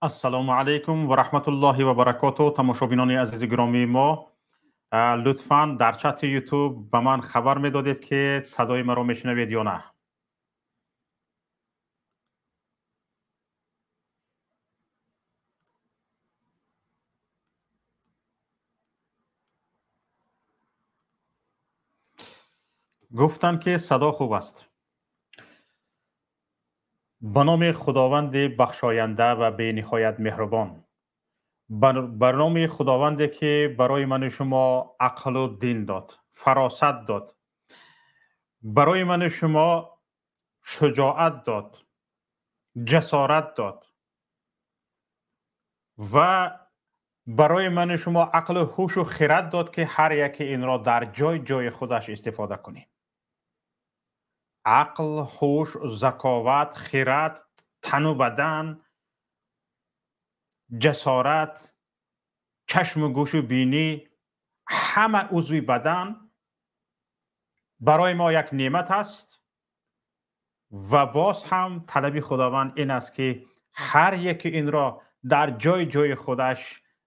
Ассалому алайкум ва раҳматуллоҳи ва баракоту. Тамошобинони азизи гиромии мо, лутфан дар чати ютуб ба ман хабар медодед, ки садои маро мешунавед ё на. Гуфтанд, ки садо хуб аст. Ба номи Худованди бахшоянда ва бениҳоят меҳрубон, ба номи Худованде, ки барои ману шумо ақлу дин дод, фаросат дод, барои ману шумо шуҷоат дод, ҷасорат дод ва барои ману шумо ақлу ҳушу хират дод, ки ҳар яке инро дар ҷой ҷои худаш истифода кунем. Ақл, ҳуш, заковат, хират, тану бадан, ҷасорат, чашму гӯшу бинӣ, ҳама узви бадан барои мо як неъмат аст ва боз ҳам талаби Худованд ин аст, ки ҳар яке инро дар ҷои ҷои худаш,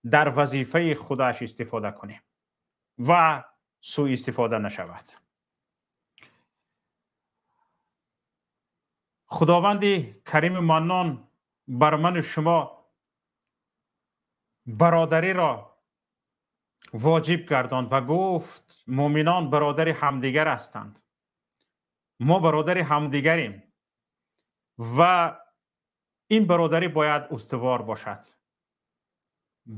дар вазифаи худаш истифода кунем ва сӯистифода нашавад. Худованди кариму маннон бар ману шумо бародариро воҷиб гардонд ва гуфт: муъминон бародари ҳамдигар ҳастанд. Мо бародари ҳамдигарем ва ин бародарӣ бояд устувор бошад,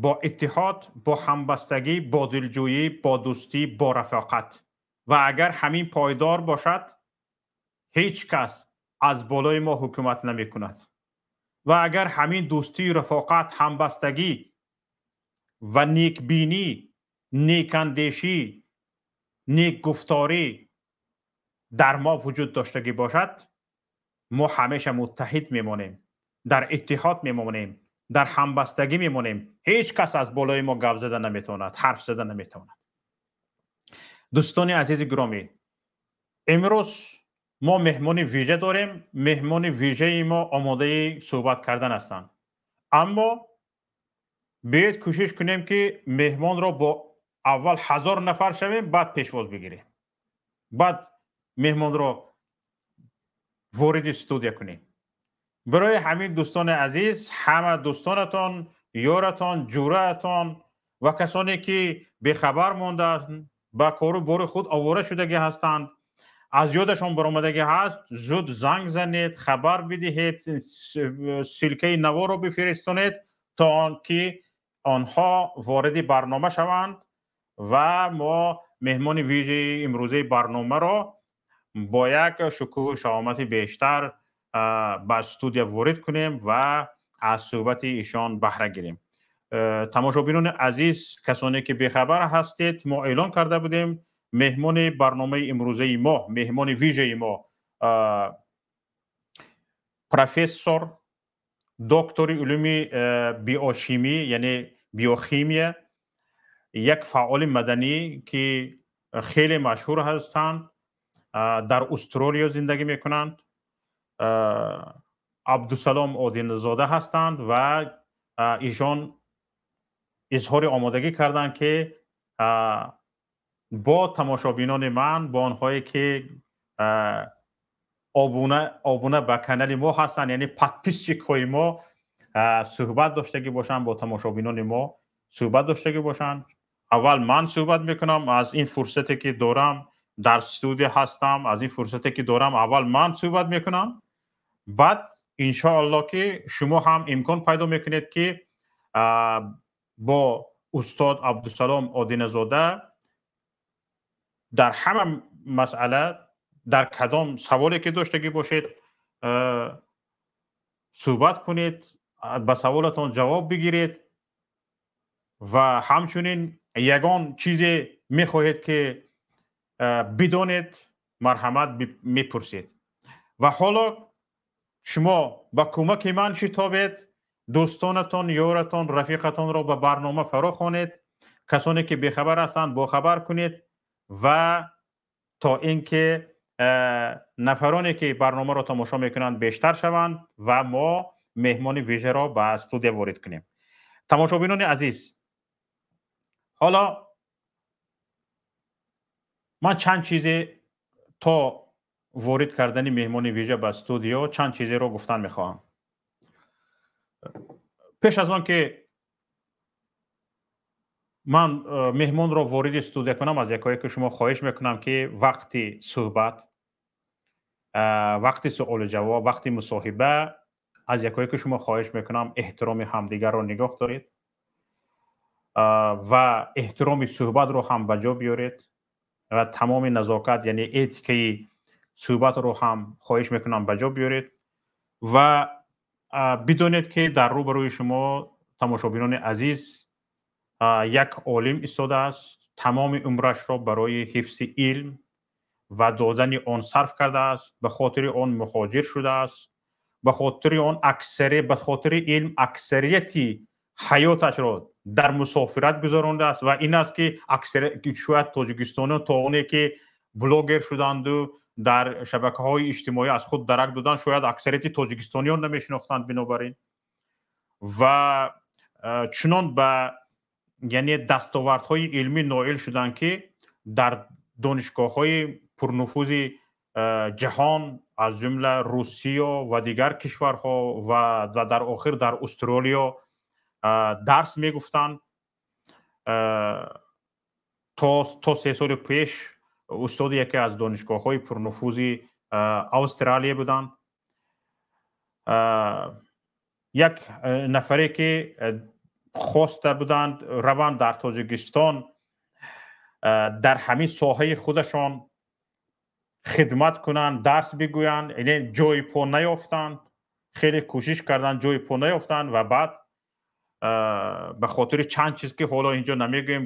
бо иттиҳод, бо ҳамбастагӣ, бо дилҷӯӣ, бо дӯстӣ, бо рафоқат. Ва агар ҳамин пойдор бошад, ҳеҷ кас аз болои мо ҳукумат намекунад. Ва агар ҳамин дӯстӣ, рафоқат, ҳамбастагӣ ва некбинӣ, некандешӣ, некгуфторӣ дар мо вуҷуд доштагӣ бошад, мо ҳамеша муттаҳид мемонем, дар иттиҳод мемонем, дар ҳамбастагӣ мемонем. Ҳеҷ кас аз болои мо гап зада наметавонад, ҳарф зада наметавонад. Дӯстони азизи гиромӣ, имрӯз мо меҳмони вижа дорем. Меҳмони вижаи мо омодаи суҳбат кардан ҳастанд, аммо биёед кӯшиш кунем, ки меҳмонро бо аввал 1000 нафар шавем, баъд пешвоз бигирем, баъд меҳмонро вориди студия кунем. Барои ҳамин, дӯстони азиз, ҳама дӯстонатон, ёратон, ҷӯраатон ва касоне ки бехабар мондаанд, ба кору бори худ овора шудагӣ ҳастанд, аз ёдашон баромадагӣ ҳаст, зуд занг занед, хабар бидиҳед, ссылка и наворо бифиристонед, то он ки онҳо вориди барнома шаванд ва мо меҳмони вижаи имрӯзаи барномаро бо як шукӯҳу шаҳомати бештар ба студия ворид кунем ва аз суҳбати ишон баҳра гирем. Тамошобинони азиз, касоне ки бехабар ҳастед, мо эълон карда будем: меҳмони барномаи имрӯзаи мо, меҳмони вижаи мо профессор, доктори улуми биошимӣ, яъне биохимия, як фаъоли маданӣ, ки хеле машҳур ҳастанд, дар Устролиё зиндагӣ мекунанд, Абдусалом Одинзода ҳастанд ва ишон изҳори омодагӣ карданд, ки бо тамошобинони ман, бо онҳое ки обуна ба канали мо ҳастанд, яъне подписчик ҳои мо, суҳбат доштагӣ бошанд, бо тамошобинони мо суҳбат доштагӣ бошанд. Аввал ман суҳбат мекунам. Аз ин фурсате ки дорам, дар студия ҳастам, аз ин фурсате ки дорам, аввал ман суҳбат мекунам, баъд иншоалло ки шумо ҳам имкон пайдо мекунед, ки бо устод Абдусалом Одиназода дар ҳама масъала, дар кадом саволе ки доштагӣ бошед, суҳбат кунед, ба саволатон ҷавоб бигиред ва ҳамчунин ягон чизе мехоҳед ки бидонед, марҳамат, мепурсед. Ва ҳоло шумо ба кӯмаки ман шитобед, дӯстонатон, ёратон, рафиқатонро ба барнома фаро хонед, касоне ки бехабар ҳастанд, бохабар кунед ва то ин ки нафароне ки барномаро тамошо мекунанд, бештар шаванд ва мо меҳмони вижаро ба студия ворид кунем. Тамошобинони азиз, ҳоло ман чанд чизе то ворид кардани меҳмони вижа ба студио чанд чизеро гуфтан мехоҳам. Пеш аз он ки ман меҳмонро вориди студия кунам, аз якое ки шумо хоҳиш мекунам, ки вақти суҳбат, вақти суолу ҷавоб, вақти мусоҳиба аз якое ки шумо хоҳиш мекунам, эҳтироми ҳамдигарро нигоҳ доред ва эҳтироми суҳбатро ҳам ба ҷо биёред ва тамоми назокат, яъне этикаи суҳбатро ҳам хоҳиш мекунам ба ҷо биёред ва бидонед, ки дар рӯбарӯи шумо, тамошобинони азиз, як олим истодааст, тамоми умрашро барои ҳифзи илм ва додани он сарф кардааст, ба хотири он муҳоҷир шудааст, ба хотири он аксари ба хотири илм аксарияти ҳаёташро дар мусофират гузарондааст. Ва ин аст, ки шояд тоҷикистониён то оне ки блогер шуданду дар шабакаҳои иҷтимоӣ аз худ дарак доданд, шояд аксарияти тоҷикистониён намешинохтанд. Бинобар ин ва чунон ба, яъне, дастовардҳои илмӣ ноил шуданд, ки дар донишгоҳҳои пурнуфузи ҷаҳон, аз ҷумла Русия ва дигар кишварҳо ва дар охир дар Австралия дарс мегуфтанд. То 3 соли пеш устоди яке аз донишгоҳҳои пурнуфузи Австралия буданд. Як нафаре ки хоста буданд раванд дар Тоҷикистон дар ҳамин соҳаи худашон хидмат кунанд, дарс бигӯянд, ҷои по наёфтанд. Хеле кӯшиш карданд, ҷои по наёфтанд ва баъд ба хотири чанд чиз, ки ҳоло инҷо намегӯем,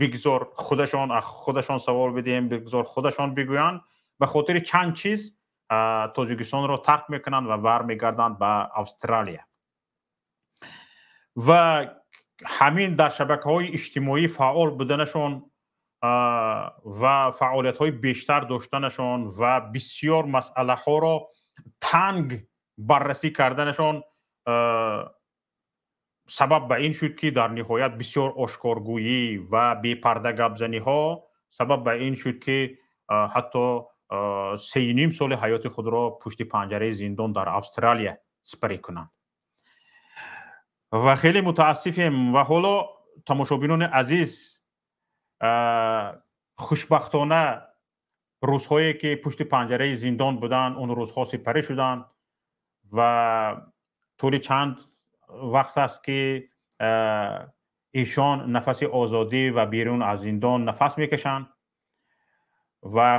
бигзор худашон худашон савол бидиҳем, бигзор худашон бигӯянд, ба хотири чанд чиз Тоҷикистонро тарк мекунанд ва бармегарданд ба Австралия. Ва ҳамин дар шабакаҳои иҷтимоӣ фаъол буданашон ва фаъолиятҳои бештар доштанашон ва бисёр масъалаҳоро танг баррасӣ карданашон сабаб ба ин шуд, ки дар ниҳоят бисёр ошкоргӯӣ ва бепарда гапзаниҳо сабаб ба ин шуд, ки ҳатто 3,5 соли ҳаёти худро пушти панҷараи зиндон дар Австралия сипарӣ кунанд. Ва хеле мутаассифем. Ва ҳоло, тамошобинони азиз, хушбахтона рӯзҳое ки пушти панҷараи зиндон буданд, он рӯзҳо сипарӣ шуданд ва тӯли чанд вақт аст, ки эшон нафаси озодӣ ва берун аз зиндон нафас мекашанд. Ва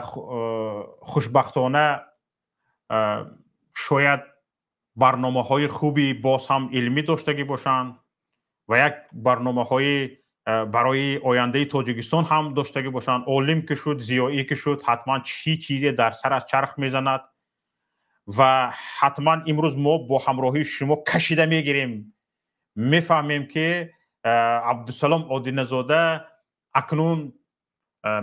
хушбахтона шояд барномаҳои хуби боз ҳам илмӣ доштагӣ бошанд ва як барномаҳои барои ояндаи Тоҷикистон ҳам доштагӣ бошанд. Олим ки шуд, зиёӣ ки шуд, ҳатман чӣ чизе дар сараш чарх мезанад ва ҳатман имрӯз мо бо ҳамроҳии шумо кашида мегирем, мефаҳмем, ки Абдусалом Одиназода акнун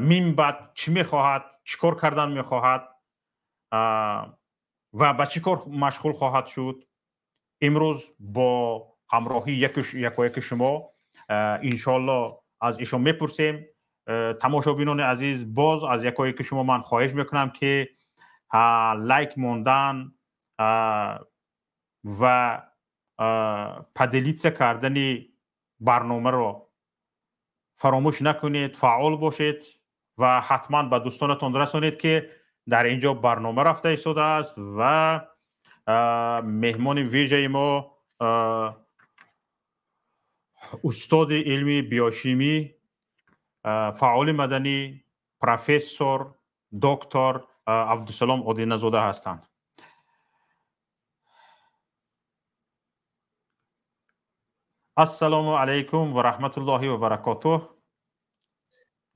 минбаъд чӣ мехоҳад, чӣ кор кардан мехоҳад ва ба чӣ кор машғул хоҳад шуд. Имрӯз бо ҳамроҳии якояки шумо иншоалло аз ишон мепурсем. Тамошобинони азиз, боз аз якояки шумо ман хоҳиш мекунам, ки лайк мондан ва поделиться кардани барномаро фаромӯш накунед, фаъол бошед ва ҳатман ба дӯстонатон расонед, ки дар ин ҷо барнома рафта истодааст ва меҳмони вижаи мо устоди илми биошимӣ, фаъоли маданӣ, профессор, доктор Абдусалом Одиназода ҳастанд. Ассалому алайкум ва раҳматуллоҳи ва баракотуҳ.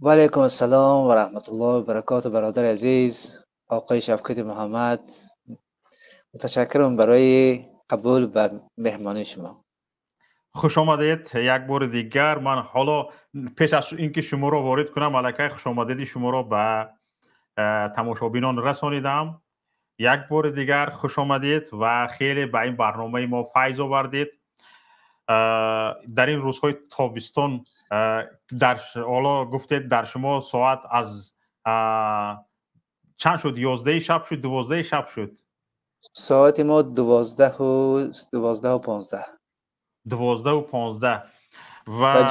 Ва алайкум ассалом ва раҳматуллоҳи ва баракотуҳ. Бародари азиз, оқои Шавкати Муҳаммад, муташаккирам барои қабул ба меҳмонии шумо. Хуш омадед як бори дигар. Ман ҳоло пеш аз ин ки шуморо ворид кунам, аллакай хушомадеди шуморо ба тамошобинон расонидам. Як бори дигар хуш омадед ва хеле ба ин барномаи мо файз овардед. Дар ин рӯзҳои тобистон, дар ҳоло гуфтед, дар шумо соат аз чанд шуд? 11 шаб шуд, 12 шаб шуд? Соати мо 12:15. 12:15 ва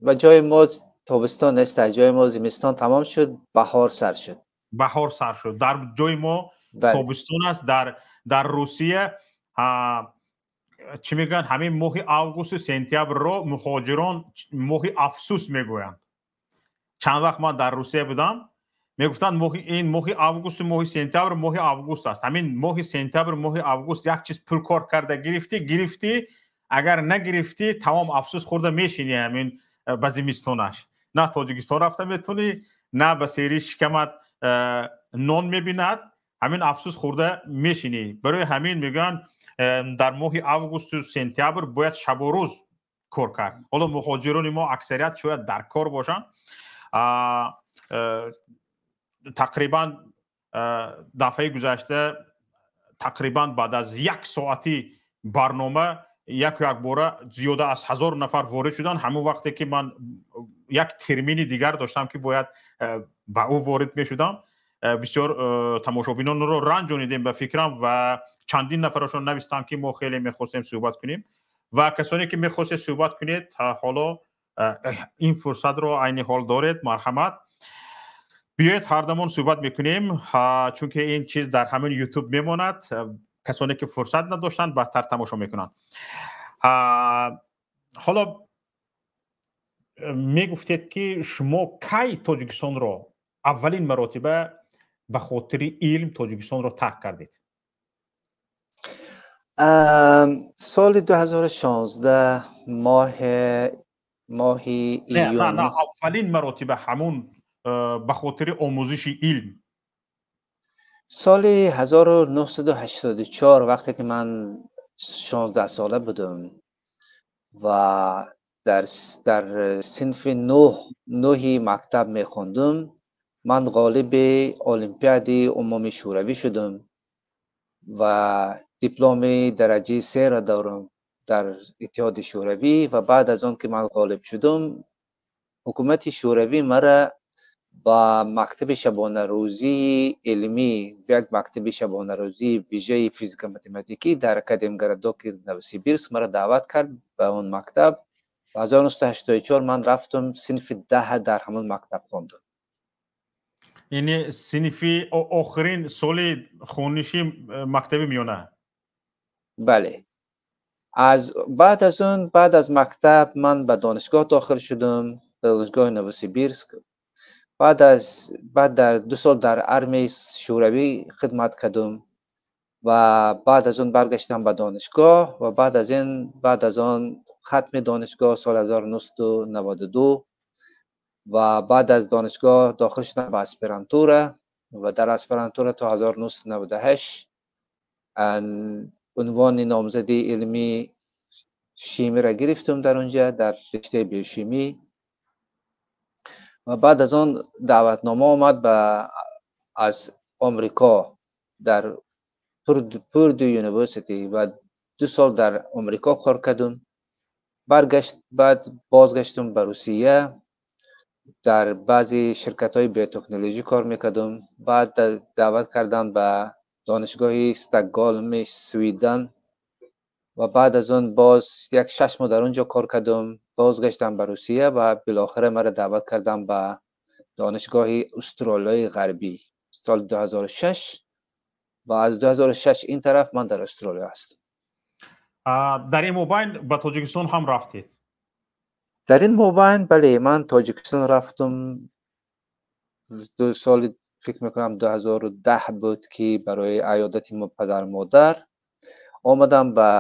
ва ҷои мо тобистон нест, ҷои мо зимистон тамом шуд, баҳор сар шуд. Баҳор сар шуд. Дар ҷои мо тобистон аст. Дар Русия чӣ мегӯянд, ҳамин моҳи августу сентябрро муҳоҷирон моҳи афсус мегӯянд. Чанд вақт ман дар Русия будам, мегуфтанд, моҳи ин моҳи августу моҳи сентябр моҳи август аст. Ҳамин моҳи сентябр, моҳи август як чиз пул кор карда гирифтӣ, гирифтӣ, агар нагирифтӣ, тамом, афсус хӯрда мешинӣ. Ҳамин ба зимистонаш на Тоҷикистон рафта метавонӣ, на ба сери шикамат нон мебинад. Ҳамин афсус хӯрда мешинӣ. Барои ҳамин мегӯянд, дар моҳи августу сентябр бояд шабу рӯз кор кард. Ҳоло муҳоҷирони мо аксарият шояд дар кор бошанд. Тақрибан дафъаи гузашта, тақрибан баъд аз як соати барнома, яку якбора зиёда аз 1000 нафар ворид шуданд. Ҳамон вақте ки ман як термини дигар доштам, ки бояд ба ӯ ворид мешудам, бисёр тамошобинонро ранҷонидем, ба фикрам, ва чандин нафарашон навистанд, ки мо хеле мехостем суҳбат кунем. Ва касоне ки мехостед суҳбат кунед, ҳоло ин фурсатро айни ҳол доред. Марҳамат, биёед, ҳардамон суҳбат мекунем, чунки ин чиз дар ҳамин Ютуб мемонад. Касоне ки фурсат надоштанд, баъдтар тамошо мекунанд. Ҳоло мегуфтед, ки шумо кай Тоҷикистонро аввалин маротиба ба хотири илм Тоҷикистонро тарк кардед? Соли 2016, моҳи июн. Не, аввалин маротиба ҳамун ба хотири омӯзиши илм. Соли 1984, вақте ки ман 16 сола будам ва дар синфи нӯҳи мактаб мехондум, ман ғолиби олимпиади умумии шӯравӣ шудам ва дипломи дараҷаи серо дорам дар Иттиҳоди Шӯравӣ. Ва баъд аз он ки ман ғолиб шудум, ҳукумати Шӯравӣ мара ба мактаби шабонарӯзии илмӣ, як мактаби шабонарӯзии вижаи физика математикӣ дар Академгородоки Новосибирск мара даъват кард ба он мактаб. Ва 1984 ман рафтум, синфи 10 дар ҳамон мактаб хондум. Яъне синфи охирин соли хониши мактаби миёна? Бале. Аз баъд аз он, баъд аз мактаб ман ба донишгоҳ дохил шудум, донишгоҳи Новосибирск. Баъд дар 2 сол дар армияи Шӯравӣ хидмат кардум ва баъд аз он баргаштам ба донишгоҳ. Ва баъд аз он хатми донишгоҳ соли 1992 ва баъд аз донишгоҳ дохил шудам ба аспирантура ва дар аспирантура то 1998 унвони номзади илмии шимиро гирифтум дар онҷа, дар риштаи биошимӣ. Ва баъд аз он даъватнома омад аз Омрико, дар Purdue University, ва 2 сол дар Омрико кор кардум. Баргашт, баъд бозгаштум ба Русия, дар баъзе ширкатҳои биотехнологӣ кор мекардум. Баъд даъват кардам ба донишгоҳи Стокголми Свидан ва баъд аз он боз як 6 моҳ дар он ҷо кор кардум, бозгаштам ба Русия ва билохира маро даъват кардам ба донишгоҳи Австралияи Ғарбӣ соли 2006 ва аз 2006 ин тараф ман дар Австралия ҳастам. Дар ин мобайн ба Тоҷикистон ҳам рафтед? Дар ин мобайн, бале, ман Тоҷикистон рафтум. Соли, фикр мекунам, 2010 буд, ки барои аёдати падару модар омадам ба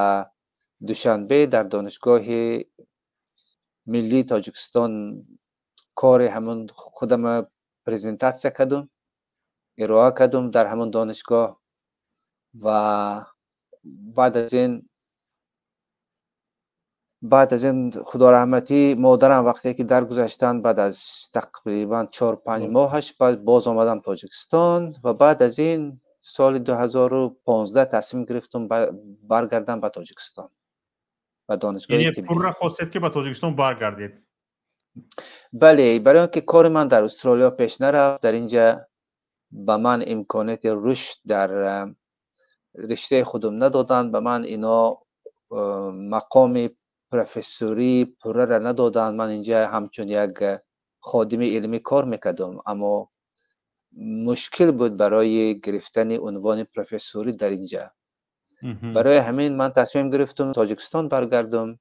Душанбе, дар Донишгоҳи миллии Тоҷикистон кори ҳамон худама презентатсия кардум, ироа кардум дар ҳамон донишгоҳ. Ва баъд аз ин худораҳматӣ модарам вақте ки даргузаштанд, баъд аз тақрибан 4-5 моҳаш, баъд боз омадам Тоҷикистон ва баъд аз ин соли 2015 تصمیم گرفتم برگردم به تاجیکستان و دانشگاه یعنی طبی. پورا خواستید که به تاجیکستان برگردید؟ بله، برای اینکه کار من در استرالیا پیش نرفت، در اینجا به من امکانات رشد در رشته خودم ندادن، به من اینا مقام پروفسوری پوره را ندادن. من اینجا همچون یک خادم علمی کار میکردم، اما مشکل بود برای گرفتن عنوان پروفسوری در اینجا. برای همین من تصمیم گرفتم تاجیکستان برگردم.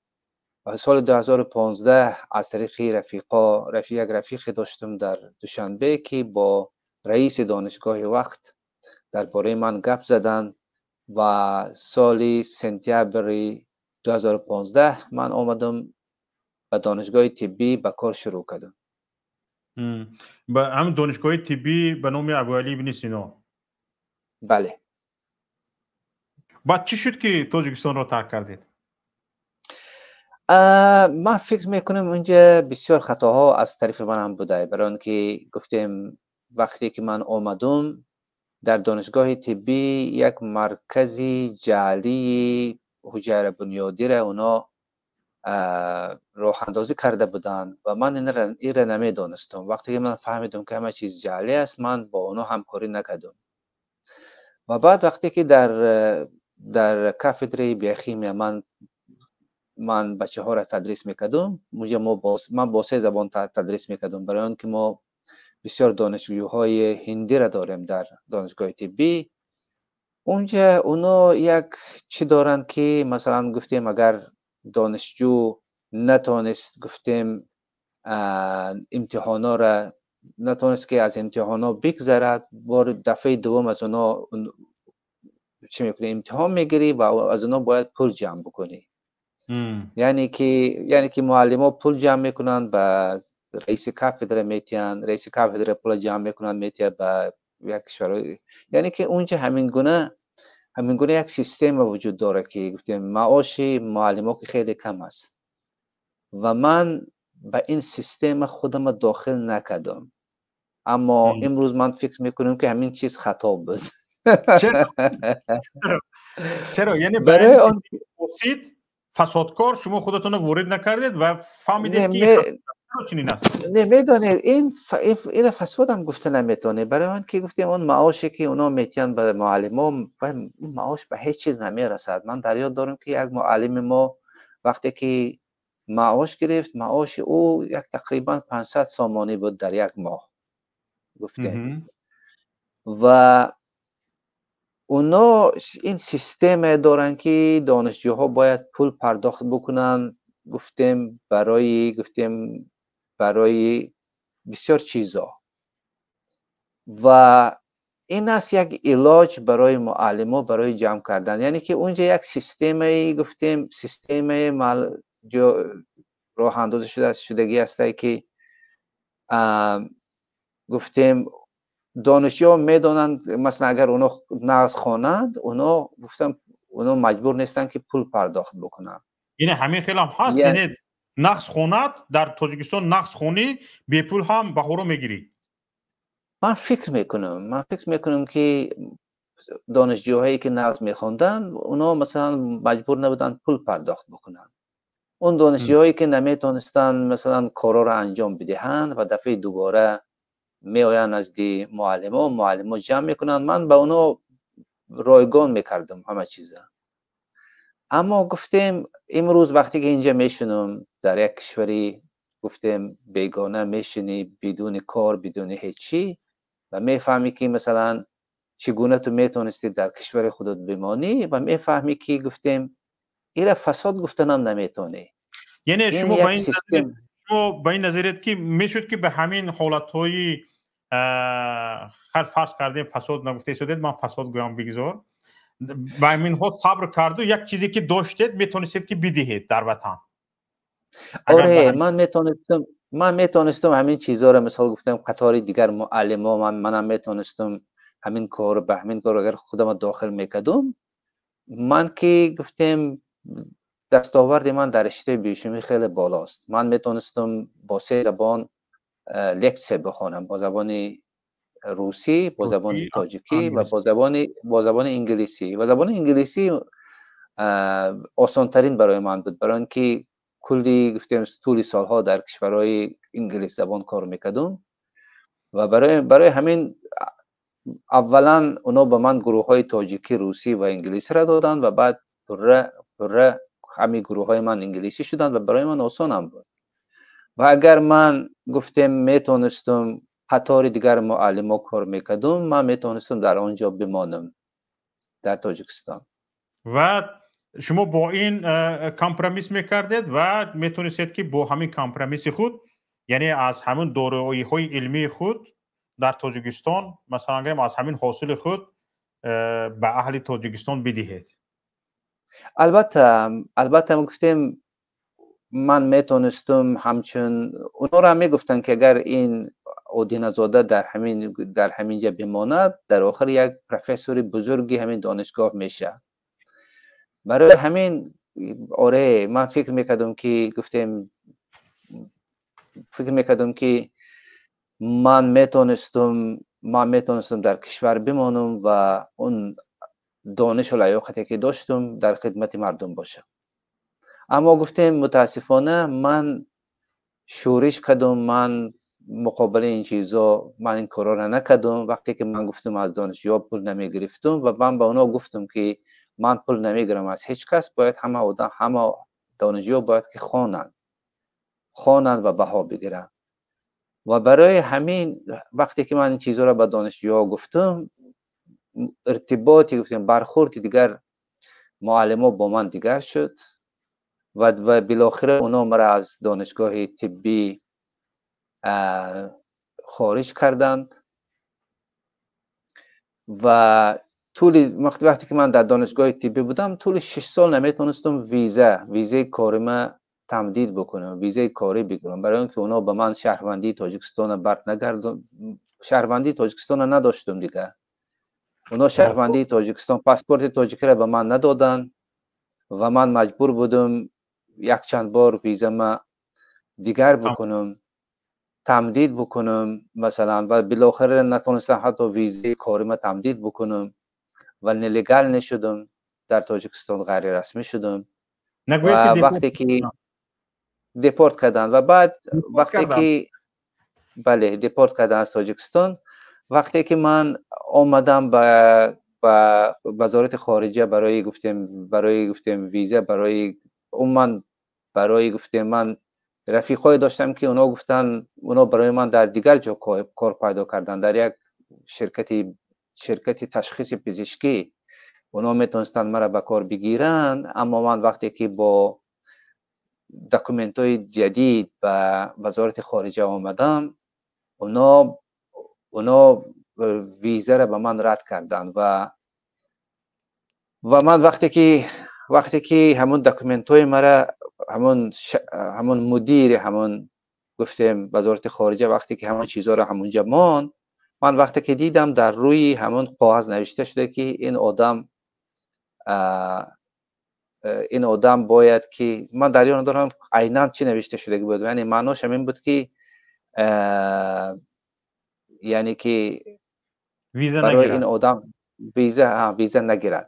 و سال 2015 از طریق یک رفیق داشتم در دوشنبه که با رئیس دانشگاه وقت درباره من گپ زدن و سال سپتامبر 2015 من آمدم به دانشگاه طبی به کار شروع کردم. به هم دانشگاه طبی به نام ابوعلی ابن سینا؟ بله. بعد چی شد که تاجیکستان را ترک کردید؟ من فکر میکنم اونجا بسیار خطاها از طرف من هم بوده، برای اینکه گفتیم وقتی که من آمدم در دانشگاه طبی یک مرکز جعلی حجره بنیادی را اونا راه اندازی کرده بودند و من این را نمیدانستم. وقتی که من فهمیدم که همه چیز جعلی است، من با اونا همکاری نکردم. و بعد وقتی که در کافتدرای بیوشیمیا من بچه ها را تدریس میکردم، اونجا من با 3 زبان تدریس میکردم، برای آنکه ما بسیار دانشجوهای هندی را داریم در دانشگاه طبی. اونجا اونا یک چی دارن که مثلا گفتیم اگر دانشجو نتونست گفتیم امتحانا را نتونست که از امتحانا بگذرد، بار دفعه دوم از اونا چی میکنی؟ امتحان میگیری و از اونا باید پول جمع بکنی. یعنی که معلما پول جمع میکنن به رئیس کافتدرا میتین، رئیس کافتدرا پول جمع میکنن میتین به یک کشور. یعنی که اونجا همین گونه یک سیستم وجود داره که گفتیم معاش معلما که خیلی کم است و من به این سیستم خودم داخل نکردم. اما امروز من فکر میکنم که همین چیز خطا بود. چرا؟ یعنی برای سیستم فسادکار شما خودتون رو وارد نکردید و فهمیدید که چنین است؟ نه، میدونید این فساد هم گفته نمیتونه، برای من که گفتیم اون معاشی که اونا میتین به معلما، معاش به هیچ چیز نمیرسد. من در یاد دارم که یک معلم ما وقتی که معاش گرفت، معاش او یک تقریبا 500 سامانی بود در یک ماه گفتیم. و اونا این سیستم دارن که دانشجوها باید پول پرداخت بکنن، گفتیم برای بسیار چیزا. و این است یک علاج برای معلما برای جمع کردن. یعنی که اونجا یک سیستمی گفتیم سیستم راه اندازی شدگی است که گفتیم دانشجو میدونند مثلا اگر اونا نقص خوانند، اونا گفتم اونا مجبور نیستن که پول پرداخت بکنن. یعنی همین خیلی هم هست، یعنی نقص خوند در تاجیکستان نقص خونی بی پول هم بهورو میگیری. من فکر میکنم که دانشجوهایی که نقص میخوندن اونا مثلا مجبور نبودن پول پرداخت بکنن. اون دانشجوهایی که نمیتونستن مثلا کارا را انجام بدهند و دفعه دوباره میآیند از دی معلما، معلما جمع میکنن. من به اونا رایگان میکردم همه چیزا. اما گفتیم امروز وقتی که اینجا میشنم در یک کشوری گفتیم بیگانه میشینی بدون کار بدون هیچی و میفهمی که مثلا چگونه تو میتونستی در کشور خودت بمانی و میفهمی که گفتیم ایره فساد گفتنم نمیتونی. یعنی شما با این شما با این نظریت که میشد که به همین حالتهای خر فرض کردیم فساد نگفته شدید، من فساد گویم بگذار، با همین ها صبر کرد و یک چیزی که داشتید میتونستید که بدهید در وطن. آره، من میتونستم همین چیزا رو مثال گفتم قطار دیگر معلما، منم میتونستم همین کار به همین کار اگر خودم داخل میکردم. من که گفتیم دستاورد من در رشته بیوشیمی خیلی بالاست. من میتونستم با 3 زبان لکچر بخوانم، با زبان русӣ, бо забони тоҷикӣ ва бо забони инглисӣ. Ва забони инглисӣ осонтарин барои ман буд, барои он ки кулли гуфтем тӯли солҳо дар кишварҳои инглисзабон кор мекардум ва барои ҳамин аввалан оно ба ман гурӯҳҳои тоҷикӣ, русӣ ва инглисиро доданд ва баъд пурра ҳамин гурӯҳҳои ман инглисӣ шуданд ва барои ман осонам буд. Ва агар ман гуфтем метонистум қатори дигар муаллимо кор мекардум, ман метонистум дар он ҷо бимонам дар Тоҷикистон. Ва шумо бо ин компромисс мекардед ва метонистед, ки бо ҳамин компромисси худ, яъне аз ҳамин дороиҳои илмии худ дар Тоҷикистон, масалан гӯем, аз ҳамин ҳосили худ ба аҳли Тоҷикистон бидиҳед. Албатта, гуфтем, ман метонистум ҳамчун онҳоро ҳам мегуфтанд, ки агар ин Одиназода дар ҳамин ҷа бимонад, дар охир як профессори бузурги ҳамин донишгоҳ мешавад. Барои ҳамин, оре, ман фикр мекардам, ки гуфтем, фикр мекардам, ки ман метонистум дар кишвар бимонам ва он донишу лаёқате ки доштум дар хидмати мардум бошам. Аммо гуфтем, мутаассифона, ман шӯриш кардум, ман муқобили ин чизо ман ин корро накардум. Вақте ки ман гуфтум, аз донишҷӯҳо пул намегирифтум ва ман ба онҳо гуфтум, ки ман пул намегирам аз ҳеҷ кас, бояд ҳама одам, ҳама донишҷӯ бояд ки хонанд ва баҳо бигиранд. Ва барои ҳамин вақте ки ман ин чизҳоро ба донишҷӯҳо гуфтум, иртиботи, гуфтем, бархӯрди дигар муаллимо бо ман дигар шуд ва билохира онҳо маро аз донишгоҳи тиббӣ хориҷ карданд. Ва тӯли вақте ки ман дар донишгоҳи тиббӣ будам, тӯли 6 сол наметонистам визаи корима тамдид бикунам, визаи корӣ бигирам, барои он ки онҳо ба ман шаҳрвандии тоҷикистона бард нагардон. Шаҳрвандии Тоҷикистона надоштум дигар. Онҳо шаҳрвандии Тоҷикистон, паспорти тоҷикиро ба ман надоданд ва ман маҷбур будум якчанд бор визама дигар бикунам, тамдид бикунам масалан. Ва билохира натонистам ҳатто визаи корима тамдид бикунам ва нелегальный шудум дар Тоҷикистон, ғайрирасмӣ шудум. Ва вақте ки депорт карданд ва баъд вақте ки, бале, депорт карданд аз Тоҷикистон, вақте ки ман омадам ба Вазорати хориҷа барои гуфтем виза, барои умуман барои, гуфтем, ман рафиқҳое доштам, ки онҳо гуфтанд, онҳо барои ман дар дигар ҷо кор пайдо карданд, дар як ширкати ташхиси пизишкӣ. Онҳо метавонистанд маро ба кор бигиранд, аммо ман вақте ки бо документҳои ҷадид ба Вазорати хориҷа омадам, онҳо визаро ба ман рад карданд. Ва ман вақте ки ҳамон документҳои мара ҳамон мудири ҳамон, гуфтем, Вазорати хориҷа вақте ки ҳамон чизҳоро ҳамонҷа монд, ман вақте ки дидам, дар рӯи ҳамон коғаз навишта шуда, ки ин одам бояд ки, ман дар ёд надорам айнан чӣ навишта шуда буд, яъне маънош ҳамин буд, ки яъне ки барои ин одам виза нагирад.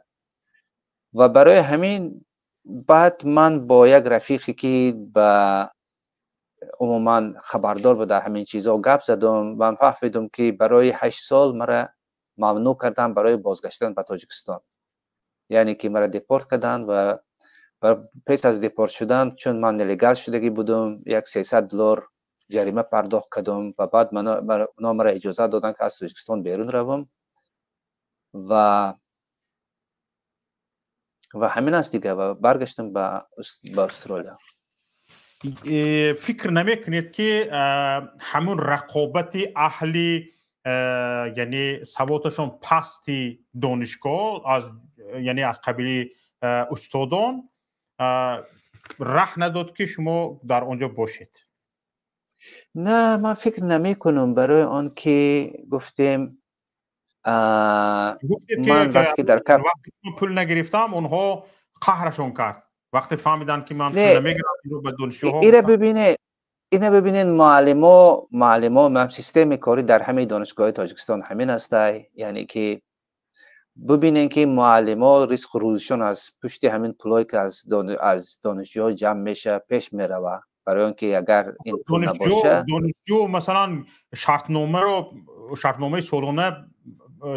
Ва барои ҳамин баъд ман бо як рафиқе, ки ба умуман хабардор буд дар ҳамин чизҳо, гап задум. Ман фаҳмидум, ки барои 8 сол мара мамнӯъ карданд барои бозгаштан ба Тоҷикистон, яъне ки мара депорт карданд. Ва пеш аз депорт шудан, чун ман нелегал шудагӣ будум, як 300 доллар ҷарима пардохт кардум ва баъд онҳо мара иҷозат доданд, ки аз Тоҷикистон берун равам. Ва ҳамин аст дига, ва баргаштам ба Австралия. Фикр намекунед, ки ҳамун рақобати аҳли, яъне саводашон пасти донишгоҳ, аз, яъне аз қабили устодон, раҳ надод, ки шумо дар он ҷо бошед? Не, ман фикр намекунам, барои он ки, гуфтем, ман вақте ки дар пул нагирифтам, онҳо қаҳрашон кард, вақте фаҳмиданд, ки ман пул намегирам, ба донишҷӯҳо. Ира бибине, Ина бибинед, муаллимо системи корӣ дар ҳамаи донишгоҳҳои Тоҷикистон ҳамин ҳастай. Яъне ки бибинед, ки муаллимо ризқу рӯзишон аз пушти ҳамин пулое ки аз донишҷӯҳо ҷамъ меша, пеш мерава. Барои он ки агар ин пул набоша, донишҷӯ масалан шартномаро, шартномаи солона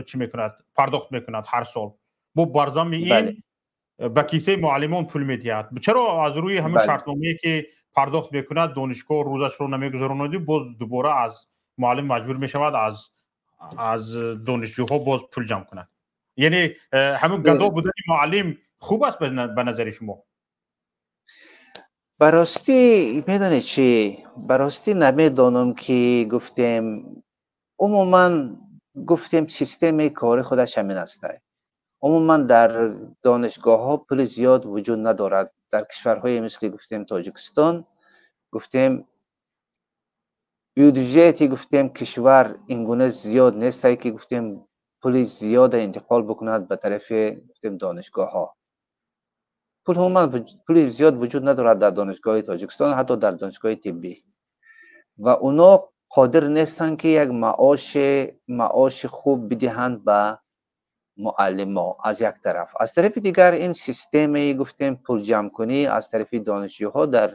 чӣ мекунад, пардохт мекунад ҳар сол, бо барзами ин ба кисаи муаллимон пул медиҳад. Чаро аз рӯи ҳамин шартномае ки пардохт мекунад, донишгоҳ рӯзашро намегузаронаду боз дубора аз муаллим маҷбур мешавад аз донишҷӯҳо боз пул ҷамъ кунад? Яъне ҳамин гадо будани муаллим хуб аст ба назари шумо? Ба ростӣ, медонед чӣ, ба ростӣ намедонам, ки гуфтем, умуман гуфтем, системаи кори худаш ҳамин аст. Умуман дар донишгоҳҳо пули зиёд вуҷуд надорад. Дар кишварҳои мисли, гуфтем, Тоҷикистон, гуфтем, бюджети, гуфтем, кишвар ин гуна зиёд нестай, ки, гуфтем, пули зиёда интиқол бикунад ба тарафи, гуфтем, донишгоҳҳо. Пул, умуман пули зиёд вуҷуд надорад дар донишгоҳи Тоҷикистон, ҳатто дар донишгоҳи тиббӣ, ва оно қодир нестанд, ки як маоши хуб бидиҳанд ба муаллимо аз як тараф. Аз тарафи дигар, ин системаи, гуфтем, пулҷамъкунӣ аз тарафи донишҷӯҳо дар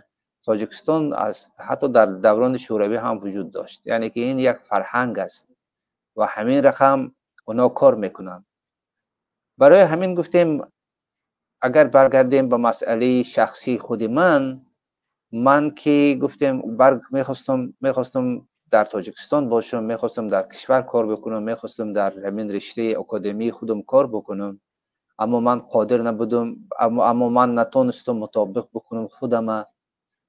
Тоҷикистон аз ҳатто дар даврони Шӯравӣ ҳам вуҷуд дошт. Яъне ки ин як фарҳанг аст ва ҳамин рақам оно кор мекунанд. Барои ҳамин, гуфтем, агар баргардем ба масъалаи шахсии худи ман, ман ки, гуфтем, мехостум дар Тоҷикистон бошам, мехостум дар кишвар кор бикунам, мехостум дар ҳамин риштаи академии худам кор бикунам, аммо ман қодир набудум, аммо ман натонистам мутобиқ бикунам худама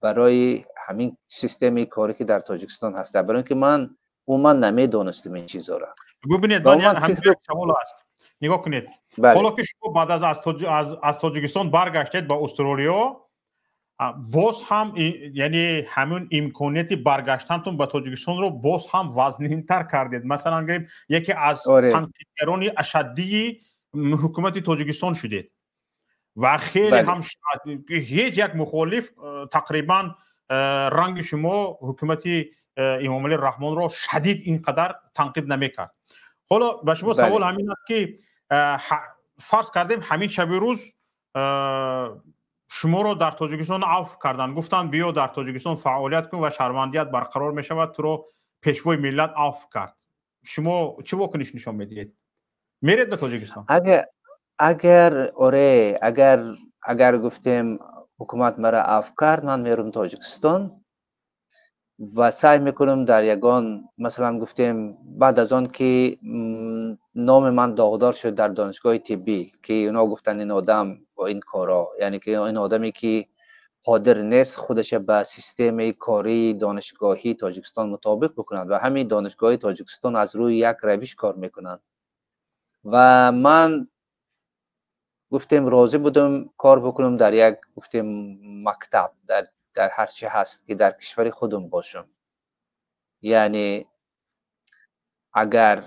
барои ҳамин системаи корӣ, ки дар Тоҷикистон ҳаст, барои ин ки ман умуман намедонистам ин чизоро. Бубинед, савол аст, нигоҳ кунед, ҳоло ки шумо баъд аз Тоҷикистон баргаштед ба Австралиё, боз ҳам, яъне ҳамин имконияти баргаштантон ба Тоҷикистонро боз ҳам вазнинтар кардед. Масалан, гирем, яке аз танқидгарони ашаддии ҳукумати Тоҷикистон шудед ва хеле ҳам ҳеҷ як мухолиф тақрибан ранги шумо ҳукумати Эмомалӣ Раҳмонро шадид ин қадар танқид намекард. Ҳоло ба шумо савол ҳамин аст, ки фарз кардем, ҳамин шаби рӯз шуморо дар Тоҷикистон афв карданд, гуфтанд: «Биё, дар Тоҷикистон фаъолият кун ва шаҳрвандият барқарор мешавад, туро пешвои миллат афв кард». Шумо чӣ вокуниш нишон медиҳед? Меред ба Тоҷикистон? Агар оре, агар, гуфтем, ҳукумат маро афв кард, ман мерам Тоҷикистон ва саъй мекунам дар ягон, масалан, гуфтем, баъд аз он ки номи ман доғдор шуд дар донишгоҳи тиббӣ, ки онҳо гуфтанд, ин одам бо ин коро, яъне ки ин одаме ки қодир нест худаша ба системаи кории донишгоҳии Тоҷикистон мутобиқ бикунад, ва ҳамин донишгоҳи Тоҷикистон аз рӯи як равиш кор мекунанд, ва ман, гуфтем, розӣ будам кор бикунам дар як, гуфтем, мактаб, дар ҳар чи ҳаст, ки дар кишвари худам бошам. Яъне агар,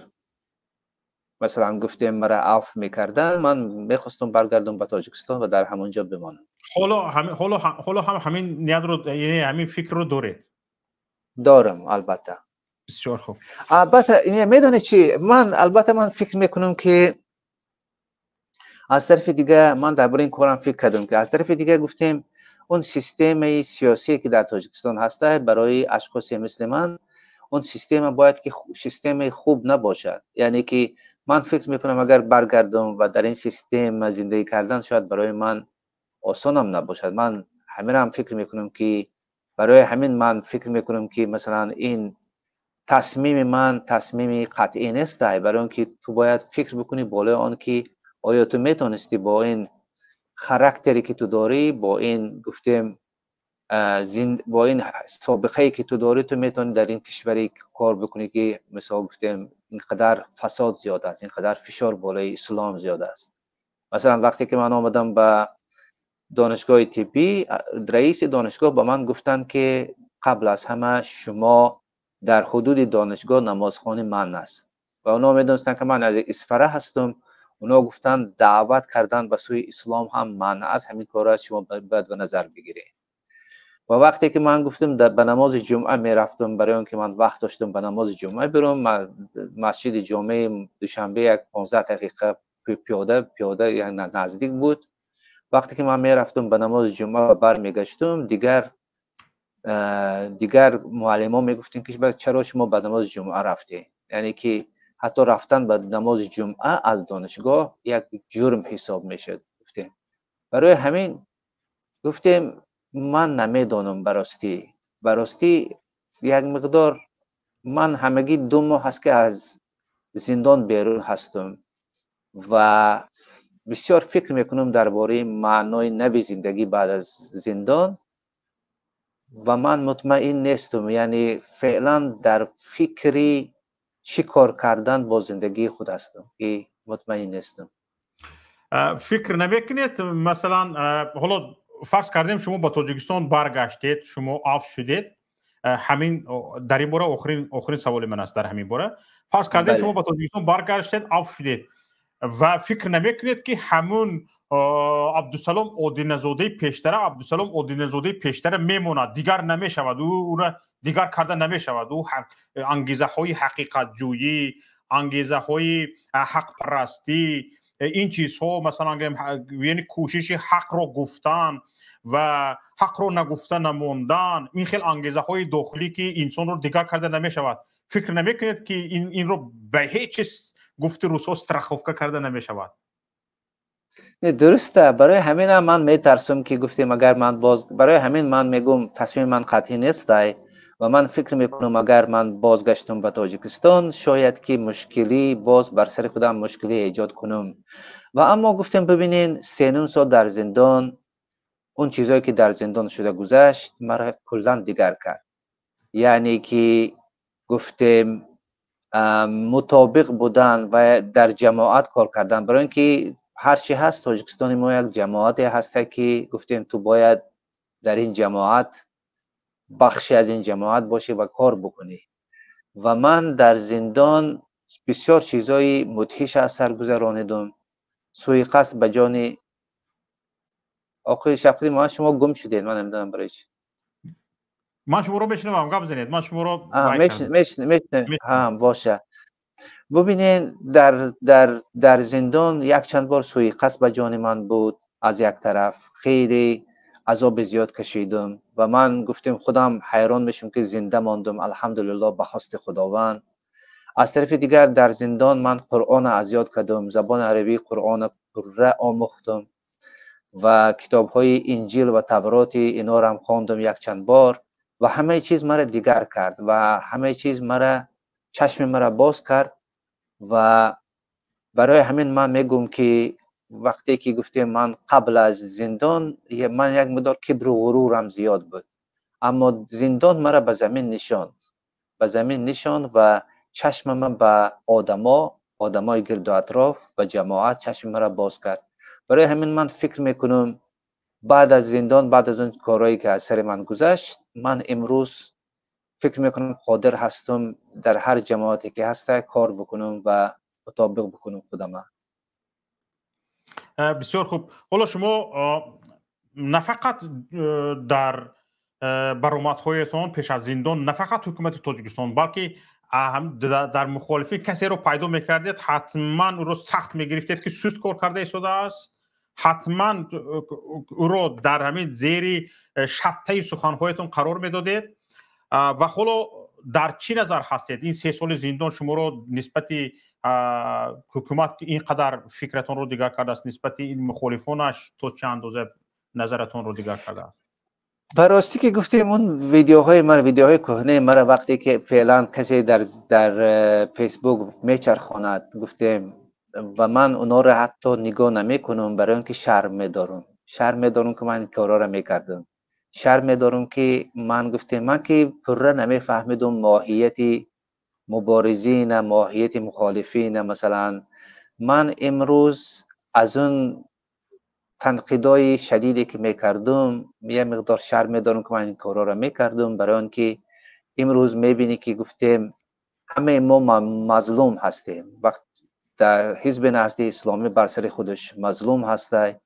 масалан, гуфтем, маро афв мекарданд, ман мехостам баргардам ба Тоҷикистон ва дар ҳамон ҷо бимонам. Ҳоло ҳам ҳамин ниятро, яъне ҳамин фикрро доред? Дорам, албатта. Бисёр хуб. Албатта, медонед чи, ман, албатта, ман фикр мекунам, ки аз тарафи дига, ман дар бораи ин корам фикр кардам, ки аз тарафи дига, гуфтем, он системаи сиёсие ки дар Тоҷикистон ҳаста, барои ашхосе мисли ман он система бояд ки системаи хуб набошад. Яъне ки ман фикр мекунам, агар баргардам ва дар ин система зиндагӣ кардан шояд барои ман осонам набошад. Ман ҳаминам фикр мекунам, ки барои ҳамин ман фикр мекунам, ки масалан ин тасмими ман тасмими қатъӣ нестай, барои он ки ту бояд фикр бикунӣ болои он, ки оё ту метонистӣ бо ин характере ки ту дорӣ, бо ин, гуфтем, бо ин собиқае ки ту дорӣ, ту метавонӣ дар ин кишваре кор бикунӣ, ки, мисол, гуфтем, ин қадар фасод зиёд аст, ин қадар фишор болои ислом зиёд аст? Масалан, вақте ки ман омадам ба донишгоҳи тиббӣ, раиси донишгоҳ ба ман гуфтанд, ки қабл аз ҳама шумо дар ҳудуди донишгоҳ намозхонӣ манъ аст, ва онҳо медонистанд, ки ман аз Исфара ҳастам. Онҳо гуфтанд, даъват кардан ба сӯи ислом ҳам манъ аст, ҳамин корро шумо бояд ба назар бигиред. و وقتی که من گفتم به نماز جمعه میرفتم، برای اون که من وقت داشتم به نماز جمعه برم، مسجد جمعه دوشنبه یک 15 دقیقه پیاده یعنی نزدیک بود. وقتی که من میرفتم به نماز جمعه و برمیگشتم، دیگر معلم ها میگفتن که چرا شما به نماز جمعه رفتی؟ یعنی که حتی رفتن به نماز جمعه از دانشگاه یک جرم حساب میشد. گفتیم برای همین گفتیم من نمیدانم، براستی یک مقدار من همگی 2 ماه هست که از زندان بیرون هستم و بسیار فکر میکنم درباره معنای نوی زندگی بعد از زندان و من مطمئن نیستم، یعنی فعلا در فکری چی کار کردن با زندگی خود هستم که مطمئن نیستم. فکر نمیکنید مثلا حالا فرض کردیم شما با تاجیکستان برگشتید، شما عفو شدید، همین در این باره آخرین سوال من است در همین باره. فرض کردیم شما با تاجیکستان برگشتید، عفو شدید و فکر نمیکنید که همون عبدالسلام اودینزاده پیشتره، عبدالسلام اودینزاده پیشتره میموند، دیگر نمیشود، او را دیگر کرده نمیشود. او انگیزه های حقیقت جویی، انگیزه های حق پرستی، این چیزها مثلا یعنی کوشش حق را گفتن و حق را نگفته نموندن، این خیلی انگیزه های داخلی که انسان رو دیگر کرده نمیشود. فکر نمیکنید که این رو به هیچ گفت روسا страховка کرده نمیشود؟ درسته، برای همین هم من میترسم که گفتیم اگر من باز، برای همین من میگم تصمیم من قطعی نیست و من فکر میکنم اگر من بازگشتم به تاجیکستان شاید که مشکلی باز بر سر خودم مشکلی ایجاد کنم. و اما گفتیم ببینین 3.5 سال در زندان، اون چیزایی که در زندان شده گذشت مرا کلا دیگر کرد. یعنی که گفتیم مطابق بودن و در جماعت کار کردن، برای اینکه هر چی هست تاجیکستان ما یک جماعتی هست که گفتیم تو باید در این جماعت بخشی از این جماعت باشی و کار بکنی. و من در زندان بسیار چیزای مدهش از سر گذراندم. سوی قصد به جان آقای شفقی، من شما گم شدید، من نمیدونم برای چی. من شما رو میشنوم، گپ بزنید. من شما رو میشنوم. باشه. ببینین در در در زندان یک چند بار سوی قصد به جان من بود. از یک طرف خیلی عذاب زیاد کشیدم و من گفتم خودم حیران میشم که زنده ماندم، الحمدلله به خواست خداوند. از طرف دیگر در زندان من قرآن از یاد کردم، زبان عربی قرآن پره آموختم و کتاب های انجیل و تورات اینا را هم خواندم یک چند بار و همه چیز مرا دیگر کرد و همه چیز مرا، چشم مرا باز کرد. و برای همین من میگم که وقتی که گفتیم من قبل از زندان من یک مقدار کبر و غرورم زیاد بود، اما زندان مرا به زمین نشاند، به زمین نشاند و چشم من به آدمای گرد و اطراف و جماعت چشم مرا باز کرد. برای همین من فکر میکنم بعد از زندان، بعد از اون کارهایی که از سر من گذشت، من امروز فکر میکنم قادر هستم در هر جماعتی که هست کار بکنم و مطابق بکنم خودم. بسیار خوب. حالا شما نه فقط در برآمدهایتان پیش از زندان، نه فقط حکومت تاجیکستان، بلکه در مخالفین کسی رو پیدا میکردید حتما او رو سخت میگرفتید که سست کار کرده ایستاده است، حتما او رو در همین زیر شطه سخنهایتون قرار میدادید. و حالا در چی نظر هستید؟ این 3 سال زندان شما رو نسبت حکومت که اینقدر فکرتون رو دیگر کرده است، نسبت این مخالفانش تا چه اندازه نظرتون رو دیگر کرده است؟ براستی که گفتیم اون ویدیوهای من، ویدیوهای کهنه مرا وقتی که فعلا کسی در فیسبوک میچرخاند گفتیم و من اونا رو حتی نگاه نمیکنم، برای اینکه شرم میدارم، شرم میدارم که من این کارا رو میکردم، شرم میدارم که من گفتیم من که پره نمیفهمیدم ماهیت مبارزین، ماهیت مخالفین. مثلا من امروز از اون تنقیدای شدیدی که میکردم یه مقدار شرم میدارم که من این کارا رو میکردم، برای اینکه امروز میبینی که گفتیم همه ما مظلوم هستیم. وقت در حزب نهضت اسلامی بر سر خودش مظلوم هسته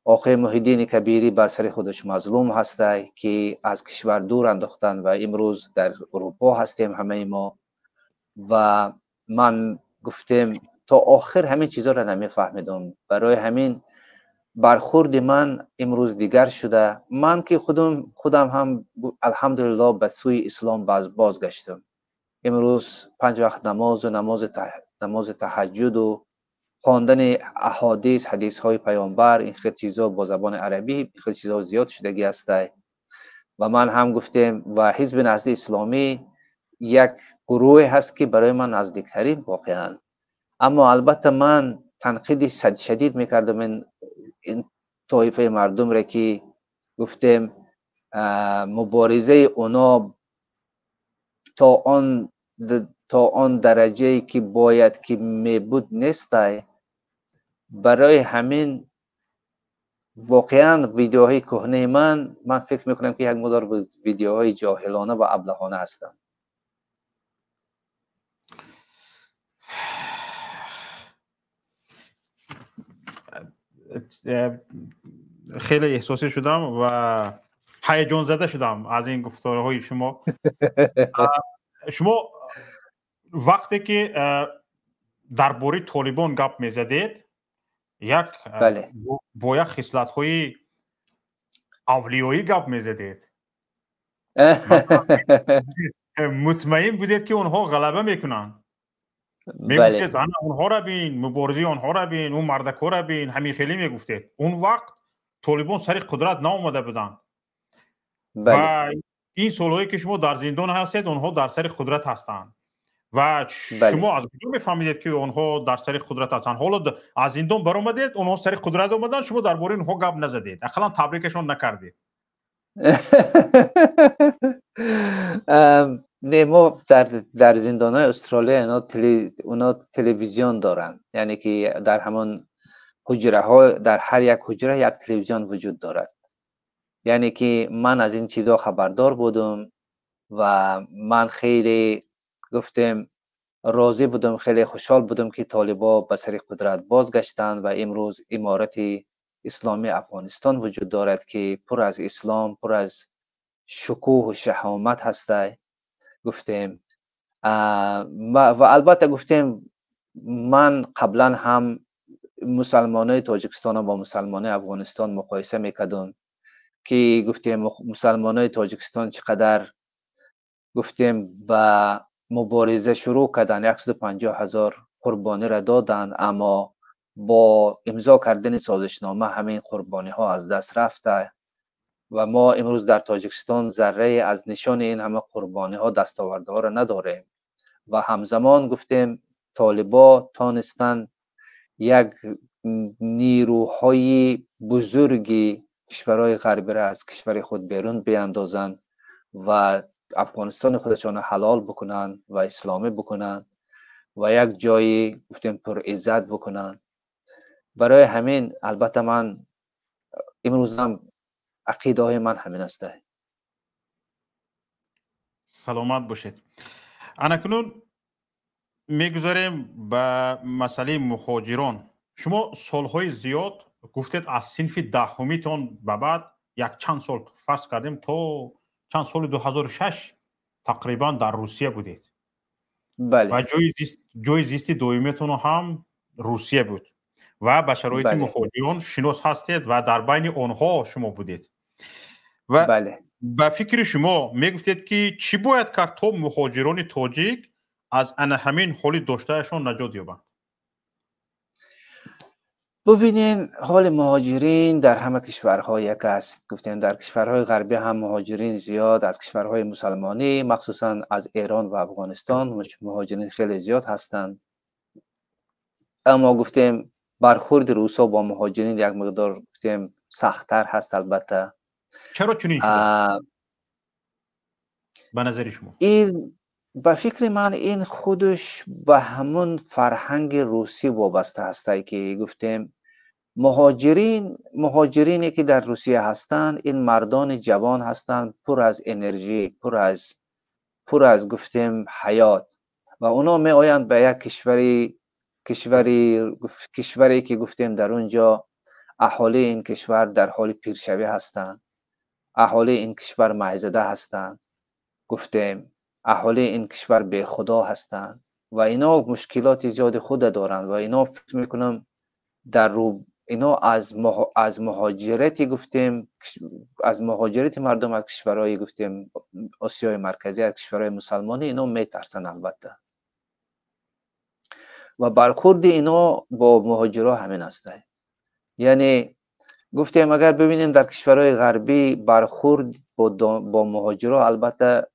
آقای محی‌الدین کبیری بر سر خودش مظلوم هسته که از کشور دور انداختن و امروز در اروپا هستیم همه ما. و من گفتیم تا آخر همین چیزا را نمیفهمیدم، برای همین برخورد من امروز دیگر شده. من که خودم هم الحمدلله به سوی اسلام بازگشتم. امروز 5 وقت نماز و نماز تهجد و خواندن احادیث، حدیث های پیامبر، این خیلی چیزا با زبان عربی، این خیلی چیزا زیاد شدگی است. و من هم گفتیم و حزب نهضت اسلامی یک گروه هست که برای من نزدیکترین واقعا. اما البته من تنقید شدید میکردم این طایفه مردم را که گفتیم مبارزه اونا تا آن درجه که باید که میبود نیست. برای همین واقعا ویدیوهای کهنه من فکر میکنم که یک مقدار ویدیوهای جاهلانه و ابلهانه هستند. خیلی احساسی شدم و هیجان زده شدم از این گفتارهای شما. شما وقتی که درباره طالبان گپ میزدید یک با یک خصلت‌های اولیایی گپ میزدید، مطمئن بودید که اونها غلبه میکنن. میگفتید انا اونها را بین، مبارزه اونها را بین، اون مردک‌ها را بین، همین خیلی میگفتید. اون وقت طالبان سر قدرت نآمده بودند و این سالهایی که شما در زندان هستید اونها در سر قدرت هستند و شما از کجا میفهمیدید که اونها در سر قدرت هستند؟ حالا از زندان برآمدید، اونها سر قدرت آمدن، شما درباره اونها گپ نزدید، اقلا تبریکشون نکردید. نه، ما در زندان‌های استرالیا اونا تلویزیون دارن، یعنی که در همان حجره ها، در هر یک حجره یک تلویزیون وجود دارد. یعنی که من از این چیزا خبردار بودم و من خیلی گفتم راضی بودم، خیلی خوشحال بودم که طالبا به سر قدرت بازگشتند و امروز امارت اسلامی افغانستان وجود دارد که پر از اسلام، پر از شکوه و شهامت هسته. گفتیم و البته گفتیم من قبلا هم مسلمانای تاجیکستان با مسلمانای افغانستان مقایسه میکردم که گفتیم مسلمانای تاجیکستان چقدر گفتیم با مبارزه شروع کردن، 150,000 قربانی را دادن، اما با امضا کردن سازشنامه همین قربانی ها از دست رفته و ما امروز در تاجیکستان ذره از نشان این همه قربانی ها، دستاوردها را نداریم. و همزمان گفتیم طالبا تانستن یک نیروهای بزرگی کشورهای غربی را از کشور خود بیرون بیاندازند و افغانستان خودشان حلال بکنن و اسلامی بکنن و یک جایی گفتیم پر عزت بکنن. برای همین البته من امروز هم عقیده های من همین است. سلامت باشید. انکنون میگذاریم به مسئله مهاجران. شما سالهای زیاد گفتید از صنف دهمیتون به بعد یک چند سال فرض کردیم تا چند سال 2006 تقریبا در روسیه بودید. بله. و جای زیست دومیتون هم روسیه بود و به شرایط مهاجران شناس هستید و در بین آنها شما بودید. و بله. به فکر شما میگفتید که چی باید کرد تا مهاجران تاجیک از ان همین حالی داشتهشون نجات یابند؟ ببینین، حال مهاجرین در همه کشورها یک است. گفتیم در کشورهای غربی هم مهاجرین زیاد، از کشورهای مسلمانی مخصوصا از ایران و افغانستان مهاجرین خیلی زیاد هستند. اما گفتیم برخورد روسا با مهاجرین یک مقدار گفتیم سخت‌تر هست. البته چرا چنین شده؟ به نظر شما؟ این به فکر من این خودش به همون فرهنگ روسی وابسته هسته که گفتیم مهاجرینی که در روسیه هستند این مردان جوان هستند، پر از انرژی، پر از گفتیم حیات، و اونا می آیند به یک کشوری که گفتیم در اونجا Аҳолии ин кишвар дар ҳоли пиршавӣ ҳастанд. Аҳолии ин кишвар маъзада ҳастанд. Гуфтем аҳолии ин кишвар бехудо ҳастанд ва ино мушкилоти зиёди худа доранд ва ино фикр мекунам дар ино аз муҳоҷирати, гуфтем, аз муҳоҷирати мардум аз кишварҳои, гуфтем, Осиёи Марказӣ, аз кишварҳои мусалмонӣ ино метарсанд албатта. Ва бархурди ино бо муҳоҷирҳо ҳамин аст. Яъне гуфтем агар бибинем дар кишварҳои ғарбӣ бархурд бо муҳоҷирҳо албатта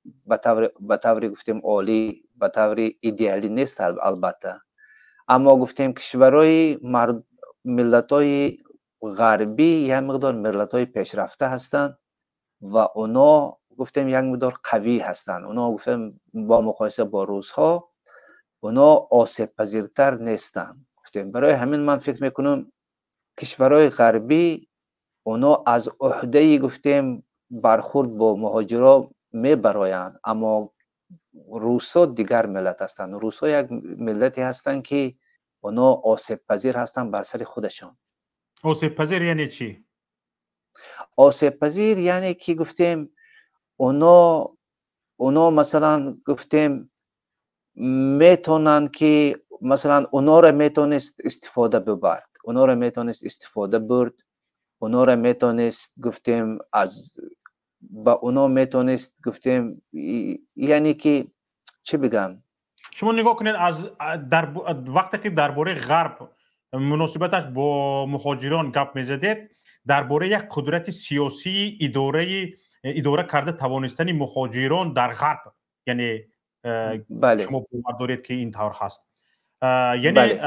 ба таври, гуфтем, олӣ, ба таври идеалӣ нест албатта. Аммо гуфтем кишварҳои миллатҳои ғарбӣ як миқдор миллатҳои пешрафта ҳастанд ва оно, гуфтем, як миқдор қавӣ ҳастанд. Оно, гуфтем, бо муқоиса бо русҳо оно осебпазиртар нестанд. Гуфтем барои ҳамин ман фикр мекунам кишварҳои ғарбӣ оно аз уҳдаи, гуфтем, бархурд бо муҳоҷирҳо мебароянд, аммо русҳо дигар миллат ҳастанд. Русҳо як миллате ҳастанд ки оно осебпазир ҳастанд бар сари худашон. Осебпазир яъне чӣ? Осебпазир яъне ки, гуфтем, оно масалан, гуфтем, метонанд ки масалан онора метонист истифода бибард, онора метонист истифода бурд, онора метонист, гуфтем, аз ба оно метонист, гуфтем, яъне ки чӣ бигам. Шумо нигоҳ кунед, аз дар вақте ки дар бораи ғарб муносибаташ бо муҳоҷирон гап мезадед, дар бораи як қудрати сиёсии идораи идора карда тавонистани муҳоҷирон дар ғарб, яъне шумо бовар доред ки ин тавр ҳаст? Яъне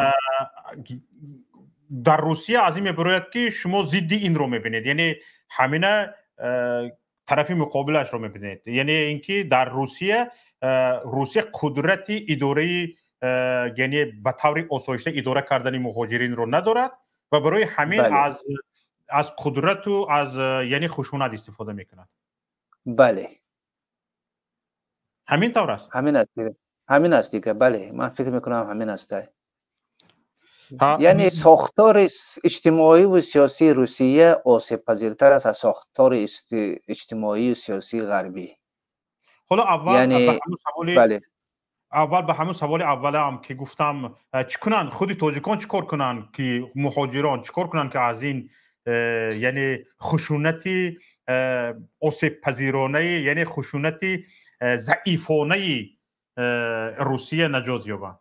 дар Русия аз ин мебарояд ки шумо зидди инро мебинед, яъне ҳамина тарафи муқобилашро мебинед, яъне ин ки дар Русия қудрати идораи, яъне ба таври осоишта идора кардани муҳоҷиринро надорад ва барои ҳамин аз қудрату аз, яъне, хушунат истифода мекунад. Бале. Ҳамин тавр аст? Ҳамин аст, ҳамин аст дига. Бале, ман фикр мекунам ҳамин аст. Яъне сохтори иҷтимоиву сиёсии Русия осебпазиртар аст аз сохтори иҷтимоию сиёсии ғарбӣ. Ҳоло аввал аввал ба ҳамун саволи аввалаам ки гуфтам, чӣ кунанд худи тоҷикон, чӣ кор кунанд ки муҳоҷирон чӣ кор кунанд ки аз ин, яъне хушунати осебпазиронаи, яъне хушунати заифонаи Русия наҷот ёбанд?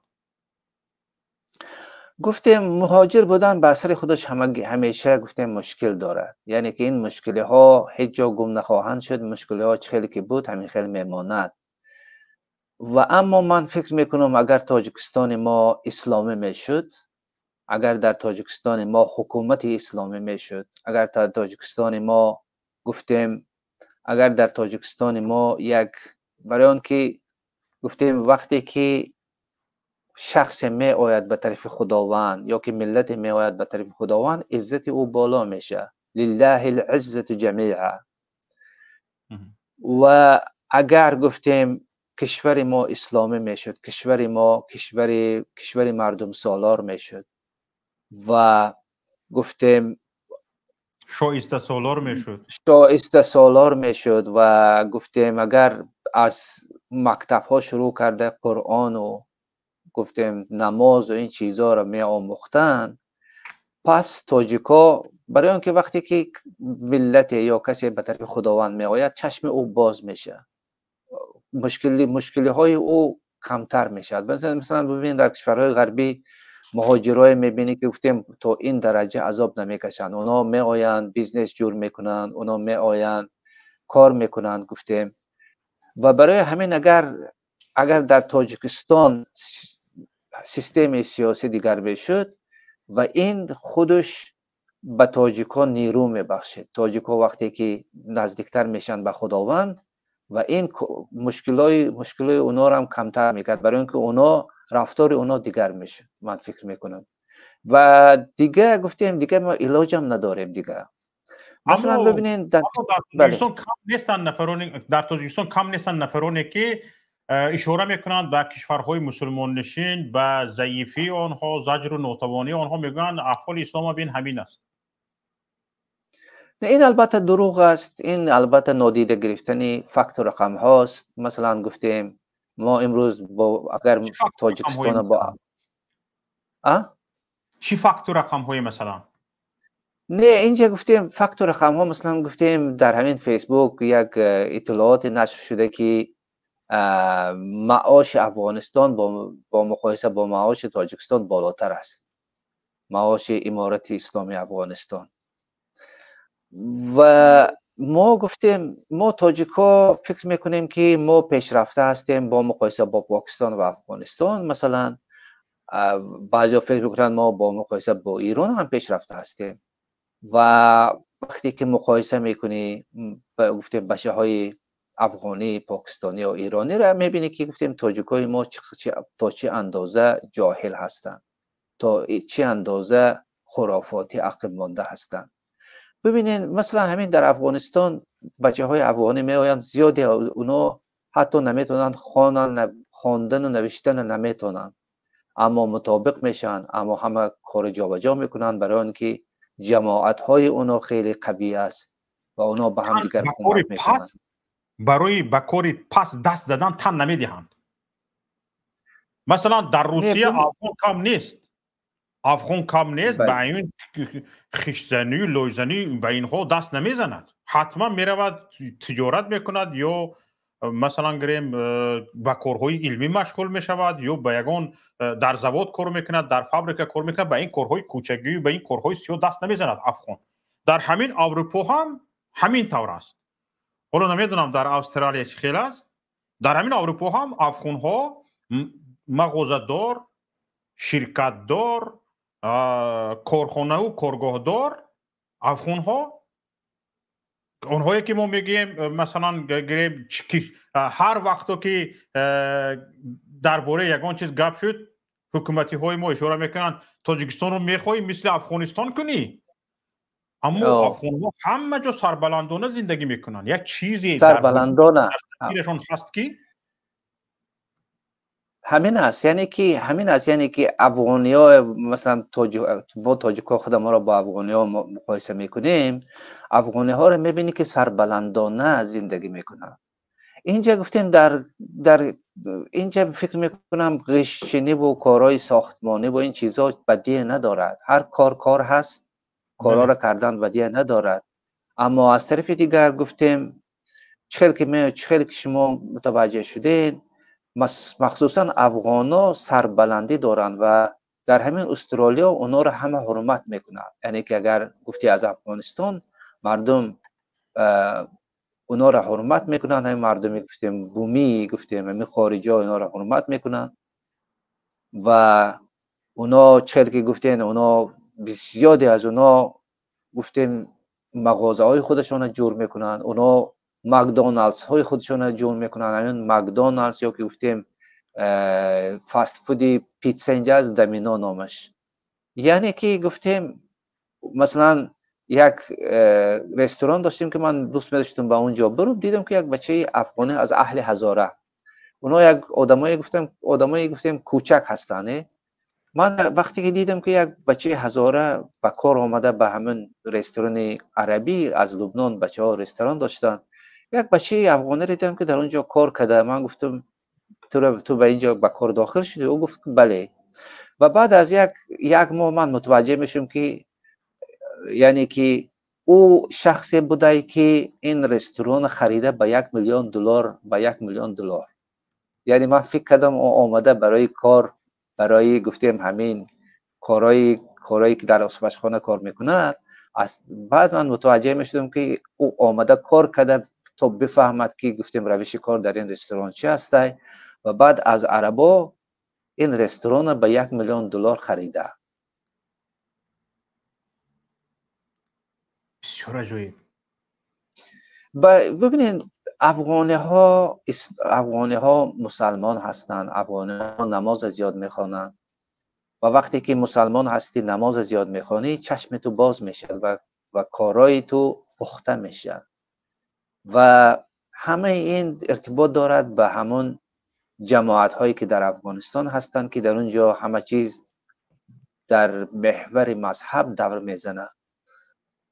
Гуфтем муҳоҷир будан бар сари худаш ҳамеша, гуфтем, мушкил дорад. Яъне ки ин мушкилиҳо ҳеҷ ҷо гум нахоҳанд шуд. Мушкилиҳо чӣ хеле ки буд, ҳамин хел мемонад. Ва аммо ман фикр мекунам агар Тоҷикистони мо исломӣ мешуд, агар дар Тоҷикистони мо ҳукумати исломӣ мешуд, агар дар Тоҷикистони мо, гуфтем, агар дар Тоҷикистони мо як, барои он ки, гуфтем, вақте ки шахсе меояд ба тарафи Худованд ё ки миллате меояд ба тарафи Худованд, иззати ӯ боло мешавад. Лиллаҳи лиззату ҷамиа. Ва агар, гуфтем, кишвари мо исломӣ мешуд, кишвари мо кишвари мардумсолор мешуд ва, гуфтем, шоистасолор мешуд. Шоистасолор мешуд ва, гуфтем, агар аз мактабҳо шурӯъ карда Қуръону, гуфтем, намозу ин чизҳоро меомӯхтанд, пас тоҷикҳо, барои он ки вақте ки миллате ё касе ба тарафи Худованд меояд, чашми ӯ боз мешавад, мушкилиҳои ӯ камтар мешавад. Масалан, бибинед, дар кишварҳои ғарбӣ муҳоҷирое мебинӣ ки, гуфтем, то ин дараҷа азоб намекашанд. Онҳо меоянд, бизнес ҷур мекунанд, онҳо меоянд, кор мекунанд, гуфтем. Ва барои ҳамин агар дар Тоҷикистон системаи сиёсӣ дигар мешуд ва ин худаш ба тоҷикҳо нерӯ мебахшид. Тоҷикҳо вақте ки наздиктар мешаванд ба Худованд ва ин мушкилои онҳоро ҳам камтар мекард, барои он ки онҳо рафтори онҳо дигар мешуд, ман фикр мекунам. Ва дига, гуфтем, дига мо илоҷам надорем дига. Масалан, бибинед, дар Тоҷикистон кам нестанд нафароне, дар Тоҷикистон кам нестанд нафароне ки ишора мекунанд ба кишварҳои мусулмоннишин, ба заифии онҳо, заҷру нотавонии онҳо, мегӯянд аҳволи ислома бин, ҳамин аст. ин албатта дурӯғ аст. Ин албатта нодида гирифтани факту рақам ҳост. Масалан гуфтем мо имрӯз бо агар Тоҷикистон бо чӣ факту рақамҳое масалан? Не, инҷа гуфтем факту рақамҳо, масалан гуфтем дар ҳамин Фейсбук як иттилооте нашр шуда ки маоши Афғонистон бо муқоиса бо маоши Тоҷикистон болотар аст, маоши Иморати Исломии Афғонистон. Ва мо гуфтем мо тоҷикҳо фикр мекунем ки мо пешрафта ҳастем бо муқоиса бо Покистон ва Афғонистон. Масалан баъзеҳо фикр мекунанд мо бо муқоиса бо Эрон ҳам пешрафта ҳастем. Ва вақте ки муқоиса мекунӣ гуфтем бачаҳои афғонӣ, покистонӣ ё эрониро мебинӣ ки гуфтем тоҷикҳои мо то чӣ андоза ҷоҳил ҳастанд, то чӣ андоза хурофотӣ ақиб монда ҳастанд. Бибинед масалан ҳамин дар Афғонистон бачаҳои афғонӣ меоянд, зиёде онҳо ҳатто наметавонанд хонанд, хондану навиштана наметавонанд, аммо мутобиқ мешаванд, аммо ҳама кори ҷобаҷо мекунанд барои он ки ҷамоатҳои онҳо хеле қавӣ аст ва онҳо ба ҳамдигар кӯмак мекунанд. Барои ба кори пас даст задан тан намедиҳанд. Масалан дар Русия афғон кам нест, афғон кам нест, ба ин хиштзанӣ, лойзанӣ ба инҳо даст намезанад. Ҳатман меравад тиҷорат мекунад ё масалан гирем ба корҳои илмӣ машғул мешавад ё ба ягон дар завод кор мекунад, дар фабрика кор мекунад, ба ин корҳои кӯчагӣ, ба ин корҳои сиёҳ даст намезанад афғон. Дар ҳамин Аврупо ҳам ҳамин тавр аст. Ҳоло намедонам дар Австралия чӣ хел аст. Дар ҳамин Аврупо ҳам афғонҳо мағозадор, ширкатдор, корхонаву коргоҳдор афғонҳо, онҳое ки мо мегӯем масалан гирем ҳар вақто ки дар бораи ягон чиз гап шуд, ҳукуматиҳои мо ишора мекунанд Тоҷикистонро мехоҳӣ мисли Афғонистон кунӣ, аммо афғонҳо ҳама ҷо сарбаландона зиндагӣ мекунанд. Як чизе сарбаландона дар ҳаст ки ҳамин аст, яъне ки ҳамин аст, яъне ки афғониҳо масалан мо тоҷикҳо худамонро бо афғониҳо муқоиса мекунем, афғониҳоро мебинӣ ки сарбаландона зиндагӣ мекунанд. Инҷа гуфтем дар инҷа фикр мекунам ғишчинӣ ва корҳои сохтмонӣ ва ин чизҳо бадие надорад. Ҳар кор кор ҳаст, корҳоро кардан бадие надорад. Аммо аз тарафи дигар гуфтем чӣ хел ки шумо мутаваҷҷеҳ шудед, махсусан афғонҳо сарбаландӣ доранд ва дар ҳамин Австралия онҳоро ҳама ҳурмат мекунанд. Яъне ки агар гуфти аз Афғонистон мардум онҳоро ҳурмат мекунанд, ҳамин мардуме гуфтем бумӣ, гуфтем ҳамин хориҷиҳо онҳоро ҳурмат мекунанд ва онҳо чӣ хел ки гуфтем онҳо бисёде аз онҳо гуфтем мағозаҳои худашонро ҷур мекунанд, онҳо Макдоналдсҳои худшонро ҷур мекунанд. Ҳамин Макдоналдс ё ки гуфтем фастфуди питса инҷа аст, Домино номаш. Яъне ки гуфтем масалан як ресторан доштем ки ман дӯст медоштам ба он ҷо бурам, дидам ки як бачаи афғонӣ аз аҳли ҳазора, онҳо як одамое гуфтем кӯчак ҳастанд. Ман вақте ки дидам ки як бачаи ҳазора ба кор омада ба ҳамин ресторани арабӣ аз Лубнон бачаҳо ресторан доштанд, як бачаи афғонӣ дидам ки дар он ҷо кор карда. Ман гуфтам ту ба инҷо ба кор дохил шудӣ? Ӯ гуфт бале. Ва баъд аз як моҳ ман мутаваҷҷеҳ мешавам ки яъне ки ӯ шахсе будае ки ин ресторан харида ба $1 миллион, ба $1 миллион. Яъне ман фикр кардам ӯ омада барои кор, барои гуфтем ҳамин корҳое ки дар ошпазхона кор мекунад. Аз баъд ман мутаваҷҷеҳ мешудам ки ӯ омада кор карда то бифаҳмад ки гуфтем равиши кор дар ин ресторан чи ҳастай, ва баъд аз арабо ин ресторанро ба $1 миллион харида. Бисёр аҷоиб. Бибинед афғониҳо мусалмон ҳастанд, афғониҳо намоз зиёд мехонанд ва вақте ки мусалмон ҳастӣ намоз зиёд мехонӣ, чашми ту боз мешавад ва корҳои ту пухта мешавад. Ва ҳамаи ин иртибот дорад ба ҳамон ҷамоатҳое ки дар Афғонистон ҳастанд, ки дар он ҷо ҳама чиз дар меҳвари мазҳаб давр мезанад.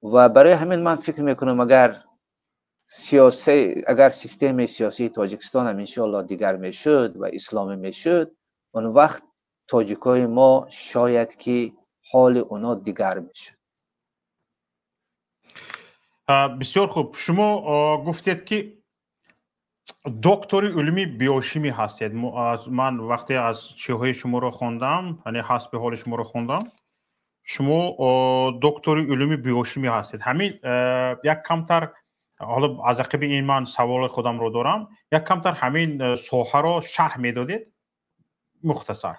و برای همین من فکر میکنم اگر سیستم سیاسی تاجیکستان هم انشالله دیگر میشد و اسلامی میشد، اون وقت تاجیکای ما شاید که حال اونا دیگر میشد. بسیار خوب. شما گفتید که دکتر علمی بیوشیمی هستید. من وقتی از چیزهای شما رو خوندم، یعنی حسب حال شما رو خوندم، شما دکتر علمی بیوشیمی هستید. همین یک کمتر، حالا از عقب این من سوال خودم رو دارم، یک کمتر همین ساحه رو شرح میدادید مختصر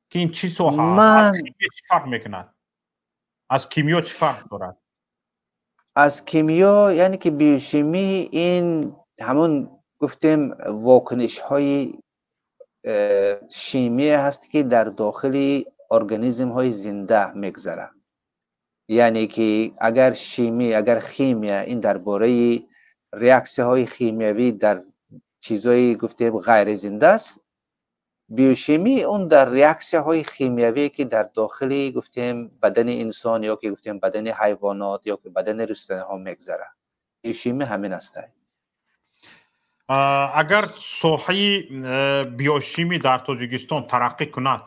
که این چی ساحه است، از کیمیا چی فرق میکند، از کیمیا چی فرق دارد؟ از کیمیا یعنی که بیوشیمی این همون گفتیم واکنش های شیمی هست که در داخل ارگانیسم های زنده میگذره. یعنی که اگر شیمی، اگر خیمیا این درباره ریاکسیون های خیمیوی در چیزایی گفتیم غیر زنده است، بیوشیمی اون در ریاکسیون های خیمیوی که در داخل گفتیم بدن انسان یا که گفتیم بدن حیوانات یا که بدن رستنی ها میگذره. بیوشیمی همین است. اگر ساحه بیوشیمی در تاجیکستان ترقی کند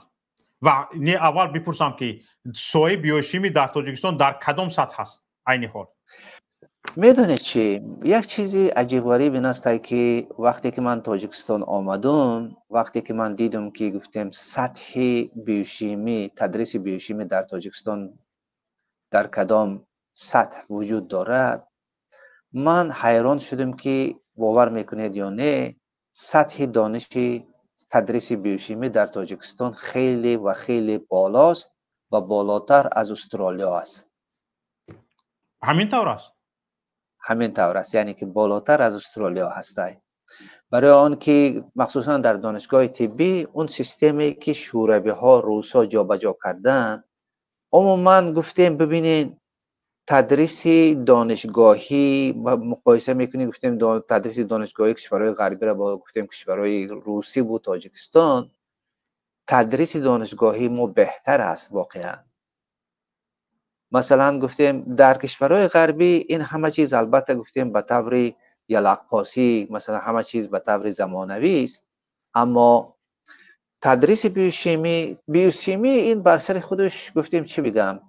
و نه، اول بپرسم که ساحه بیوشیمی در تاجیکستان در کدام سطح است عین حال؟ میدونید چی، یک چیزی عجیب غریب این است که وقتی که من تاجیکستان آمدم، وقتی که من دیدم که گفتیم سطح بیوشیمی، تدریس بیوشیمی در تاجیکستان در کدام سطح وجود دارد، من حیران شدم که باور میکنید یا نه، سطح دانش تدریس بیوشیمی در تاجیکستان خیلی و خیلی بالاست و بالاتر از استرالیا است. همین طور است؟ همین طور است، یعنی که بالاتر از استرالیا هست. برای آن که مخصوصا در دانشگاه طبی اون سیستمی که شوروی ها روسا جابجا کردن، عموما گفتیم ببینید تدریس دانشگاهی مقایسه میکنیم، گفتیم تدریس دانشگاهی کشورهای غربی را با گفتیم کشورهای روسی و تاجیکستان، تدریس دانشگاهی ما بهتر است واقعا. مثلا گفتیم در کشورهای غربی این همه چیز البته گفتیم به طور یلقاسی، مثلا همه چیز به طور زمانوی است، اما تدریس بیوشیمی این بر سر خودش گفتیم چی بگم،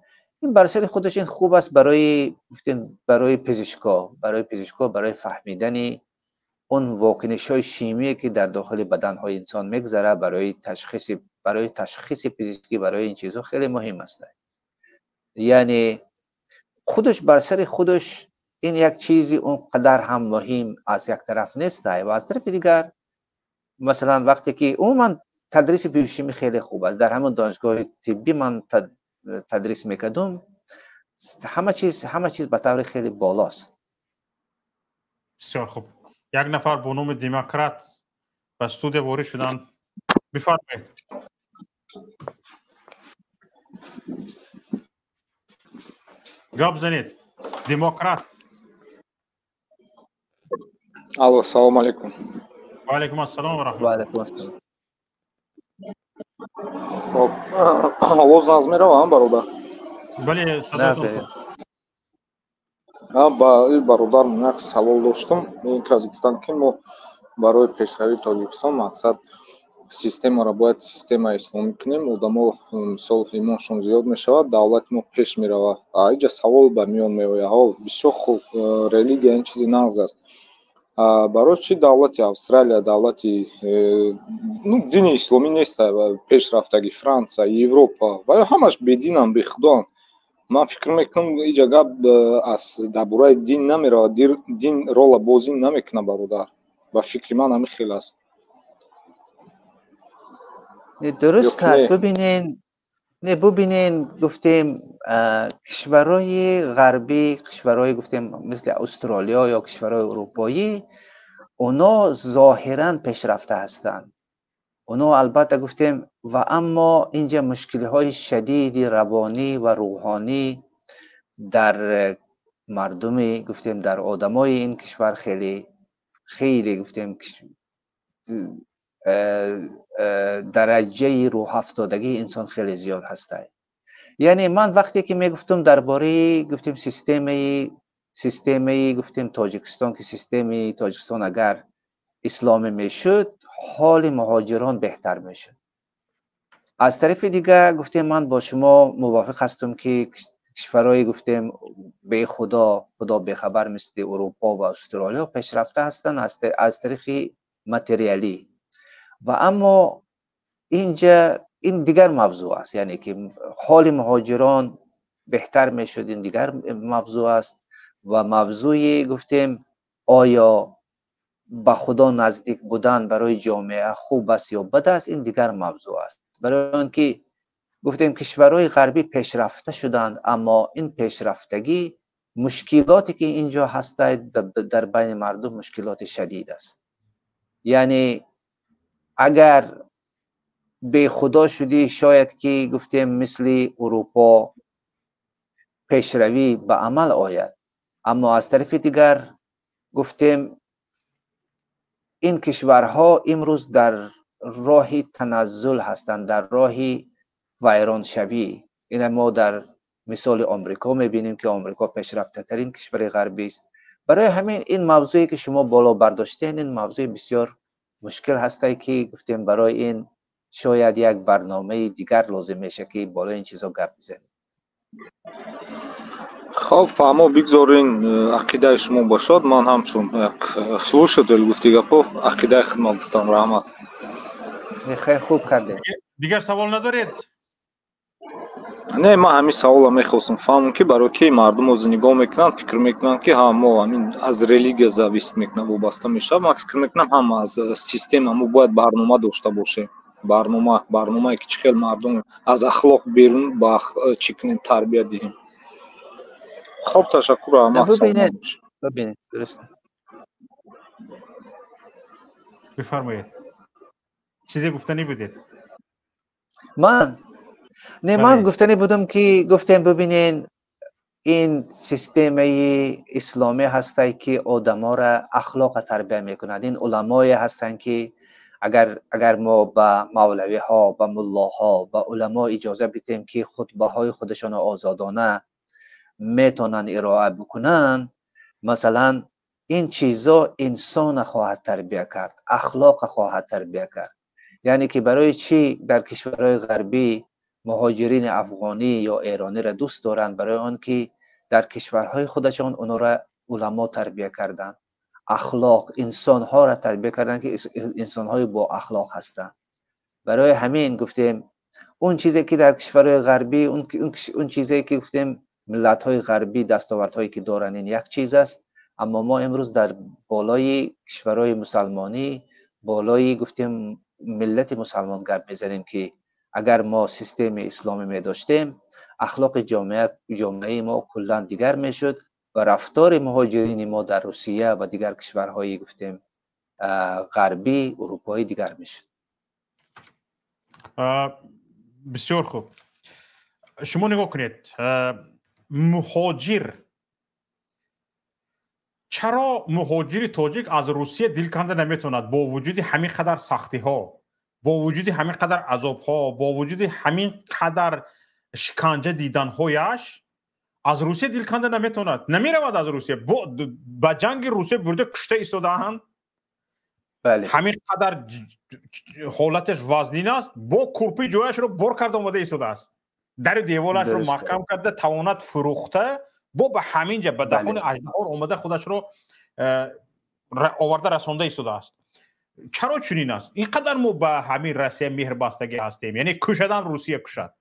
این بر سر خودش این خوب است برای گفتیم برای پزشکا، برای فهمیدن اون واکنش‌های شیمیایی که در داخل بدن‌های انسان میگذره، برای تشخیص پزشکی، برای این چیزها خیلی مهم است. یعنی خودش بر سر خودش این یک چیزی اون قدر هم مهم از یک طرف نیست و از طرف دیگر مثلا وقتی که عموما تدریس بیوشیمی خیلی خوب است، در همون دانشگاه طبی من تدریس میکردم، همه چیز به طور خیلی بالاست. بسیار خوب. یک نفر به نام دموکرات به استودیو وارد شدن، بفرمایید. گپ زنید دموکرات. الو، سلام علیکم. و علیکم السلام و رحمت الله. و علیکم السلام. خب овоз наз меравам бародар? Бале, садоятон. Ба ин бародар як савол доштам. Ин кас гуфтанд ки мо барои пешравии Тоҷикистон мақсад системаро бояд системаи исломӣ кунем, одамо мисол имоншон зиёд мешавад, давлати мо пеш меравад. Инҷа савол ба миён меояд. Бисёр хуб, религия ин чизи нағз аст. Барои чӣ давлати Австралия, давлати дини исломӣ нест, пешрафтаги Франция, Европа, ва ҳамаш бединам, бехудоам. Ман фикр мекунам инҷа гап аз дар бораи дин намеравад, дин рола бозӣ намекунад бародар. Ба фикри ман ҳамин хел аст. Дуруст аст. Бубинен, гуфтем кишварҳои ғарбӣ, кишварҳои гуфтем мисли Австралия ё кишварҳои аврупоӣ, اونا ظاهرا پیشرفته هستند، اونا البته گفتیم و اما اینجا مشکلی های شدید روانی و روحانی در مردم گفتیم در آدمای این کشور خیلی خیلی گفتیم درجه روح افتادگی انسان خیلی زیاد هسته. Яъне ман вақте ки мегуфтам дар бораи гуфтем системаи гуфтем Тоҷикистон, ки системаи Тоҷикистон агар исломӣ мешуд, ҳоли муҳоҷирон беҳтар мешуд. Аз тарафи дигар гуфтем ман бо шумо мувофиқ ҳастам, ки кишварҳои гуфтем бехудо, худо бехабар мисли Аврупо ва Австралия пешрафта ҳастанд аз тариқи материалӣ. Ва аммо инҷа ин дигар мавзӯъ аст, яъне ки ҳоли муҳоҷирон беҳтар мешуд, ин дигар мавзӯъ аст. Ва мавзӯи гуфтем оё ба худо наздик будан барои ҷомеа хуб аст ё бад аст, ин дигар мавзӯъ аст. Барои он ки гуфтем кишварҳои ғарбӣ пешрафта шуданд, аммо ин пешрафтагӣ мушкилоте ки инҷо ҳастанд дар байни мардум мушкилоти шадид аст. Яъне агар бехудо шудӣ, шояд ки гуфтем мисли Аврупо пешравӣ ба амал ояд, аммо аз тарафи дигар гуфтем ин кишварҳо имрӯз дар роҳи таназзул ҳастанд, дар роҳи вайроншавӣ. Ина мо дар мисоли Амрико мебинем, ки Амрико пешрафтатарин кишвари ғарбӣ аст. Барои ҳамин ин мавзӯе ки шумо боло бардоштед, ин мавзӯи бисёр мушкил ҳастае, ки гуфтем барои ин шояд як барномаи дигар лозим мешавад, ки болои ин чизо гап бизанем. Хоб, фаҳмо, бигзорин ақидаи шумо бошад. Ман ҳамчун як слушатель гуфти гапо ақидаи худма гуфтам. Раҳмат. Хеле хуб кардед. Дигар савол надоред? Не, ман ҳамин саволро мехостам фаҳмам, ки барои ки мардум ҳозир нигоҳ мекунанд, фикр мекунанд, ки ҳа, мо ҳамин аз религия зависит мекунад, вобаста мешавад. Ман фикр мекунам, ҳама аз система. Мо бояд барнома дошта бошем, барнома, барномае ки чӣ хел мардум аз ахлоқ берун ба чӣ кунем, тарбия диҳем. Хоб, ташаккур, раҳмат. Бубинед, бубинед, дуруст аст. Бифармоед, чизе гуфтанӣ будед? Ман не, ман гуфтанӣ будам, ки гуфтем бубинен, ин системаи исломӣ ҳастае, ки одаморо ахлоқа тарбия мекунад. Ин уламое ҳастанд, ки агар мо ба мавлавиҳо, ба муллоҳо, ба уламо иҷоза бидиҳем, ки хутбаҳои худашонро озодона метавонанд ироа бикунанд, масалан, ин чизо инсона хоҳад тарбия кард, ахлоқа хоҳад тарбия кард. Яъне ки барои чӣ дар кишварҳои ғарбӣ муҳоҷирини афғонӣ ё эрониро дӯст доранд? Барои он ки дар кишварҳои худашон онҳоро уламо тарбия карданд, ахлоқ, инсонҳоро тарбия карданд, ки инсонҳои бо ахлоқ ҳастанд. Барои ҳамин гуфтем он чизе ки дар кишварҳои ғарбӣ, он чизе ки гуфтем миллатҳои ғарбӣ дастовардҳое ки доранд, ин як чиз аст, аммо мо имрӯз дар болои кишварҳои мусалмонӣ, болои гуфтем миллати мусалмон гап мезанем, ки агар мо системаи исломӣ медоштем, ахлоқи ҷомеаи мо куллан дигар мешуд ва рафтори муҳоҷирини мо дар Русия ва дигар кишварҳои гуфтем ғарбӣ, урупоӣ дигар мешуд. Бисёр хуб. Шумо нигоҳ кунед, муҳоҷир, чаро муҳоҷири тоҷик аз Русия дил канда наметавонад, бо вуҷуди ҳамин қадар сахтиҳо, бо вуҷуди ҳамин қадар азобҳо, бо вуҷуди ҳамин қадар шиканҷа диданҳояш аз Русия дил канда наметавонад, намеравад аз Русия? Ба ҷанги Русия бурда кушта истодаанд, ҳамин қадар ҳолаташ вазнин аст, бо курпи ҷояшро бор карда омада истодааст, дари деволашро маҳкам карда, тавонат фурӯхта, бо ба ҳамин ҷа ба даҳони аждаҳор омада, худашро оварда расонда истодааст. Чаро чунин аст? Ин қадар мо ба ҳамин Россия меҳрбастагӣ ҳастем, яъне кушадан Русия кушад.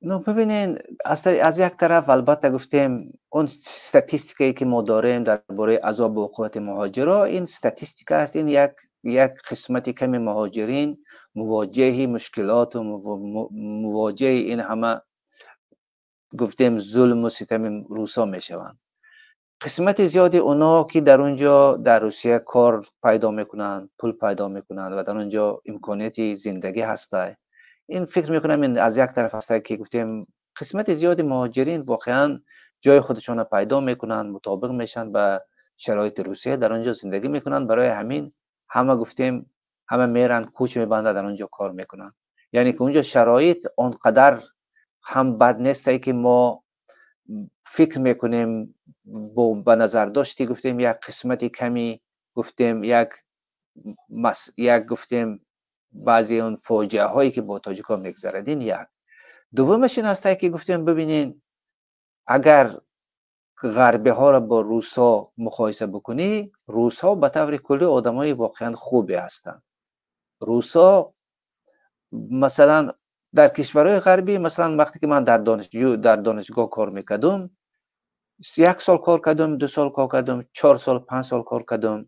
Ну, бибинед, аз як тараф албатта гуфтем он статистикае ки мо дорем дар бораи азобу уқубати муҳоҷиро, ин статистика аст. Ин як қисмати ками муҳоҷирин мувоҷеҳи мушкилоту мувоҷеҳи ин ҳама гуфтем зулму ситами русо мешаванд. Қисмати зиёди оно ки дар он ҷо дар Русия кор пайдо мекунанд, пул пайдо мекунанд ва дар он ҷо имконияти зиндагӣ ҳастай. Ин фикр мекунам, ин аз як тараф ҳастай, ки гуфтем қисмати зиёди муҳоҷирин воқеан ҷои худашонро пайдо мекунанд, мутобиқ мешаванд ба шароити Русия, дар он ҷо зиндагӣ мекунанд. Барои ҳамин ҳама гуфтем ҳама меранд, кӯч мебанданд, дар он ҷо кор мекунанд. Яъне ки он ҷо шароит он қадар هم بد نیست که ما فکر میکنیم با نظر داشتی گفتیم یک قسمتی کمی گفتیم یک گفتیم بعضی اون فاجعه هایی که با تاجیکا میگذرد. این یک. دومش این است که گفتیم ببینین اگر غربی ها را با روس ها مقایسه بکنی، روس ها به طور کلی آدم های واقعا خوبی هستند. روس ها مثلا در کشورهای غربی، مثلا وقتی که من در دانشگاه کار میکردم، 1 سال کار کردم، 2 سال کار کردم، 4 سال 5 سال کار کردم،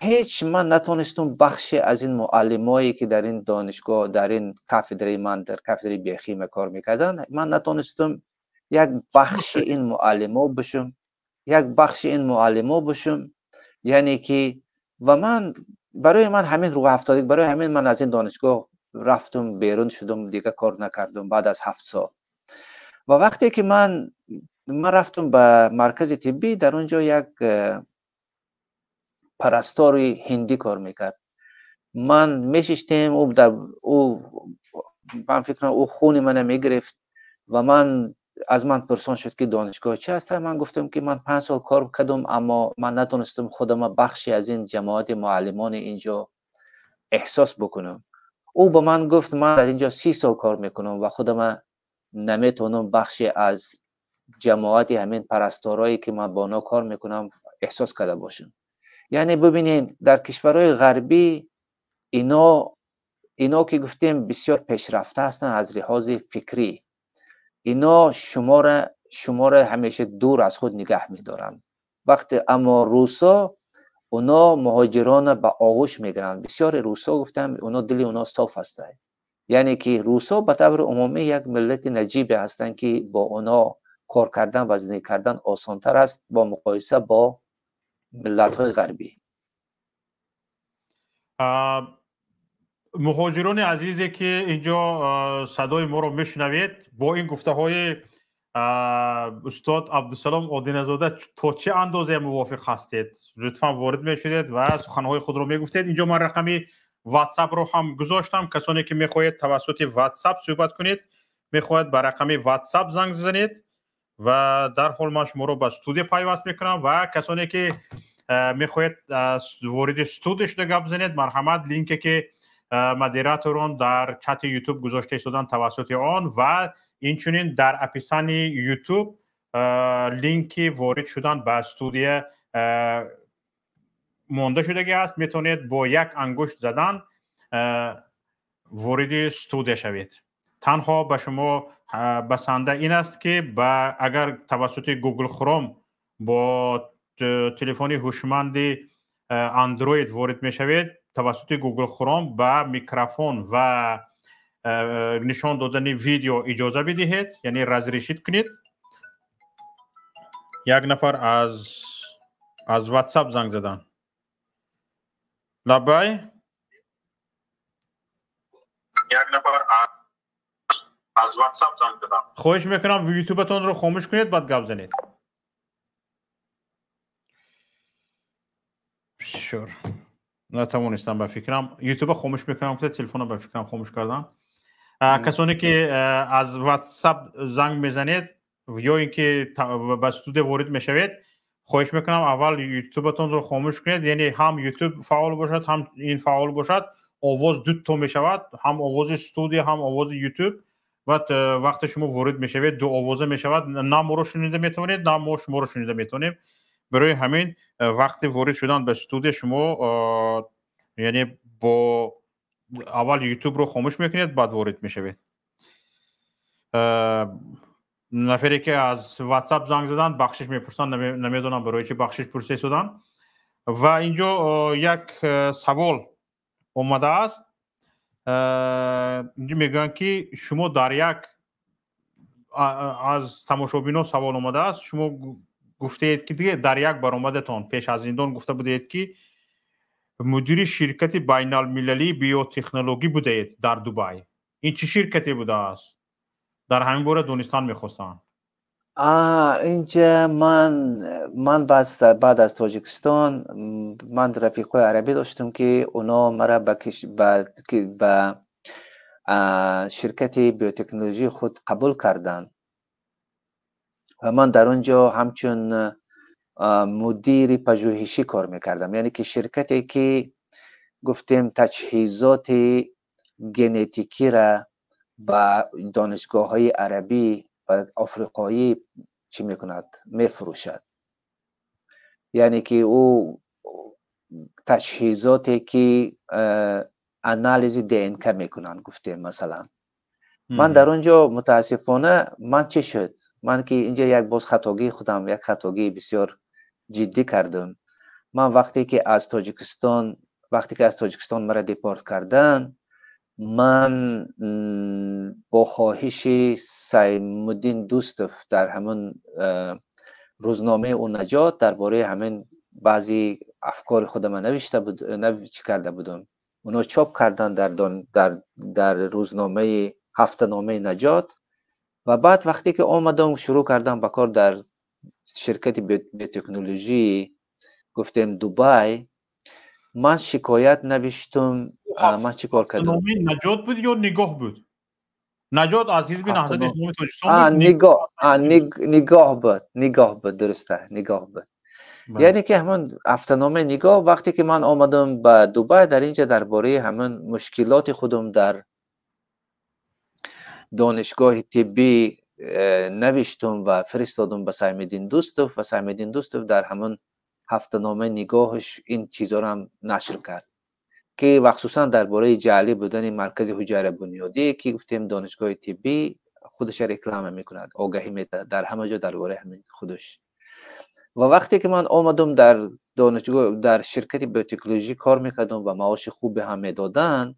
هیچ من نتونستم بخشی از این معلمایی که در این دانشگاه در این کافتدری من در کافتدری بیخیمه کار میکردن، من نتونستم یک بخش این معلما بشم، یک بخش این معلما بشم. یعنی که و من برای من همین روح افتادگی، برای همین من از این دانشگاه رفتم بیرون شدم، دیگه کار نکردم بعد از 7 سال. و وقتی که من رفتم به مرکز طبی، در اونجا یک پرستار هندی کار میکرد. من میشستیم، او من فکر کنم او خون من میگرفت و من از من پرسان شد که دانشگاه چه هست. من گفتم که من 5 سال کار کردم، اما من نتونستم خودم بخشی از این جماعت معلمان اینجا احساس بکنم. او به من گفت من در اینجا 30 سال کار میکنم و خودم نمیتونم بخشی از جماعت همین پرستارایی که من با اونا کار میکنم احساس کرده باشم. یعنی ببینید در کشورهای غربی اینا که گفتیم بسیار پیشرفته هستن از لحاظ فکری، اینا شما را همیشه دور از خود نگه میدارن. وقتی اما روسا اونا مهاجران به آغوش میگیرن. بسیار روسا گفتم اونا دل اونا صاف هستن. یعنی که روسا به طور عمومی یک ملت نجیب هستن که با اونا کار کردن و زندگی کردن آسانتر است با مقایسه با ملت‌های غربی. муҳоҷирони азизе ки инҷо садои моро мешунавед, бо ин гуфтаҳои устод Абдусалом Одиназода то чӣ андозе мувофиқ ҳастед? Лутфан ворид мешудед ва суханҳои худро мегуфтед. Инҷо ман рақами ватсапро ҳам гузоштам. Касоне ки мехоҳед тавассути ватсап суҳбат кунед, мехоҳед ба рақами ватсап занг занед ва дар ҳол ман шуморо ба студия пайваст мекунам. Ва касоне ки мехоҳед вориди студия шуда гап занед, марҳамат, линке ки модераторон дар чати ютуб гузошта истоданд тавассути он ва инчунин дар описании ютуб линки ворид шудан ба студия монда шудагӣ аст. Метавонед бо як ангушт задан вориди студия шавед. Танҳо ба шумо басанда ин аст ки агар тавассути Google Chrome бо телефони ҳушманди Android ворид мешавед, тавассути Google Chrome ба микрофон ва нишон додани видео иҷоза бидиҳед, яъне разрешит кунед. Як нафар аз WhatsApp занг задан. Лабай. Як нафар аз WhatsApp занг задан. Хоҳиш мекунам ютубатонро хомӯш кунед, баъд гап занед. Sure. Натавонистам ба фикрам. Ютуба хомӯш мекунам, ки телефонро ба фикрам хомӯш кардам. Касоне ки аз WhatsApp занг мезанед ё ин ки ба студия ворид мешавед, хоҳиш мекунам аввал ютубатонро хомӯш кунед. Яъне ҳам ютуб фаъол бошад, ҳам ин фаъол бошад, овоз дуто мешавад, ҳам овози студия, ҳам овози ютуб. Баъд вақте шумо ворид мешавед, ду овоза мешавад, на моро шунида метавонед, на мо шуморо шунида метавонем. Барои ҳамин вақти ворид шудан ба студия шумо яъне бо аввал ютубро хомӯш мекунед, баъд ворид мешавед. Нафаре ки аз WhatsApp занг заданд, бахшиш мепурсанд, намедонам барои чӣ бахшиш пурсида истоданд. Ва инҷо як савол омадааст. Инҷо мегӯянд ки шумо дар як аз тамошобино савол омадааст. Шумо гуфтаед ки диге дар як баромадатон пеш аз зиндон гуфта будаед ки мудири ширкати байналмилалии биотехнологӣ будаед дар Дубай. Ин чӣ ширкате будааст? Дар ҳамин бора донистан мехостанд. Инҷа ман баъд аз Тоҷикистон ман рафиқҳои арабӣ доштам ки оно мара ба شرکت بیوتکنولوژی خود قبول کردند و من در اونجا همچون مدیر پژوهشی کار میکردم. یعنی که شرکتی که گفتیم تجهیزات گنتیکی را به دانشگاه های عربی و آفریقایی چی میکند؟ میفروشد. یعنی که او تجهیزاتی که آنالیز دی ان میکنن، گفتیم مثلا من در اونجا متاسفانه من چه شد، من که اینجا یک باز خطاگی خودم، یک خطاگی بسیار جدی کردم. من وقتی که از تاجیکستان مرا deport کردن، من با خواهش سیمودین دوستف در همون روزنامه او نجات درباره همین بعضی افکار خودم نوشته بود، چی کرده بودم، اونا چاپ کردن در روزنامه هفته نامه نجات. و بعد وقتی که آمدم شروع کردم به کار در شرکت بیوتکنولوژی گفتیم دوبای، من شکایت نوشتم. من چیکار کردم؟ نامه نجات بود یا نگاه بود؟ نجات از حزب نهضت اسلامی تاجیکستان بود. نگاه، نگاه بود، نگاه بود، درسته، نگاه بود. یعنی که همون هفته‌نامه نگاه، وقتی که من آمدم به دوبای، در اینجا درباره همون مشکلات خودم در دانشگاه طبی نوشتم و فرستادم به سیمدین دوستوف و سیمدین دوستوف در همون هفته‌نامه نگاهش این چیزا رو هم نشر کرد که مخصوصا درباره جعلی بودن مرکز حجره بنیادی که گفتیم دانشگاه طبی خودش رکلام میکند، آگاهی میده در همه جا درباره همین خودش. و وقتی که من آمدم در دانشگاه، در شرکت بیوتکنولوژی کار میکردم و معاش خوب هم میدادن،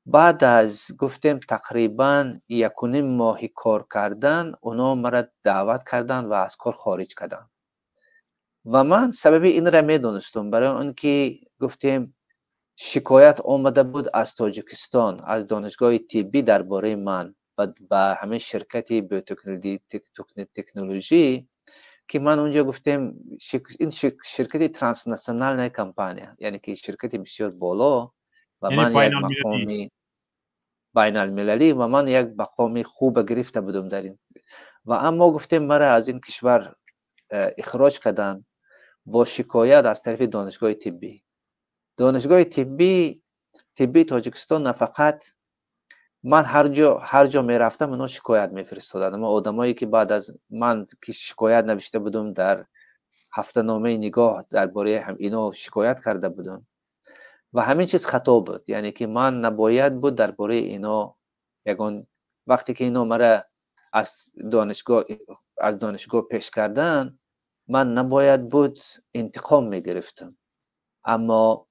بعد از گفتیم تقریبا 1.5 ماهی کار کردن، اونا مرا دعوت کردن و از کار خارج کردن. و من سبب این را میدونستم، برای آنکه گفتیم شکایت آمده بود از تاجیکستان، از دانشگاه طبی درباره من و به همه شرکت بیوتکنولوژی که من اونجا گفتیم این شرکت transnational компания، یعنی که شرکت بسیار بالا و یعنی من یک مقامی بین المللی و من یک مقام خوب گرفته بودم در این و اما گفتیم مرا از این کشور اخراج کردن با شکایت از طرف دانشگاه طبی، دانشگاه طبی تاجیکستان. نه فقط من، هر جا میرفتم اونا شکایت میفرستادن. اما آدمایی که بعد از من که شکایت نوشته بودم در هفته نامه نگاه، درباره هم اینا شکایت کرده بودم و همین چیز خطا بود. یعنی که من نباید بود درباره اینا یگان، وقتی که اینا مرا از دانشگاه پیش کردن، من نباید بود انتقام میگرفتم. اما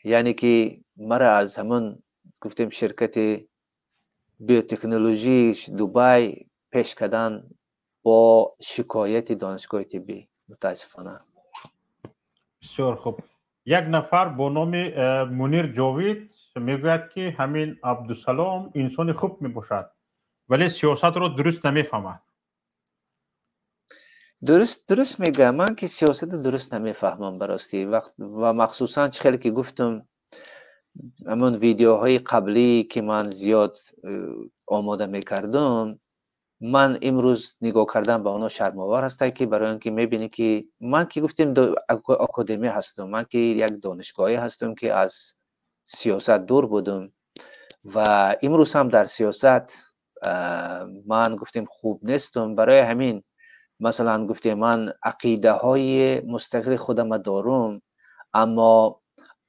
یعنی که مرا از همون گفتیم شرکت بیوتکنولوژی دوبای پیش کردن با شکایت دانشگاه طبی، متاسفانه. بسیار خوب. یک نفر با نام منیر جاوید میگوید که همین عبدالسلام انسان خوب میباشد ولی سیاست رو درست نمیفهمد. درست میگه. من که سیاست درست نمیفهمم براستی وقت و مخصوصا چه که گفتم همون ویدیوهای قبلی که من زیاد آماده میکردم، من امروز نگاه کردم به اونا شرم‌آور هست که برای اینکه میبینی که من که گفتیم آکادمی هستم، من که یک دانشگاهی هستم که از سیاست دور بودم و امروز هم در سیاست من گفتیم خوب نیستم. برای همین مثلا گفتیم من عقیده های مستقل خودم دارم، اما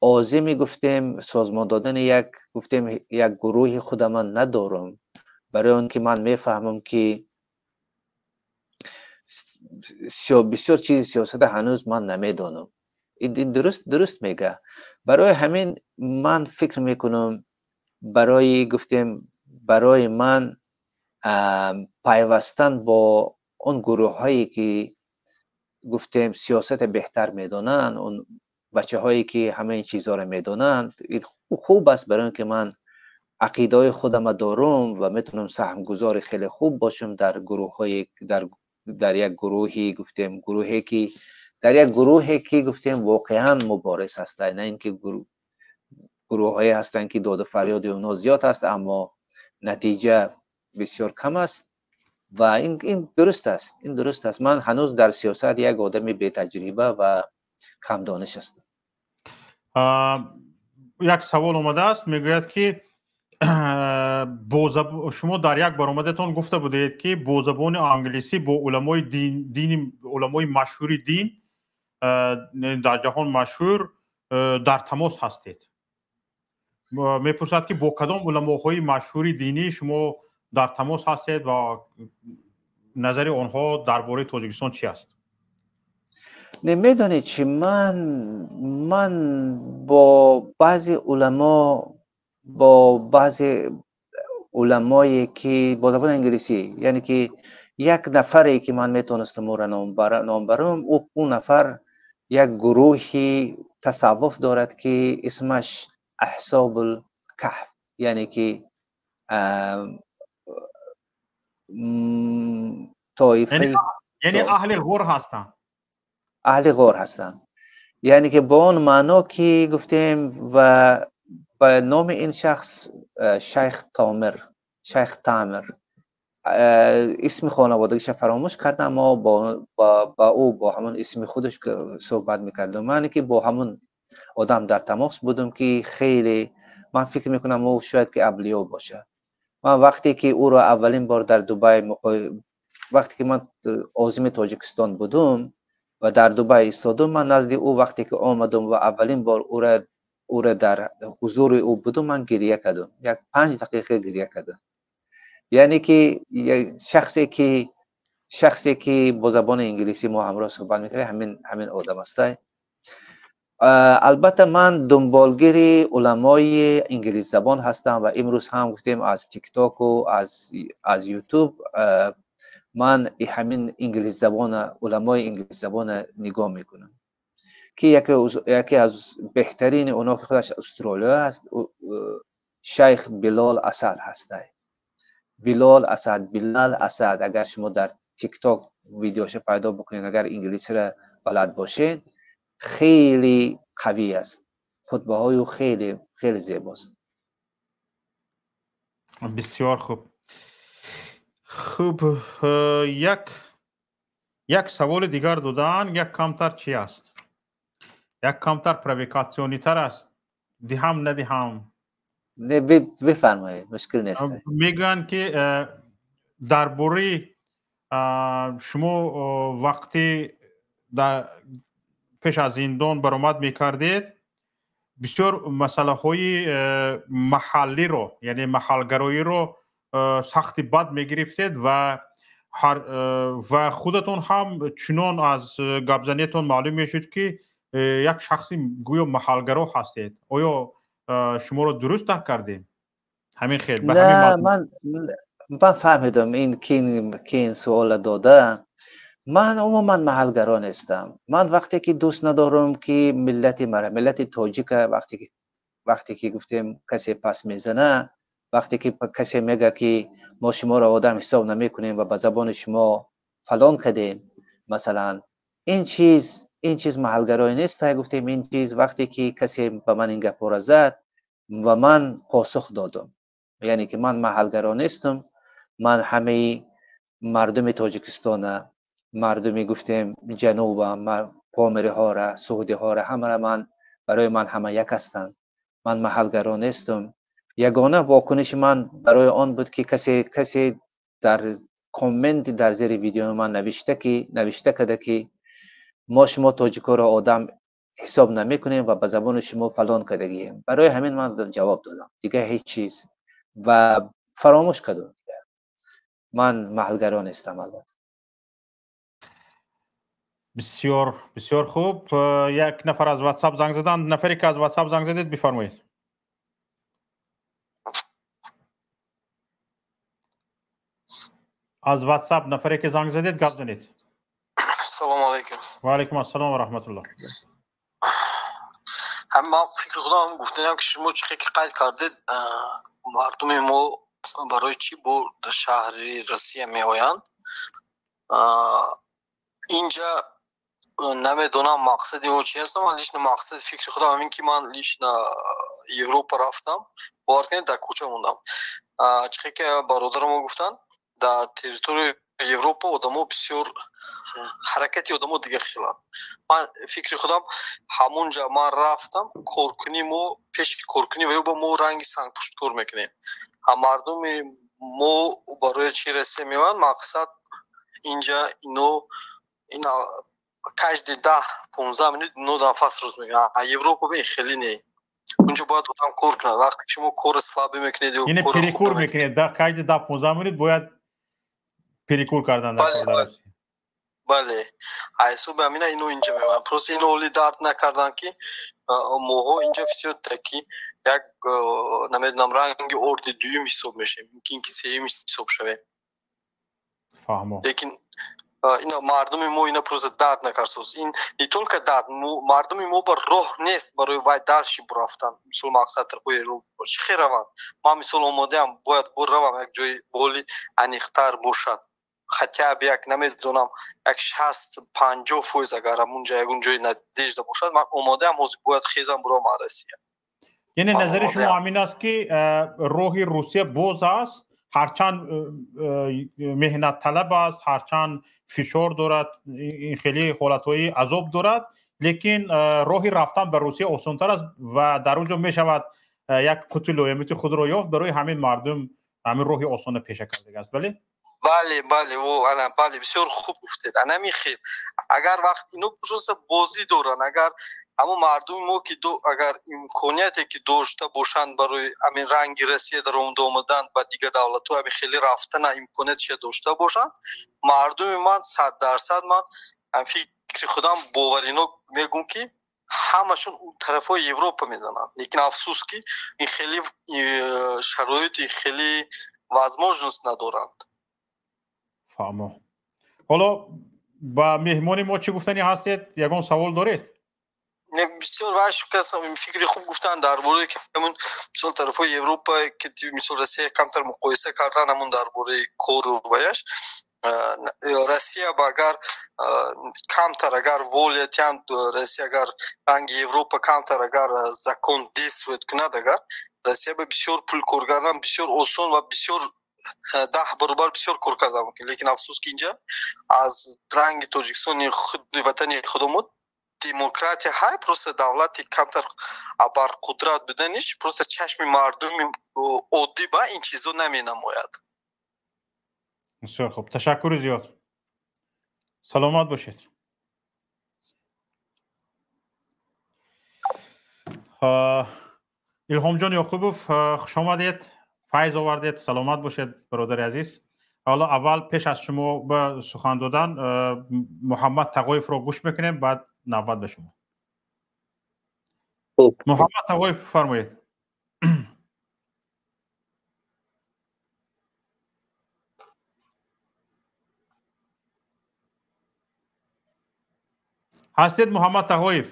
عازمی گفتیم سازمان دادن یک گفتیم یک گروه خودم ندارم، برای آنکه من میفهمم که بسیار چیز سیاست هنوز من نمیدانم. این درست میگه. برای همین من فکر میکنم برای گفتیم برای من پیوستن با اون گروه هایی که گفتیم سیاست بهتر میدانن، اون بچه هایی که همه این چیزها رو میدانند، خوب است، برای اینکه من عقیده خودم دارم و میتونم سهمگذار خیلی خوب باشم در گروه های در یک گروهی گفتیم گروهی که در یک گروهی که گفتیم واقعا مبارز هست، نه اینکه گروه гурӯҳҳое ҳастанд, ки доду фарёди онҳо зиёд аст, аммо натиҷа бисёр кам аст ва ин дуруст аст, ин дуруст аст. Ман ҳанӯз дар сиёсат як одами бетаҷриба ва камдониш ҳастам. Як савол омадааст, мегӯяд, ки шумо дар як баромадатон гуфта будед, ки бо забони англисӣ бо уламои дини, уламои машҳури дин, дар ҷаҳон машҳур, дар тамос ҳастед. Мепурсад, ки бо кадом уламоҳои машҳури динӣ шумо дар тамос ҳастед ва назари онҳо дар бораи Тоҷикистон чӣ аст? Не, медонед чӣ, ман бо баъзе уламо, бо баъзе уламое, ки бо забони англисӣ, яъне ки як нафаре, ки ман метавонистам ӯро ном барам, ӯ нафар як гурӯҳи тасаввуф дорад, ки исмаш Аҳсобул Каҳф, яъне ки тоифаи Яъне аҳли ғор ҳастанд. Аҳли ғор ҳастанд, яъне ки бо он маъно, ки гуфтем, ва ба номи ин шахс Шайх Томир, Шайх Тамир, исми хонаводагиша фаромӯш кардам, аммо ба ӯ бо ҳамон исми худаш суҳбат мекардам. Ман ки бо ҳамон одам дар тамос будам, ки хеле ман фикр мекунам, ӯ шояд ки авлиё бошад. Ман вақте ки ӯро аввалин бор дар Дубай, вақте ки ман озими Тоҷикистон будум ва дар Дубай истодум, ман назди ӯ вақте ки омадум ва аввалин бор ӯро дар ҳузури ӯ будум, ман гирия кардам, як 5 дақиқа гирия кардам. Яъне ки шахсе ки бо забони инглисӣ мо ҳамроҳ суҳбат мекардем, ҳамин одам астай. Албатта, ман дунболгири уламои инглисзабон ҳастам ва имрӯз ҳам, гуфтем, аз Тиктоку аз Ютуб ман ҳамин инглисзабона, уламои инглисзабона нигоҳ мекунам, ки яке аз беҳтарини онҳо, ки худаш Австралия аст, Шайх Билол Асад ҳастай. Билол Асад, Билал Асад. Агар шумо дар Тикток видеоша пайдо бикунед, агар инглисиро балад бошед, хеле қавӣ аст, хутбаҳои ӯ хеле хеле зебост. Бисёр хуб. Хуб, як саволи дигар додаанд, як камтар чӣ аст, як камтар провокатсионитар аст, диҳам, надиҳам? Не, бифармоед, мушкил нест. Мегӯянд, ки дар бораи шумо вақте дар пеш аз зиндон баромад мекардед, бисёр масъалаҳои маҳаллиро, яъне маҳалгароиро сахти бад мегирифтед ва худатон ҳам чунон аз гапзаниятон маълум мешуд, ки як шахси гӯё маҳалгаро ҳастед. Оё шуморо дуруст дарк кардем, ҳамин хел? Ман фаҳмидам ин ки ин суола дода. Ман умуман маҳалгаро нестам. Ман вақте ки дӯст надорам, ки миллати мара, миллати тоҷика, вақте ки, гуфтем, касе пас мезана, вақте ки касе мега, ки мо шуморо одам ҳисоб намекунем ва ба забони шумо фалон кардем, масалан, ин чиз маҳалгароӣ нест. Гуфтем, ин чиз вақте ки касе ба ман ин гапҳоро зад ва ман посух додам, яъне ки ман маҳалгаро нестам. Ман ҳамаи мардуми Тоҷикистона, мардуми, гуфтем, ҷануба, помириҳора, суғдиҳора, ҳамара ман, барои ман ҳама як ҳастанд. Ман маҳалгаро нестам. Ягона вокуниши ман барои он буд, ки касе дар комменти дар зери видеои ман навишта карда, ки мо шумо тоҷикоро одам ҳисоб намекунем ва ба забони шумо фалон кардагием. Барои ҳамин ман ҷавоб додам, дигар ҳеҷ чиз, ва фаромӯш кардам. Ман маҳалгаро нестам, албатта. Бисёр, бисёр хуб. Як нафар аз Ватсап занг заданд. Нафаре, ки аз Ватсап занг задед, бифармоед. Аз Ватсап нафаре, ки занг задед, гап занед. Салому алайкум. Ва алайкум ассалом ва раҳматуллоҳ. Ҳам ман фикри худам гуфтанам, ки шумо чӣ ки қайд кардед, мардуми мо барои чӣ бо шаҳри Россия меоянд инҷа, намедонам, мақсади ӯ чи аст. Ман лично мақсади фикри худам ҳамин, ки ман лично Европа рафтам, бовар кунед, дар кӯча мондам. Чӣ ки бародарамо гуфтанд, дар территорияи Европа одамо бисёр, ҳаракати одамо дига хеланд. Ман фикри худам, ҳамунҷа ман рафтам, коркунӣ мо пеши коркунӣ ва ё ба мо ранги сангпушт кор мекунем. Мардуми мо барои чӣ Россия меоянд? Мақсад инҷа ино ина каждый 10-15 минут ино нафас роз мекунанд. А Европа бе хеле не, унҷо бояд одам кор кунад. Вақте ки шумо кори слабый мекунед ё яъне перекур мекунед, каждый 10-15 минут бояд перекур кардан дар Россия. Бале, ҳисоби ҳамина ино инҷа меоянд. Просто ино оли дард накарданд, ки моҳо инҷа всё-таки як, намедонам, ранги орди дуюм ҳисоб мешавем, мумкин ки сеюм ҳисоб шавем. Фаҳмо. Лекин ина мардуми мо ина просто дард накардсоз. Ин не только дард, мардуми мо ба роҳ нест барои вай дальше бурафтан. Мисол, мақсад тарафҳои Европа чӣ хел раванд? Ман, мисол, омодаам, бояд равам як ҷои боли аниқтар бошад, хотя бы як, намедонам, як 60-50%, агар ҳамунҷа ягон ҷои надежда бошад, ман омодаам, ҳозир бояд хезам, бурам аз Россия. Яъне назари шумо ҳамин аст, ки роҳи Русия боз аст, ҳарчанд меҳнатталаб аст, ҳарчанд фишор дорад, ин хеле ҳолатҳои азоб дорад, лекин роҳи рафтан ба Русия осонтар аст ва дар он ҷо мешавад як қути лоямити худро ёфт. Барои ҳамин мардум ҳамин роҳи осона пеша кардагааст, бале? Бале, бале, о, ана, бале, бисёр хуб гуфтед. Анами хел агар вақт ино просто бозӣ доранд, агар ҳамон мардуми мо ки агар имконияте ки дошта бошанд барои ҳамин ранги Россия даромада омадан ба дигар давлатҳо, ҳамин хеле рафтана имкониятша дошта бошанд мардуми ман, 100% ман фикри худам боваринок мегӯм, ки ҳамашон тарафҳои Европа мезананд. Лекин афсӯс, ки ин хеле шароит, ин хеле возможность надоранд. Фаҳмо. Ҳоло ба меҳмони мо чӣ гуфтанӣ ҳастед? Ягон савол доред? Бисёр фикри хуб гуфтанд дар бораи ҳамун, мисол, тарафҳои Европа, ки мисол Россия камтар муқоиса кардан, ҳамун дар бораи кору ваяш. Россия ба агар камтар агар воля тиҳанд, Россия агар ранги Европа камтар агар закон действует кунад, агар Россия ба бисёр пул кор кардан бисёр осон ва бисёр 10 баробар бисёр кор кардан мумкин. Лекин афсӯс, ки инҷа аз ранги Тоҷикистони худи ватани худомо демократия ҳай, просто давлати камтар абарқудрат буданиш просто чашми мардуми оддӣ ба ин чизо наменамояд. Бисёр хуб, ташаккури зиёд, саломат бошед. Илҳомҷон Ёқубов, хушомадед, файз овардед, саломат бошед, бародари азиз. Ҳоло аввал пеш аз шумо ба сухан додан Муҳаммад Тағоевро гӯш мекунем, баъд навбат ба шумо. Муҳаммад Тағоев, фармоед. Ҳастед, Муҳаммад Тағоев?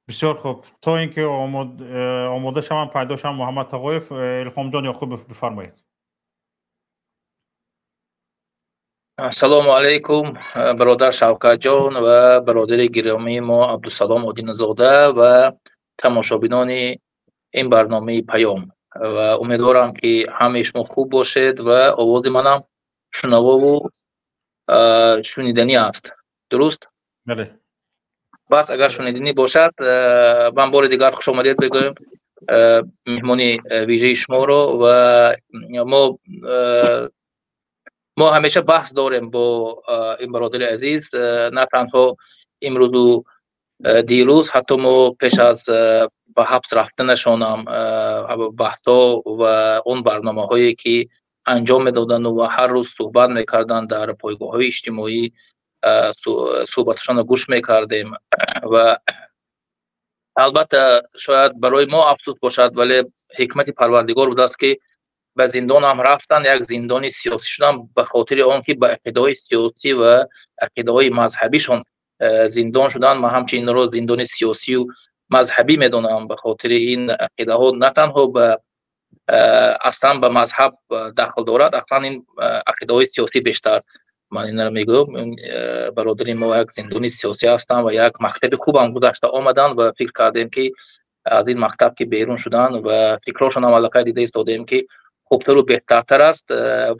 Бисёр хуб, то ин ки омода шаванд, пайдо шаванд Муҳаммад Тағоев, Илҳомҷон Ёқубов, бифармоед. Ассалому алайкум, бародар Шавкатҷон ва бародари гиромии мо Абдусалом Одиназода ва тамошобинони ин барномаи Паём. Ва умедворам, ки ҳамаи шумо хуб бошед ва овози манам шунавову шуниданӣ аст, дуруст? Бале. Бас агар шуниданӣ бошад, ман бори дигар хушомадед бигӯем меҳмони вижаи шуморо. Ва мо ҳамеша баҳс дорем бо ин бародари азиз, на танҳо имрӯзу дирӯз, ҳатто мо пеш аз ба ҳабс рафтанашонам баҳсҳо ва он барномаҳое ки анҷом медоданду ва ҳар рӯз суҳбат мекарданд дар пойгоҳҳои иҷтимоӣ, суҳбаташонро гӯш мекардем. Ва албатта, шояд барои мо афсӯс бошад, вале ҳикмати Парвардигор будааст, ки ба зиндон ҳам рафтанд, як зиндони сиёсӣ шуданд, ба хотири он ки ба ақидаҳои сиёсӣ ва ақидаҳои мазҳабишон зиндон шуданд. Ман ҳамчунин инро зиндони сиёсию мазҳабӣ медонам, ба хотири ин ақидаҳо на танҳо ба аслан ба мазҳаб дахл дорад, аслан ин ақидаҳои сиёсӣ бештар. Ман инро мегӯям, бародари мо як зиндонии сиёсӣ ҳастанд ва як мактаби хубам гузашта омаданд ва фикр кардем, ки аз ин мактаб ки берун шуданд ва фикрҳошон ҳам аллакай дида истодаем, ки хубтару беҳтартар аст.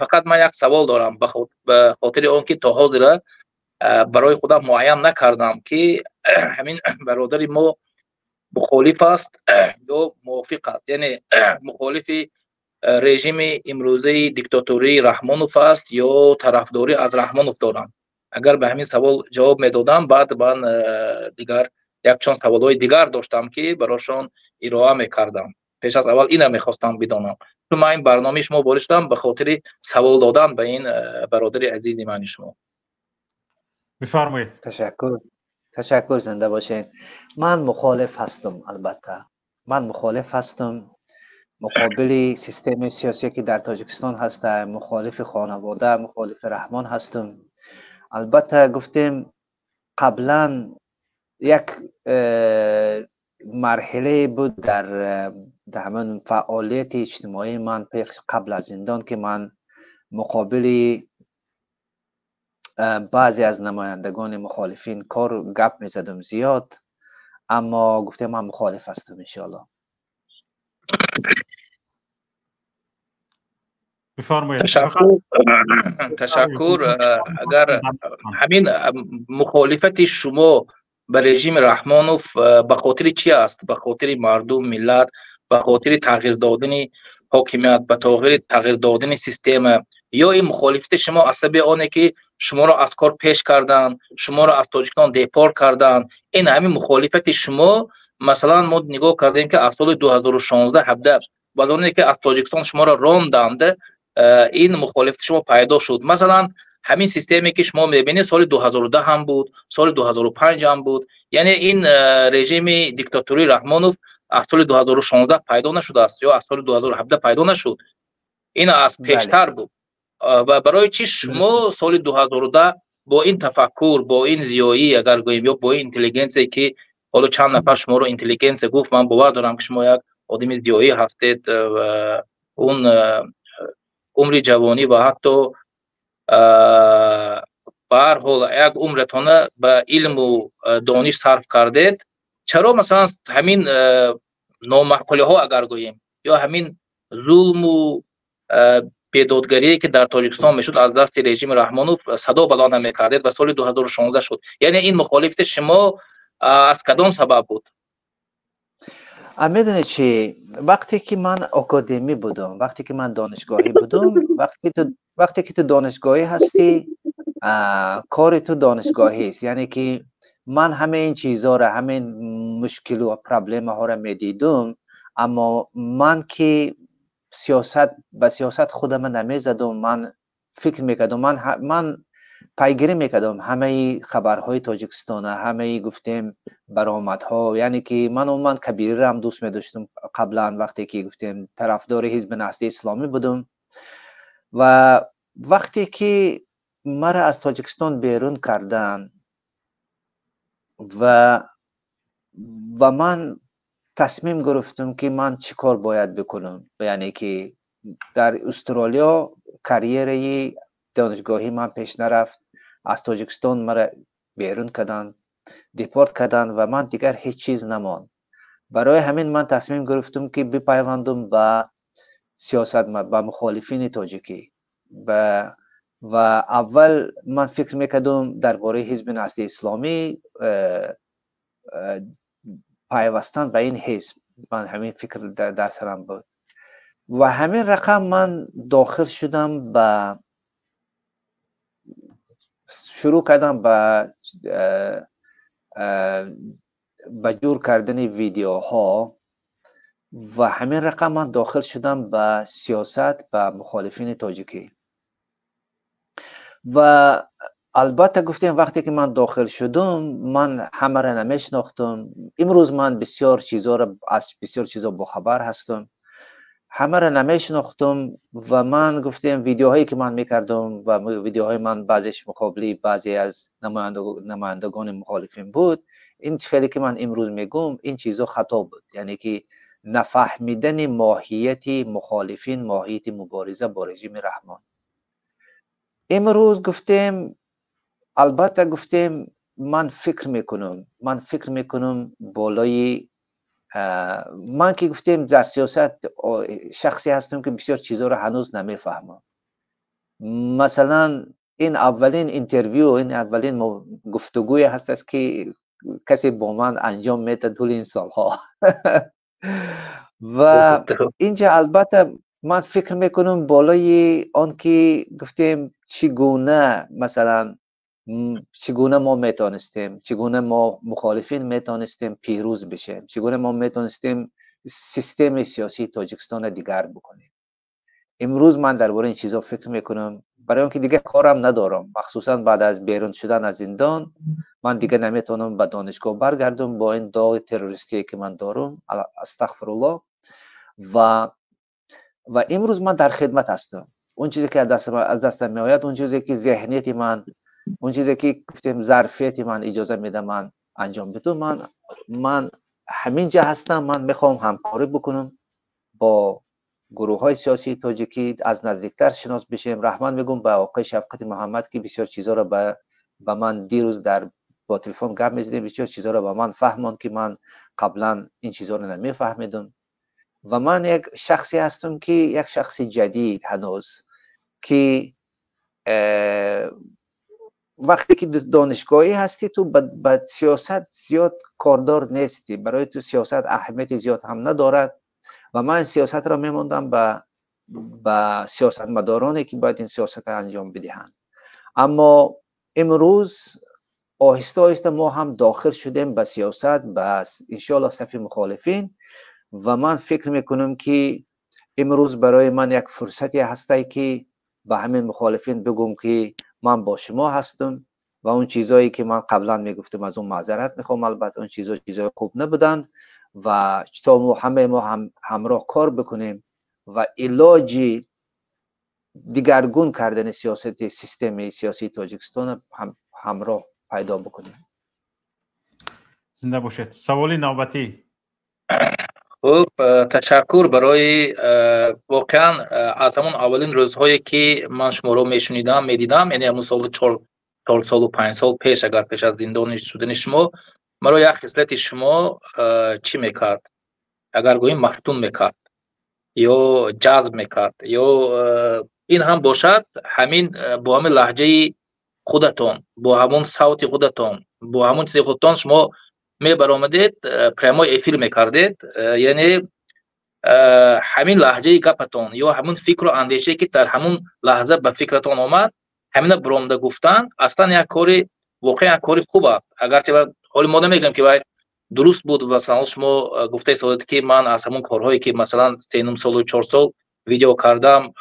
Фақат ман як савол дорам, ба хотири он ки то ҳозира барои худам муайян накардам, ки ҳамин бародари мо мухолиф аст ё мувофиқ аст, яъне мухолифи режими имрӯзаи диктатории Раҳмонов аст ё тарафдорӣ аз Раҳмонов доранд. Агар ба ҳамин савол ҷавоб медодам, баъд ман дигар якчанд саволҳои дигар доштам, ки барошон ироа мекардам. Пеш аз аввал ина мехостам бидонам, чун ман ин барномаи шумо ворид шудам ба хотири савол додан ба ин бародари азизи мани шумо. Бифармоед. Ташаккур, ташаккур, зинда бошед. Ман мухолиф ҳастам, албатта ман мухолиф ҳастам, муқобили системаи сиёсие ки дар Тоҷикистон ҳаста, мухолифи хонавода, мухолифи Раҳмон ҳастам. Албатта, гуфтем, қаблан як марҳилае буд дар ҳамон фаъолияти иҷтимоии ман қабл аз зиндон, ки ман муқобили баъзе аз намояндагони мухолифин кор гап мезадам зиёд, аммо гуфтем, ман мухолиф ҳастам, иншоалло. Бифармоед. Ташаккур, ташаккур. Агар ҳамин мухолифати шумо ба режими Раҳмонов ба хотири чӣ аст? Ба хотири мардум, миллат, ба хотири тағйир додани ҳокимият, ба тағйир додани система, ё ин мухолифати шумо аз сабаби оне ки шуморо аз кор пеш карданд, шуморо аз Тоҷикистон депорт карданд? Ин ҳамин мухолифати шумо, масалан, мо нигоҳ кардем, ки аз соли 2016 17, баъд оне ки аз Тоҷикистон шуморо ронданд, ин мухолифати шумо пайдо шуд. Масалан, ҳамин системе ки шумо мебинед, соли 2010 ҳам буд, соли 2005 ҳам буд, яъне ин режими диктатории Раҳмонов аз соли 2016 пайдо нашудааст ё аз соли 2017 пайдо нашуд, ин аз пештар буд. Ва барои чӣ шумо соли 2010 бо ин тафаккур, бо ин зиёӣ агар гӯем, ё бо ин интеллигенсия, ки ҳоло чанд нафар шуморо интеллигенсия гуфт, ман бовар дорам, ки шумо як одами зиёӣ ҳастед ва он умри ҷавонӣ ва ҳатто ба ҳар ҳол як умратона ба илму дониш сарф кардед, чаро масалан ҳамин номаъқулиҳо агар гӯем ё ҳамин зулму бедодгарие, ки дар Тоҷикистон мешуд аз дасти режими Раҳмонов, садо баланд намекардед ва соли 2016 шуд? Яъне ин мухолифати шумо аз кадом сабаб буд? Медонед чи, вақте ки ман академӣ будам, вақте ки ман донишгоҳӣ будам, вақте ки ту донишгоҳӣ ҳастӣ, кори ту донишгоҳист, яъне ки ман ҳамаи ин чизҳоро, ҳамаи мушкилу проблемаҳоро медидум, аммо ман ки сиёсат ба сиёсат худама намезадум. Ман фикр мекардам, ман пайгирӣ мекардам ҳамаи хабарҳои Тоҷикистона, ҳамаи, гуфтем, баромадҳо, яъне ки ман умуман Кабириро ҳам дӯст медоштам қаблан, вақте ки, гуфтем, тарафдори Ҳизби Наҳзати Исломӣ будум. Ва вақте ки мара аз Тоҷикистон берун карданд ва ман тасмим гирифтам, ки ман чӣ кор бояд бикунам, яъне ки дар Устуролиё карьераи донишгоҳӣ ман пеш нарафт, аз Тоҷикистон мара берун карданд, депорт карданд ва ман дигар ҳеҷ чиз намонд. Барои ҳамин ман тасмим гирифтам, ки бипайвандум ба сиёсат, ба мухолифини тоҷикӣ. Ва аввал ман фикр мекардам дар бораи Ҳизби Наҳзати Исломӣ пайвастан ба ин ҳизб. Ман ҳамин фикр дар сарам буд ва ҳамин рақам ман дохил шудам, ба шурӯъ кардам ба ҷур кардани видеоҳо ва ҳамин рақам ман дохил шудам ба сиёсат, ба мухолифини тоҷикӣ. Ва албатта, гуфтем, вақте ки ман дохил шудум, ман ҳамаро намешинохтум. Имрӯз ман бисёр чизҳоро, аз бисёр чизҳо бохабар ҳастам. Ҳамаро намешинохтум ва ман, гуфтем, видеоҳое ки ман мекардум ва видеоҳои ман баъзеш муқобили баъзе аз намояндагони мухолифин буд. Ин хеле ки ман имрӯз мегӯм, ин чизҳо хато буд, яъне ки нафаҳмидани моҳияти мухолифин, моҳияти мубориза бо режими Раҳмон. Имрӯз гуфтем, албатта гуфтем, ман фикр мекунам болои ман ки гуфтем, дар сиёсат шахсе ҳастам ки бисёр чизҳоро ҳанӯз намефаҳмам. Масалан, ин аввалин интервю, ин аввалин гуфтугӯе ҳаст, ки касе бо ман анҷом медад тӯли ин солҳо. Ва инҷа албатта ман фикр мекунам болои он ки гуфтем, чӣ гуна, масалан, чӣ гуна мо метонистем, чӣ гуна мо мухолифин метонистем пирӯз бишем, чӣ гуна мо метонистем системи сиёсии Тоҷикистонро дигар бикунем. Имрӯз ман дар бораи ин чизҳо фикр мекунам, барои он ки дигар корам надорам. Махсусан баъд аз берун шудан аз зиндон ман дигар наметавонам ба донишгоҳ баргардум бо ин доғи террористие ки ман дорам, астағфируллоҳ. Ва имрӯз ман дар хидмат ҳастам. Он чизе ки аз дастам меояд, он чизе ки зеҳнияти ман, он чизе ки гуфтем, зарфияти ман иҷоза меда ман анҷом бидум, ман ҳамин ҷа ҳастам. Ман мехоҳам ҳамкорӣ бикунам бо гурӯҳҳои сиёсии тоҷикӣ, аз наздиктар шинос бишем. Раҳмат мегӯм ба оқои Шафқати Муҳаммад, ки бисёр чизҳоро ба ман дирӯз дар бо телефон гап мезадем, бисёр чизҳоро ба ман фаҳмонд, ки ман қаблан ин чизҳоро намефаҳмидум. Ва ман як шахсе ҳастам ки як шахси ҷадид ҳанӯз, ки вақте ки донишгоҳӣ ҳастӣ, ту ба сиёсат зиёд кордор нестӣ, барои ту сиёсат аҳамияти зиёд ҳам надорад. Ва ман сиёсатро мемондам ба сиёсатмадороне ки бояд ин сиёсатро анҷом бидиҳанд. Аммо имрӯз оҳиста оҳиста мо ҳам дохил шудем ба сиёсат, ба иншоаллоҳ сафи мухолифин. Ва ман фикр мекунам, ки имрӯз барои ман як фурсате ҳастай, ки ба ҳамин мухолифин бигӯм, ки ман бо шумо ҳастам. Ва он чизҳое ки ман қаблан мегуфтам, аз он маъзарат мехоҳам. Албатта, он чизҳо чизҳои хуб набуданд. Ва то мо ҳамаи мо ҳамроҳ кор бикунем ва илоҷи дигаргун кардани сиёсати системаи сиёсии Тоҷикистон ҳамроҳ пайдо бикунем. Зинда бошед. Саволи навбатӣ. Хуб, ташаккур барои воқеан аз ҳамон аввалин рӯзҳое ки ман шуморо мешунидам, медидам, яъне ҳамон соли 4 солу 5 сол пеш, агар пеш аз зиндонӣ шудани шумо, маро як хислати шумо чӣ мекард, агар гӯем, мафтун мекард ё ҷазб мекард, ё ин ҳам бошад, ҳамин бо ҳамин лаҳҷаи худатон, бо ҳамон савти худатон, бо ҳамон чизи худатон шумо мебаромадед, прямой эфир мекардед. Яъне ҳамин лаҳҷаи гапатон ё ҳамун фикру андешае, ки дар ҳамун лаҳза ба фикратон омад, ҳамина биромада гуфтан аслан як кори, воқеан як кори хуб аст. Агарчи ҳоли мо намегӯем, ки вай дуруст буд. Масалан, шумо гуфта истодед, ки ман аз ҳамун корҳое, ки масалан сенум солу 4 сол видео кардам,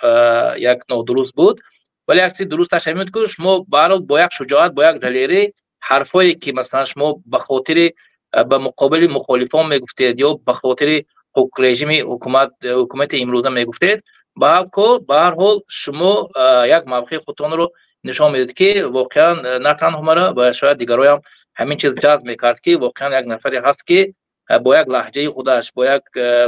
як нодуруст буд, вале як чизи дурусташ ҳамин буд, ки шумо баҳрҳол бо як шуҷоат, бо як далерӣ ҳарфҳое, ки масалан шумо ба хотири ба муқобили мухолифон мегуфтед ё ба хотири режими ҳукумати имрӯза мегуфтед, ба ҳар ҳол шумо як мавқеи худтонро нишон медод, ки воқеан на танҳо мара ва шояд дигароям ҳамин чиз ҷазб мекард, ки воқеан як нафаре ҳаст, ки бо як лаҳҷаи худаш, бо як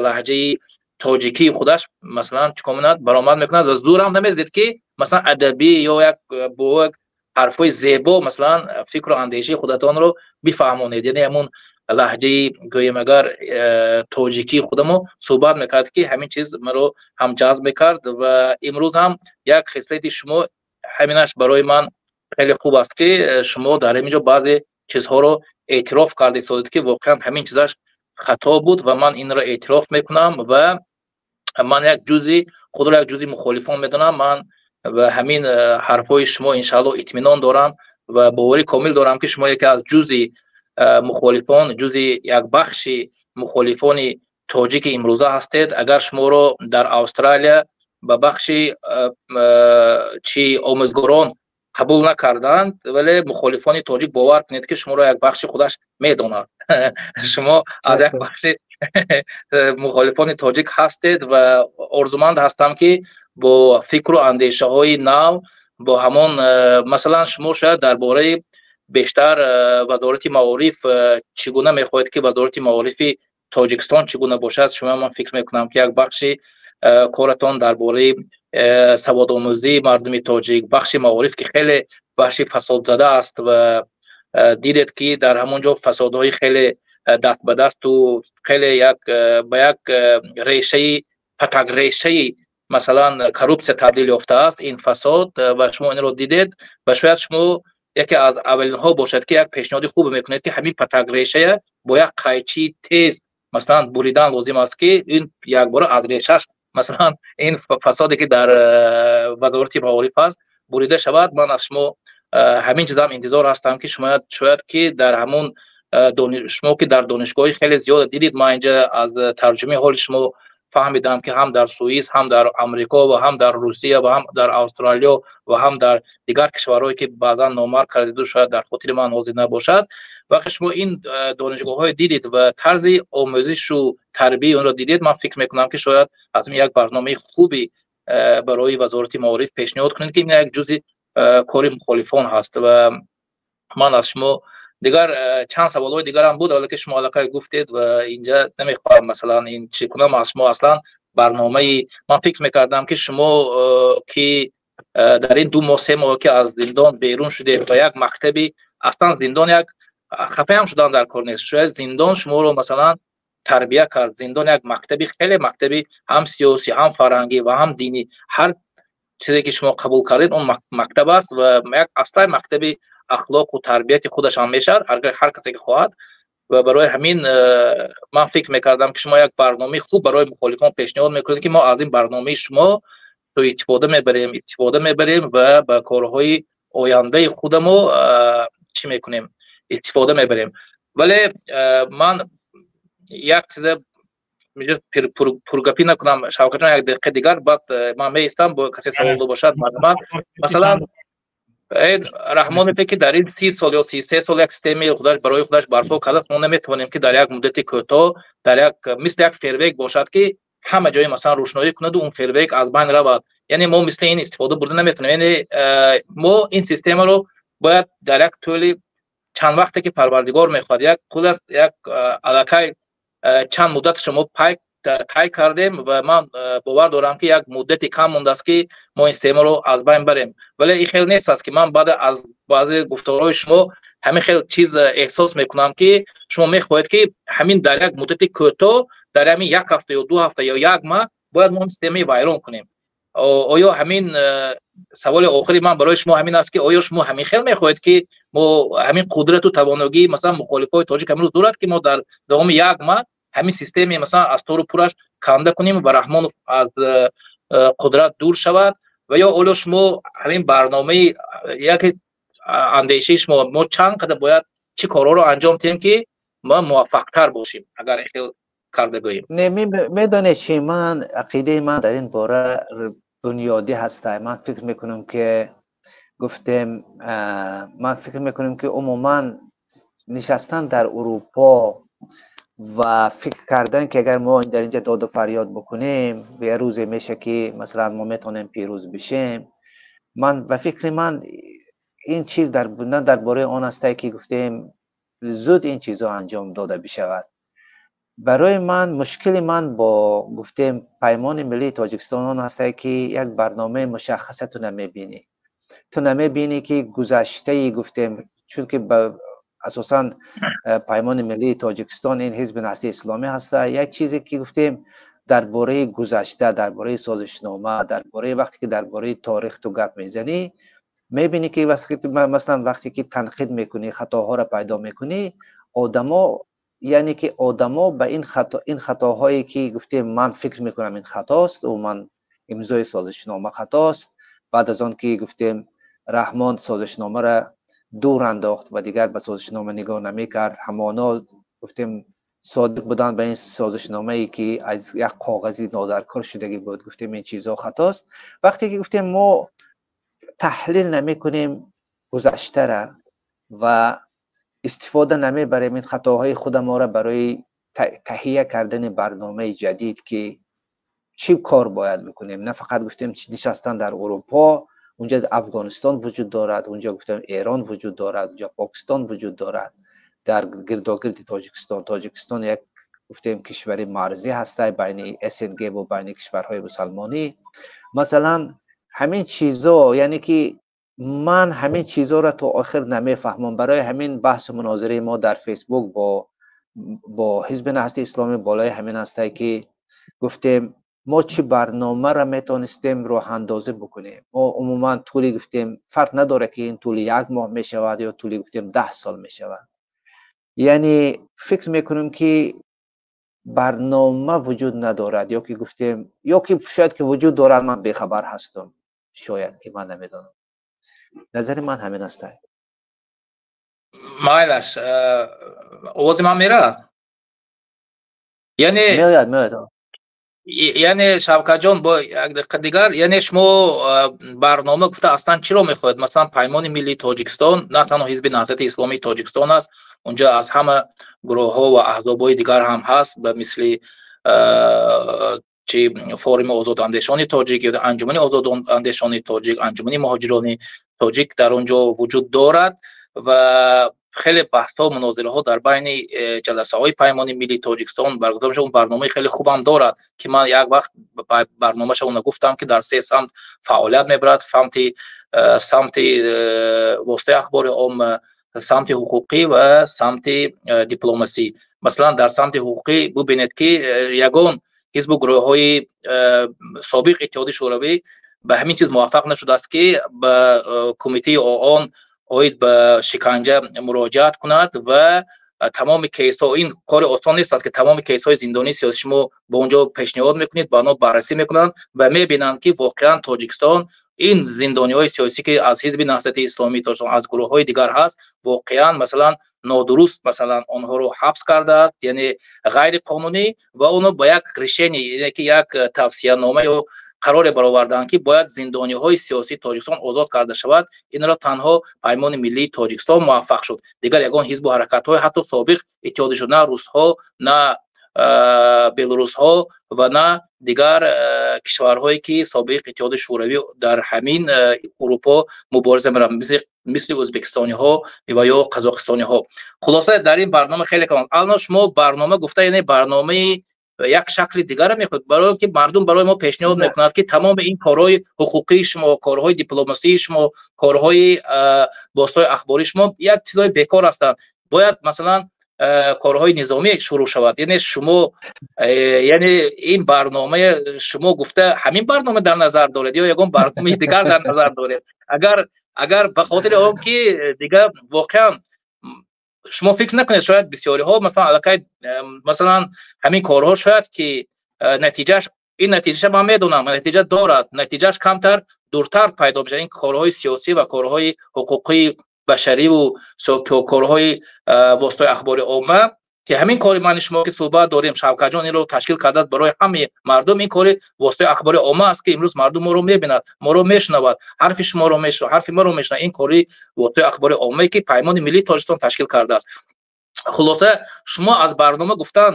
лаҳҷаи тоҷикии худаш, масалан, чӣ кор мекунад, баромад мекунад ва зӯрам намезед, ки масалан адабӣ ё як бо як ҳарфҳои зебо масалан фикру андешаи худатонро бифаҳмонед. Яъне ҳамун лаҳҷаи, гӯем агар, тоҷикии худамо суҳбат мекард, ки ҳамин чиз маро ҳам ҷазб мекард. Ва имрӯз ҳам як хислати шумо ҳаминаш барои ман хеле хуб аст, ки шумо дар ҳамин ҷо баъзе чизҳоро эътироф карда истодед, ки воқеан ҳамин чизаш хато буд ва ман инро эътироф мекунам ва ман як ҷузи худро як ҷузи мухолифон медонам. Ман ва ҳамин ҳарфҳои шумо иншааллоҳ итминон дорам ва боварӣ комил дорам, ки шумо яке аз ҷузи мухолифон, ҷузи як бахши мухолифони тоҷики имрӯза ҳастед. Агар шуморо дар Австралия ба бахши чи омӯзгорон қабул накарданд, вале мухолифони тоҷик, бовар кунед, ки шуморо як бахши худаш медонад. Шумо аз як бахши мухолифони тоҷик ҳастед ва орзуманд ҳастам, ки бо фикру андешаҳои нав, бо ҳамон масалан, шумо шояд дар бораи бештар вазорати маориф, чӣ гуна мехоҳед, ки вазорати маорифи Тоҷикистон чӣ гуна бошад, шумо, ман фикр мекунам, ки як бахши коратон дар бораи саводомӯзии мардуми тоҷик, бахши маориф, ки хеле бахши фасодзада аст ва дидед, ки дар ҳамон ҷо фасодҳои хеле даст ба дасту хеле як ба як решаи патакрешаи, масалан, коррупсия табдил ёфтааст ин фасод, ва шумо инро дидед. Ва шояд шумо яке аз аввалинҳо бошад, ки як пешниҳоди хубе мекунед, ки ҳамин патакрешая бо як қайчии тез, масалан, буридан лозим аст, ки ин якбора аз решаш, масалан, ин фасоде, ки дар вазорати маориф аст, бурида шавад. Ман аз шумо ҳамин чизам интизор ҳастам, ки шумо шояд ки дар ҳамун шумо, ки дар донишгоҳи хеле зиёда дидед, ман инҷа аз тарҷумаи ҳоли шумо фаҳмидам, ки ҳам дар Суис, ҳам дар Амрико ва ҳам дар Русия ва ҳам дар Австралиё ва ҳам дар дигар кишварҳое, ки баъзан номбар кардеду, шояд дар хотири ман ҳозир набошад. Вақте шумо ин донишгоҳҳое дидед ва тарзи омӯзишу тарбияи онро дидед, ман фикр мекунам, ки шояд аз ин як барномаи хуби барои вазорати маориф пешниҳод кунед, ки ин як ҷузъи кори мухолифон ҳаст. Ва ман аз шумо дигар чанд саволҳои дигарам буд, вале ки шумо аллакай гуфтед ва инҷа намехоҳам, масалан, ин чӣ кунам. Аз шумо аслан барномаи ман фикр мекардам, ки шумо, ки дар ин 2 моҳ, 3 моҳ, ки аз зиндон берун шудед ва як мактаби аслан зиндон як хафаям шудан дар кор нест, шояд зиндон шуморо, масалан, тарбия кард. Зиндон як мактаби хеле мактаби ҳам сиёсӣ, ҳам фарҳангӣ ва ҳам динӣ, ҳар чизе ки шумо қабул кардед, он мактаб аст ва як аслан мактаби ахлоқу тарбияти худашам мешавад, ҳар касе ки хоҳад. Ва барои ҳамин ман фикр мекардам, ки шумо як барномаи хуб барои мухолифон пешниҳод мекунед, ки мо аз ин барномаи шумо истифода мебарем ва ба корҳои ояндаи худамо чӣ мекунем, истифода мебарем. Вале ман як чиза пургапӣ накунам, Шавкатҷон, як дақиқа дигар, баъд ман меистам, бо касе савол до бошад, марҳамат. Масалан, Раҳмон мепе, ки дар ин 30 сол ё 33 сол як системаи худаш барои худаш барпо кардааст. Мо наметавонем, ки дар як муддати кӯтоҳ, дар як мисли як фейерверк бошад, ки ҳама ҷое, масалан, рӯшноӣ кунаду он фейерверк аз байн равад. Яъне мо мисли ин истифода бурда наметавонем. Яъне мо ин системаро бояд дар як тӯли чанд вақте, ки Парвардигор мехоҳад, як як аллакай чанд муддаташро мо тай кардем ва ман бовар дорам, ки як муддати кам мондааст, ки мо ин системаро аз байн барем. Вале ин хел нест аст, ки ман баъд аз баъзе гуфторҳои шумо ҳамин хел чиз эҳсос мекунам, ки шумо мехоҳед, ки ҳамин дар як муддати кӯтоҳ, дар ҳамин як ҳафта ё 2 ҳафта ё як маҳ бояд мо системаи вайрон кунем. Оё ҳамин саволи охири ман барои шумо ҳамин аст, ки оё шумо ҳамин хел мехоҳед, ки мо ҳамин қудрату тавоногии, масалан, мухолифои тоҷик ҳамин дорад, ки мо дар давоми як маҳ ҳамин системе, масалан, аз тору пураш канда кунем ва Раҳмонов аз қудрат дур шавад? Ва ё оло шумо ҳамин барномаи яке андешаи шумо, мо чанд қадар бояд чӣ корҳоро анҷом диҳем, ки мо муваффақтар бошем, агар хел карда гӯем? Не, медонед чи, ман ақидаи ман дар ин бора бунёдӣ ҳаста. Ман фикр мекунам, ки гуфтем, ман фикр мекунам, ки умуман нишастан дар Урупо ва фикр кардан, ки агар мо дар инҷа доду фарёд бикунем, я рӯзе меша, ки масалан мо метавонем пирӯз бишем, ман ба фикри ман ин чиз дар на дар бораи он астае, ки гуфтем зуд ин чизҳо анҷом дода бишавад. Барои ман мушкили ман бо гуфтем Паймони миллии Тоҷикистон он ҳастае, ки як барномаи мушаххаса ту намебинӣ. Ту намебинӣ, ки гузаштаи гуфтем, чунки асосан Паймони миллии Тоҷикистон ин Ҳизби Наҳзати Исломӣ ҳаста. Як чизе, ки гуфтем дар бораи гузашта, дар бораи созишнома, дар бораи вақте ки дар бораи торих ту гап мезанӣ, мебинӣ, ки масалан вақте ки танқид мекунӣ, хатоҳоро пайдо мекунӣ, одамо, яъне ки одамо ба ин хато, ин хатоҳое, ки гуфтем, ман фикр мекунам, ин хатост, ман имзои созишнома хатост. Баъд аз он ки гуфтем Раҳмон созишномаро дур андохт ва дигар ба созишнома нигоҳ намекард, ҳамоно гуфтем содиқ будан ба ин созишномае, ки аз як коғази нодаркор шудагӣ буд, гуфтем ин чизҳо хатост. Вақте ки гуфтем мо таҳлил намекунем гузаштара ва истифода намебарем ин хатоҳои худамонро барои таҳия кардани барномаи ҷадид, ки чӣ кор бояд бикунем, на фақат гуфтем нишастан дар Урупо. Унҷа Афғонистон вуҷуд дорад, унҷа гуфтем Эрон вуҷуд дорад, унҷа Покистон вуҷуд дорад дар гирдогирди Тоҷикистон. Тоҷикистон як گفتیم کشور مرزی هسته بین SNG و بین کشورهای مسلمانی. مثلا همین چیزا، یعنی که من همین چیزا را تا آخر نمیفهمم. برای همین بحث مناظره ما در فیسبوک با حزب نهضت اسلامی بالای همین هسته که گفتیم ما چی برنامه را میتونستیم راه اندازی بکنیم. ما عموما طولی گفتیم فرق نداره که این طول یک ماه میشود یا طولی گفتیم 10 سال میشود. یعنی فکر میکنم که برنامه وجود ندارد، یا که گفتیم یا که شاید که وجود دارد من بیخبر هستم، شاید که من نمیدانم. نظر من همین است. مایلش آواز من میره؟ یعنی میاد. یعنی شوکت جان با یک دقیقه دیگر، یعنی شما برنامه گفته اصلا چی رو میخواید؟ مثلا پیمان ملی تاجیکستان نه تنها حزب نهضت اسلامی تاجیکستان است، اونجا از همه گروه ها و احزاب های دیگر هم هست، به مثل چی فورم آزاد اندیشان تاجیک یا انجمن آزاد اندیشان تاجیک، انجمن مهاجران تاجیک در اونجا وجود دارد و خیلی بحث ها مناظره ها در بین جلسه های پیمان ملی تاجیکستان برگزار میشه. اون برنامه خیلی خوبم دارد که من یک وقت برنامه‌اش اون گفتم که در 3 سمت فعالیت میبرد: سمت واسطه اخبار عام، سمت حقوقی و سمت دیپلماسی. مثلا در سمت حقوقی ببینید که یگان حزب و گروه های سابق اتحاد شوروی به همین چیز موفق نشده است که به کمیته آن оид ба шиканҷа муроҷиат кунад ва тамоми кейсҳо, ин кори осон нест аст ки тамоми кейсҳои зиндонии сиёсӣ шумо ба онҷо пешниҳод мекунед, ба онҳо баррасӣ мекунанд ва мебинанд ки воқеан Тоҷикистон ин зиндониҳои сиёсӣ ки аз ҳизби Наҳзати Исломии Тоҷикистон, аз гурӯҳҳои дигар ҳаст, воқеан масалан нодуруст масалан онҳоро ҳабс кардааст, яъне ғайриқонунӣ, ва онҳо ба як решение, яъне ки як тавсиянома ё қароре бароварданд ки бояд зиндониҳои сиёсии Тоҷикистон озод карда шавад. Инро танҳо Паймони миллии Тоҷикистон муваффақ шуд. Дигар ягон ҳизбу ҳаракатҳои ҳатто собиқ иттиҳодӣ шуд, на русҳо, на белорусҳо ва на дигар кишварҳое ки собиқ иттиҳоди шӯравӣ дар ҳамин Урупо мубориза мераванд, мисли ӯзбекистониҳо ва ё қазоқистониҳо. Хулоса дар ин барнома хеле калон. Алло шумо барнома гуфта, яъне барномаи як шакли дигарро мехоҳед, барои ки мардум барои мо пешниҳод мекунад ки тамоми ин корҳои ҳуқуқии шумо, корҳои дипломасии шумо, корҳои воситаҳои ахбории шумо як чизҳои бекор ҳастанд. Бояд масалан корҳои низомӣ шурӯъ шавад. Яъне шумо яъне ин барномаи шумо гуфта ҳамин барнома дар назар доред ё ягон барномаи дигар дар назар доред? Агар ба хотири он ки дигар воқеан шумо фикр накунед, шояд бисёриҳо масалан аллакай масалан ҳамин корҳо шояд ки натиҷааш, ин натиҷаша ман медонам, натиҷа дорад, натиҷааш камтар дуртар пайдо мешавад. Ин корҳои сиёсӣ ва корҳои ҳуқуқии башариву корҳои воситаи ахбори омма ки ҳамин кори мани шумо ки суҳбат дорем, Шавкатҷон инро ташкил кардааст барои ҳамаи мардум. Ин кори воситаи ахбори омма аст ки имрӯз мардум моро мебинад, моро мешунавад, ҳарфи шуморо мешунавад, ҳарфи моро мешунавад. Ин кори воситаи ахбори оммае ки Паймони миллии Тоҷикистон ташкил кардааст. Хулоса шумо аз барнома гуфтан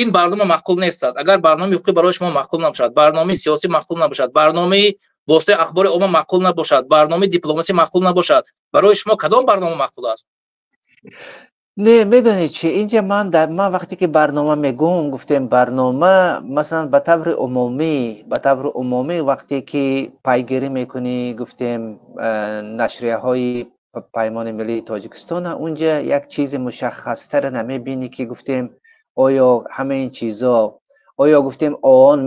ин барнома маъқул нест аст. Агар барномаи ҳуқуқӣ барои шумо маъқул набошад, барномаи сиёсӣ маъқул набошад, барномаи воситаи ахбори омма маъқул набошад, барномаи дипломасӣ маъқул набошад, барои шумо кадом барнома маъқул аст? Не, медонед чи, инҷа ман вақте ки барнома мегӯм, гуфтем барнома масалан ба таври умумӣ вақте ки пайгирӣ мекунӣ, гуфтем нашрияҳои Паймони миллии Тоҷикистон, унҷа як чизи мушаххастара намебинӣ ки гуфтем оё ҳамаи ин чизо, оё гуфтем ООН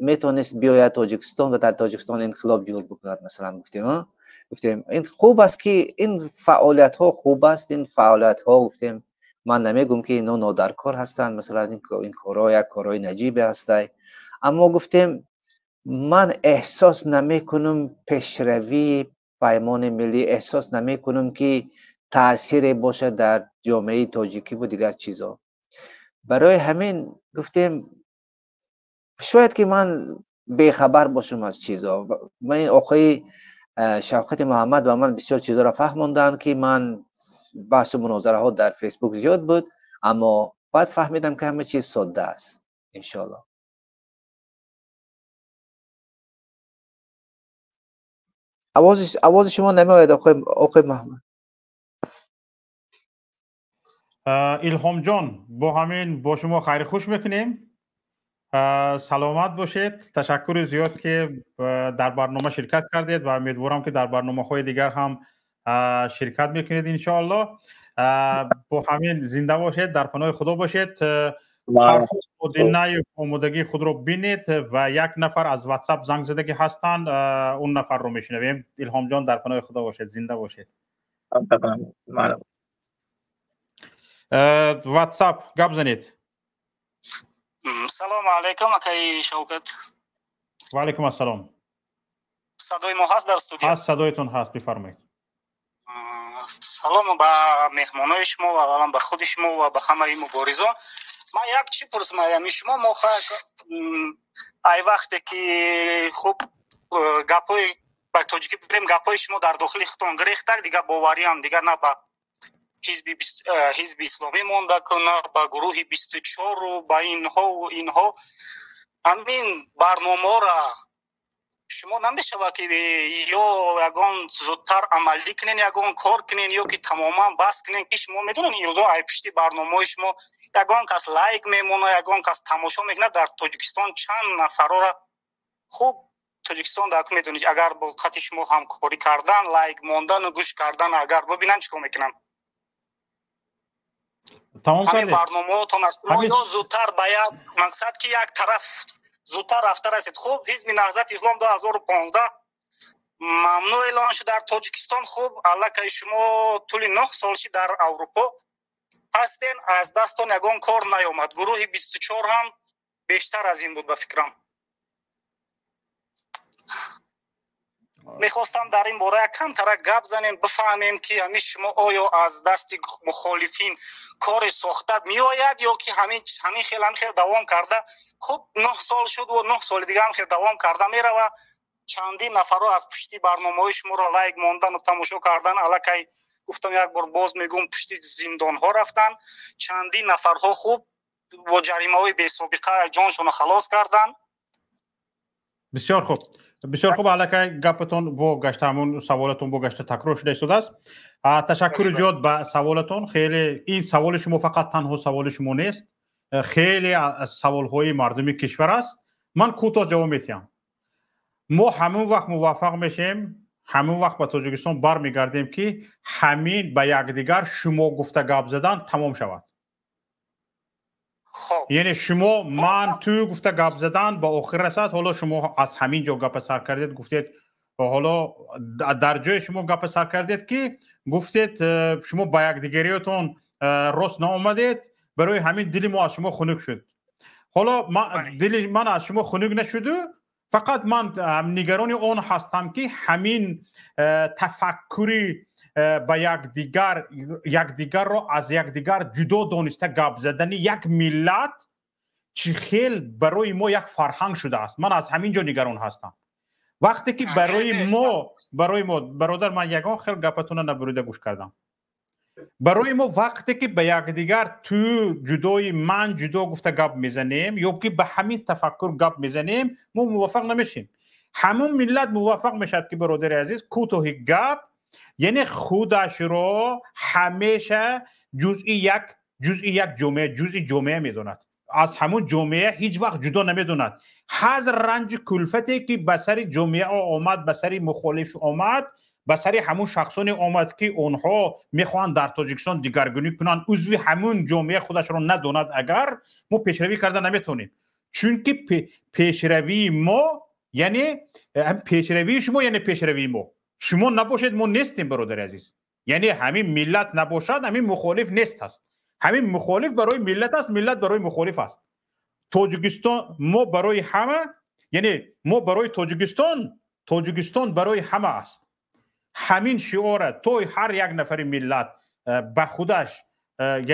метавонист биёяд Тоҷикистон ва дар Тоҷикистон инқилоб ҷур бикунад, масалан гуфтем ин хуб аст ки ин фаъолиятҳо хуб аст, ин фаъолиятҳо гуфтем ман намегӯм ки ино нодаркор ҳастанд, масалан ин корҳо як корҳои наҷибе ҳастанд, аммо гуфтем ман эҳсос намекунам пешравии Паймони миллӣ, эҳсос намекунам ки таъсире бошад дар ҷомеаи тоҷикӣ ва дигар чизо. Барои ҳамин гуфтем шояд ки ман бехабар бошам аз чизо. Ман оқои Шавкати Муҳаммад ба ман бисёр чизоро фаҳмонданд ки ман баҳсу мунозираҳо дар Фейсбук зиёд буд, аммо баъд фаҳмидам ки ҳама чиз содда аст. Иншоаллоҳ. Овози шумо намеояд оқои Муҳаммад. Илҳомҷон, бо ҳамин бо шумо хайри хуш мекунем. Саломат бошед. Ташаккури зиёд, ки дар барнома ширкат кардед, ва умедворам, ки дар барномаҳои дигар ҳам ширкат мекунед, иншоаллоҳ. Бо ҳамин зинда бошед, дар паноҳи Худо бошед. Фарҳод Одинаев, омодагии худро бинед, ва як нафар аз WhatsApp занг задагӣ ҳастанд, он нафарро мешунавем. Илҳомҷон, дар паноҳи Худо бошед, зинда бошед. WhatsApp, гап занед. Салому алайкум, акаи Шавкат. Ва алайкум ассалом. Садои мо ҳаст дар студия? Ҳаст, садоятон ҳаст, бифармоед. Салом ба меҳмонои шумо ва аввалан ба худи шумо ва ба ҳамаи муборизон. Ман як чӣ пурсам ами шумо. Мо ай вақте ки хуб гапҳои ба тоҷикӣ бигирем, гапҳои шумо дар дохили худтон гирехтак, дигар бовариам дигар на ба ҳизби исломӣ монда, на ба гурӯҳи 24-у ба инҳову инҳо. Ҳамин барномаҳоро шумо намешавад, ки ё ягон зудтар амалӣ кунен, ягон кор кунен, ё ки тамоман бас кунен, ки шумо медонед, имрӯзо ай пушти барномаҳои шумо ягон кас лайк мемонад, ягон кас тамошо мекунад. Дар Тоҷикистон чанд нафарора хуб Тоҷикистон дар медонед, агар бо хати шумо ҳамкорӣ кардан, лайк мондану гӯш кардан агар бибинанд, чӣ кор мекунанд? Ҳамин барномаҳотон аз шумо ё зудтар ба як мақсад, ки як тараф зудтар рафта расед. Хуб, Ҳизби Наҳзати Ислом 2015 мамнӯъ эълон шуд дар Тоҷикистон. Хуб, аллакай шумо тӯли 9 сол ши дар Аврупо ҳастен, аз дастон ягон кор наёмад. Гурӯҳи 24 ҳам бештар аз ин буд, ба фикрам. Мехостам дар ин бора як камтарак гап занем, бифаҳмем, ки ҳамин шумо оё аз дасти мухолифин коре сохта меояд ё ки ҳамин хел давом карда. Хуб, 9 сол шуд ва 9 соли дига ҳам хел давом карда мерава. Чандин нафарҳо аз пушти барномаҳои шуморо лайк мондану тамошо кардан, аллакай гуфтам, як бор боз мегӯм, пушти зиндонҳо рафтанд. Чандин нафарҳо хуб бо ҷаримаҳои бесобиқа ҷоншонро халос карданд. Бисёр хуб, бисёр хуб. Аллакай гапатон бо гашта, ҳамун саволатон бо гашта такрор шуда истодааст. Ташаккури зиёд ба саволатон. Хеле ин саволи шумо фақат танҳо саволи шумо нест, хеле аз саволҳои мардуми кишвар аст. Ман кӯтоҳ ҷавоб медиҳам. Мо ҳамон вақт муваффақ мешем, ҳамон вақт ба Тоҷикистон бармегардем, ки ҳамин ба якдигар шумо гуфта гап задан тамом шавад, яъне шумо, ман, ту гуфта гап задан ба охир расад. Ҳоло шумо аз ҳамин ҷо гапа сар кардед, гуфтед, ҳоло дар ҷои шумо гапа сар кардед, ки гуфтед, шумо ба якдигариятон рост наомадед, барои ҳамин дили мо аз шумо хунук шуд. Ҳоло дили ман аз шумо хунук нашуду, фақат ман нигарони он ҳастам, ки ҳамин тафаккури ба якдигар, якдигарро аз якдигар ҷудо дониста гап задани як миллат чӣ хел барои мо як фарҳанг шудааст. Ман аз ҳамин ҷо нигарон ҳастам. Вақте ки барои мо, бародар, ман ягон хел гапатона набурида гӯш кардам. Барои мо вақте ки ба якдигар ту ҷудои, ман ҷудо гуфта гап мезанем ё ки ба ҳамин тафаккур гап мезанем, мо муваффақ намешем. Ҳамон миллат муваффақ мешавад, ки, бародари азиз, кӯтоҳи гап, яъне худашро ҳамеша ҷузъи як ҷомеа, ҷузъи ҷомеа медонад, аз ҳамун ҷомеа ҳеҷ вақт ҷудо намедонад. Ҳар ранҷи кулфате ки ба сари ҷомеа омад, ба сари мухолиф омад, ба сари ҳамун шахсоне омад, ки онҳо мехоҳанд дар Тоҷикистон дигаргунӣ кунанд, узви ҳамун ҷомеа худашро надонад агар, мо пешравӣ карда наметавонем. Чунки пешравии мо, яъне пешравии шумо, яъне пешравии мо. Шумо набошед, мо нестем, бародари азиз. Яъне ҳамин миллат набошад, ҳамин мухолиф нест аст. Ҳамин мухолиф барои миллат аст, миллат барои мухолиф аст. Тоҷикистон мо барои ҳама, яъне мо барои Тоҷикистон, Тоҷикистон барои ҳама аст. Ҳамин шиора то ҳар як нафари миллат ба худаш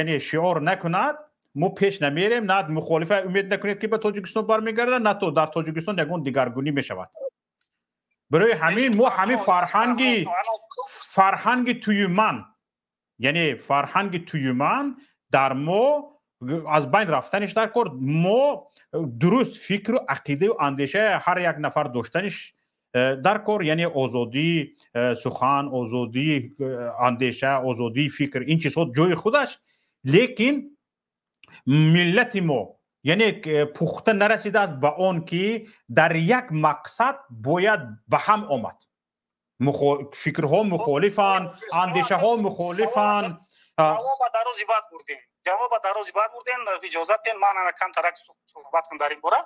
яъне шиор накунад, мо пеш намерем. На мухолифа умед накунед, ки ба Тоҷикистон бармегардад, на то дар Тоҷикистон ягон дигаргунӣ мешавад. Барои ҳамин мо ҳамин фарҳанги туюман, яъне фарҳанги туюман дар мо аз байн рафтаниш дар кор. Мо дуруст фикру ақидаю андешаи ҳар як нафар доштаниш дар кор, яъне озодии сухан, озодии андеша, озодии фикр, ин чизҳо ҷои худаш. Лекин миллати мо яъне пухта нарасидааст ба он ки дар як мақсад бояд ба ҳам омад. Фикрҳо мухолифанд, андешаҳо мухолифанд. Ҷавоба дар рӯзи баъд бурдем, ҷавоба дар рӯзи баъд бурдем. Иҷозат диҳед, ман ана камтарак суҳбат кунам дар ин бора.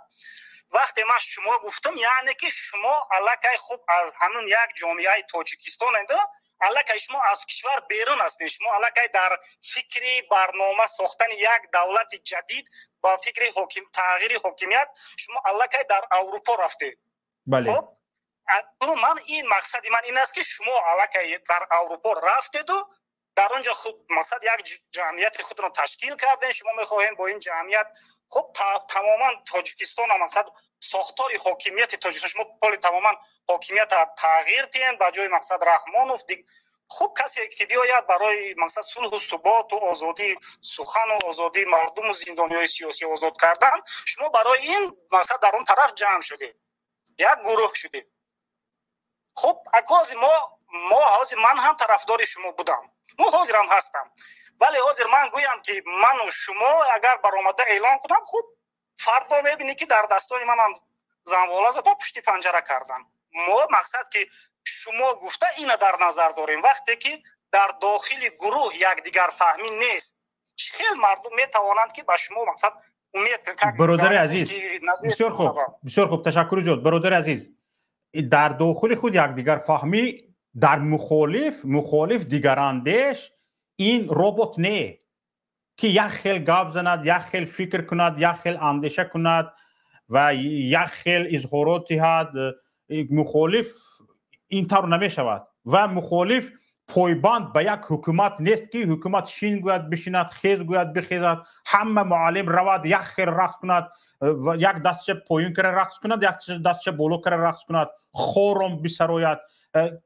Вақте ман шумо гуфтам, яъне ки шумо аллакай хуб аз ҳамун як ҷомеаи Тоҷикистон энд, аллакай шумо аз кишвар берун ҳастед. Шумо аллакай дар фикри барнома сохтани як давлати ҷадид, ба фикри тағйири ҳокимият, шумо аллакай дар Аврупо рафтед. Хуб, ман ин мақсади ман ин аст, ки шумо аллакай дар Аврупо рафтеду дар он ҷо худ мақсад як ҷамъияти худро ташкил кардем. Шумо мехоҳем бо ин ҷамъият хуб тамоман Тоҷикистона, мақсад сохтори ҳокимияти Тоҷикистон, шумо поли тамоман ҳокимията тағйир диҳем, ба ҷои мақсад Раҳмонов хуб касе ки биёяд барои мақсад сулҳу суботу озодии сухану озодии мардуму зиндониҳои сиёсӣ озод кардан. Шумо барои ин мақсад дар он тараф ҷамъ шудед, як гурӯҳ шудед. Хуб, акози мо ҳозир ман ҳам тарафдори шумо будам, мо ҳозирам ҳастам, вале ҳозир ман гӯям, ки ману шумо агар баромада эълон кунам, хуб фардо мебинӣ, ки дар дастони манам занвола зада пушти панҷара кардан. Мо мақсад ки шумо гуфта ина дар назар дорем: вақте ки дар дохили гурӯҳ якдигарфаҳмӣ нест, чӣ хел мардум метавонанд, ки ба шумо мақсад умед? Бародари азиз, бисёр хуб, бисёр хуб, ташаккури зиёд. Бародари азиз, дар дохили худ якдигарфаҳмӣ дар мухолиф дигарандеш, ин робот не, ки як хел гап занад, як хел фикр кунад, як хел андеша кунад ва як хел изҳорот диҳад. Мухолиф ин тавр намешавад ва мухолиф пойбанд ба як ҳукумат нест, ки ҳукумат шин гӯяд бишинад, хез гӯяд бихезад, ҳама муаллим равад як хел рақс кунад, як дастша поён кара рақс кунад, як дастша боло кара рақс кунад, хором бисарояд.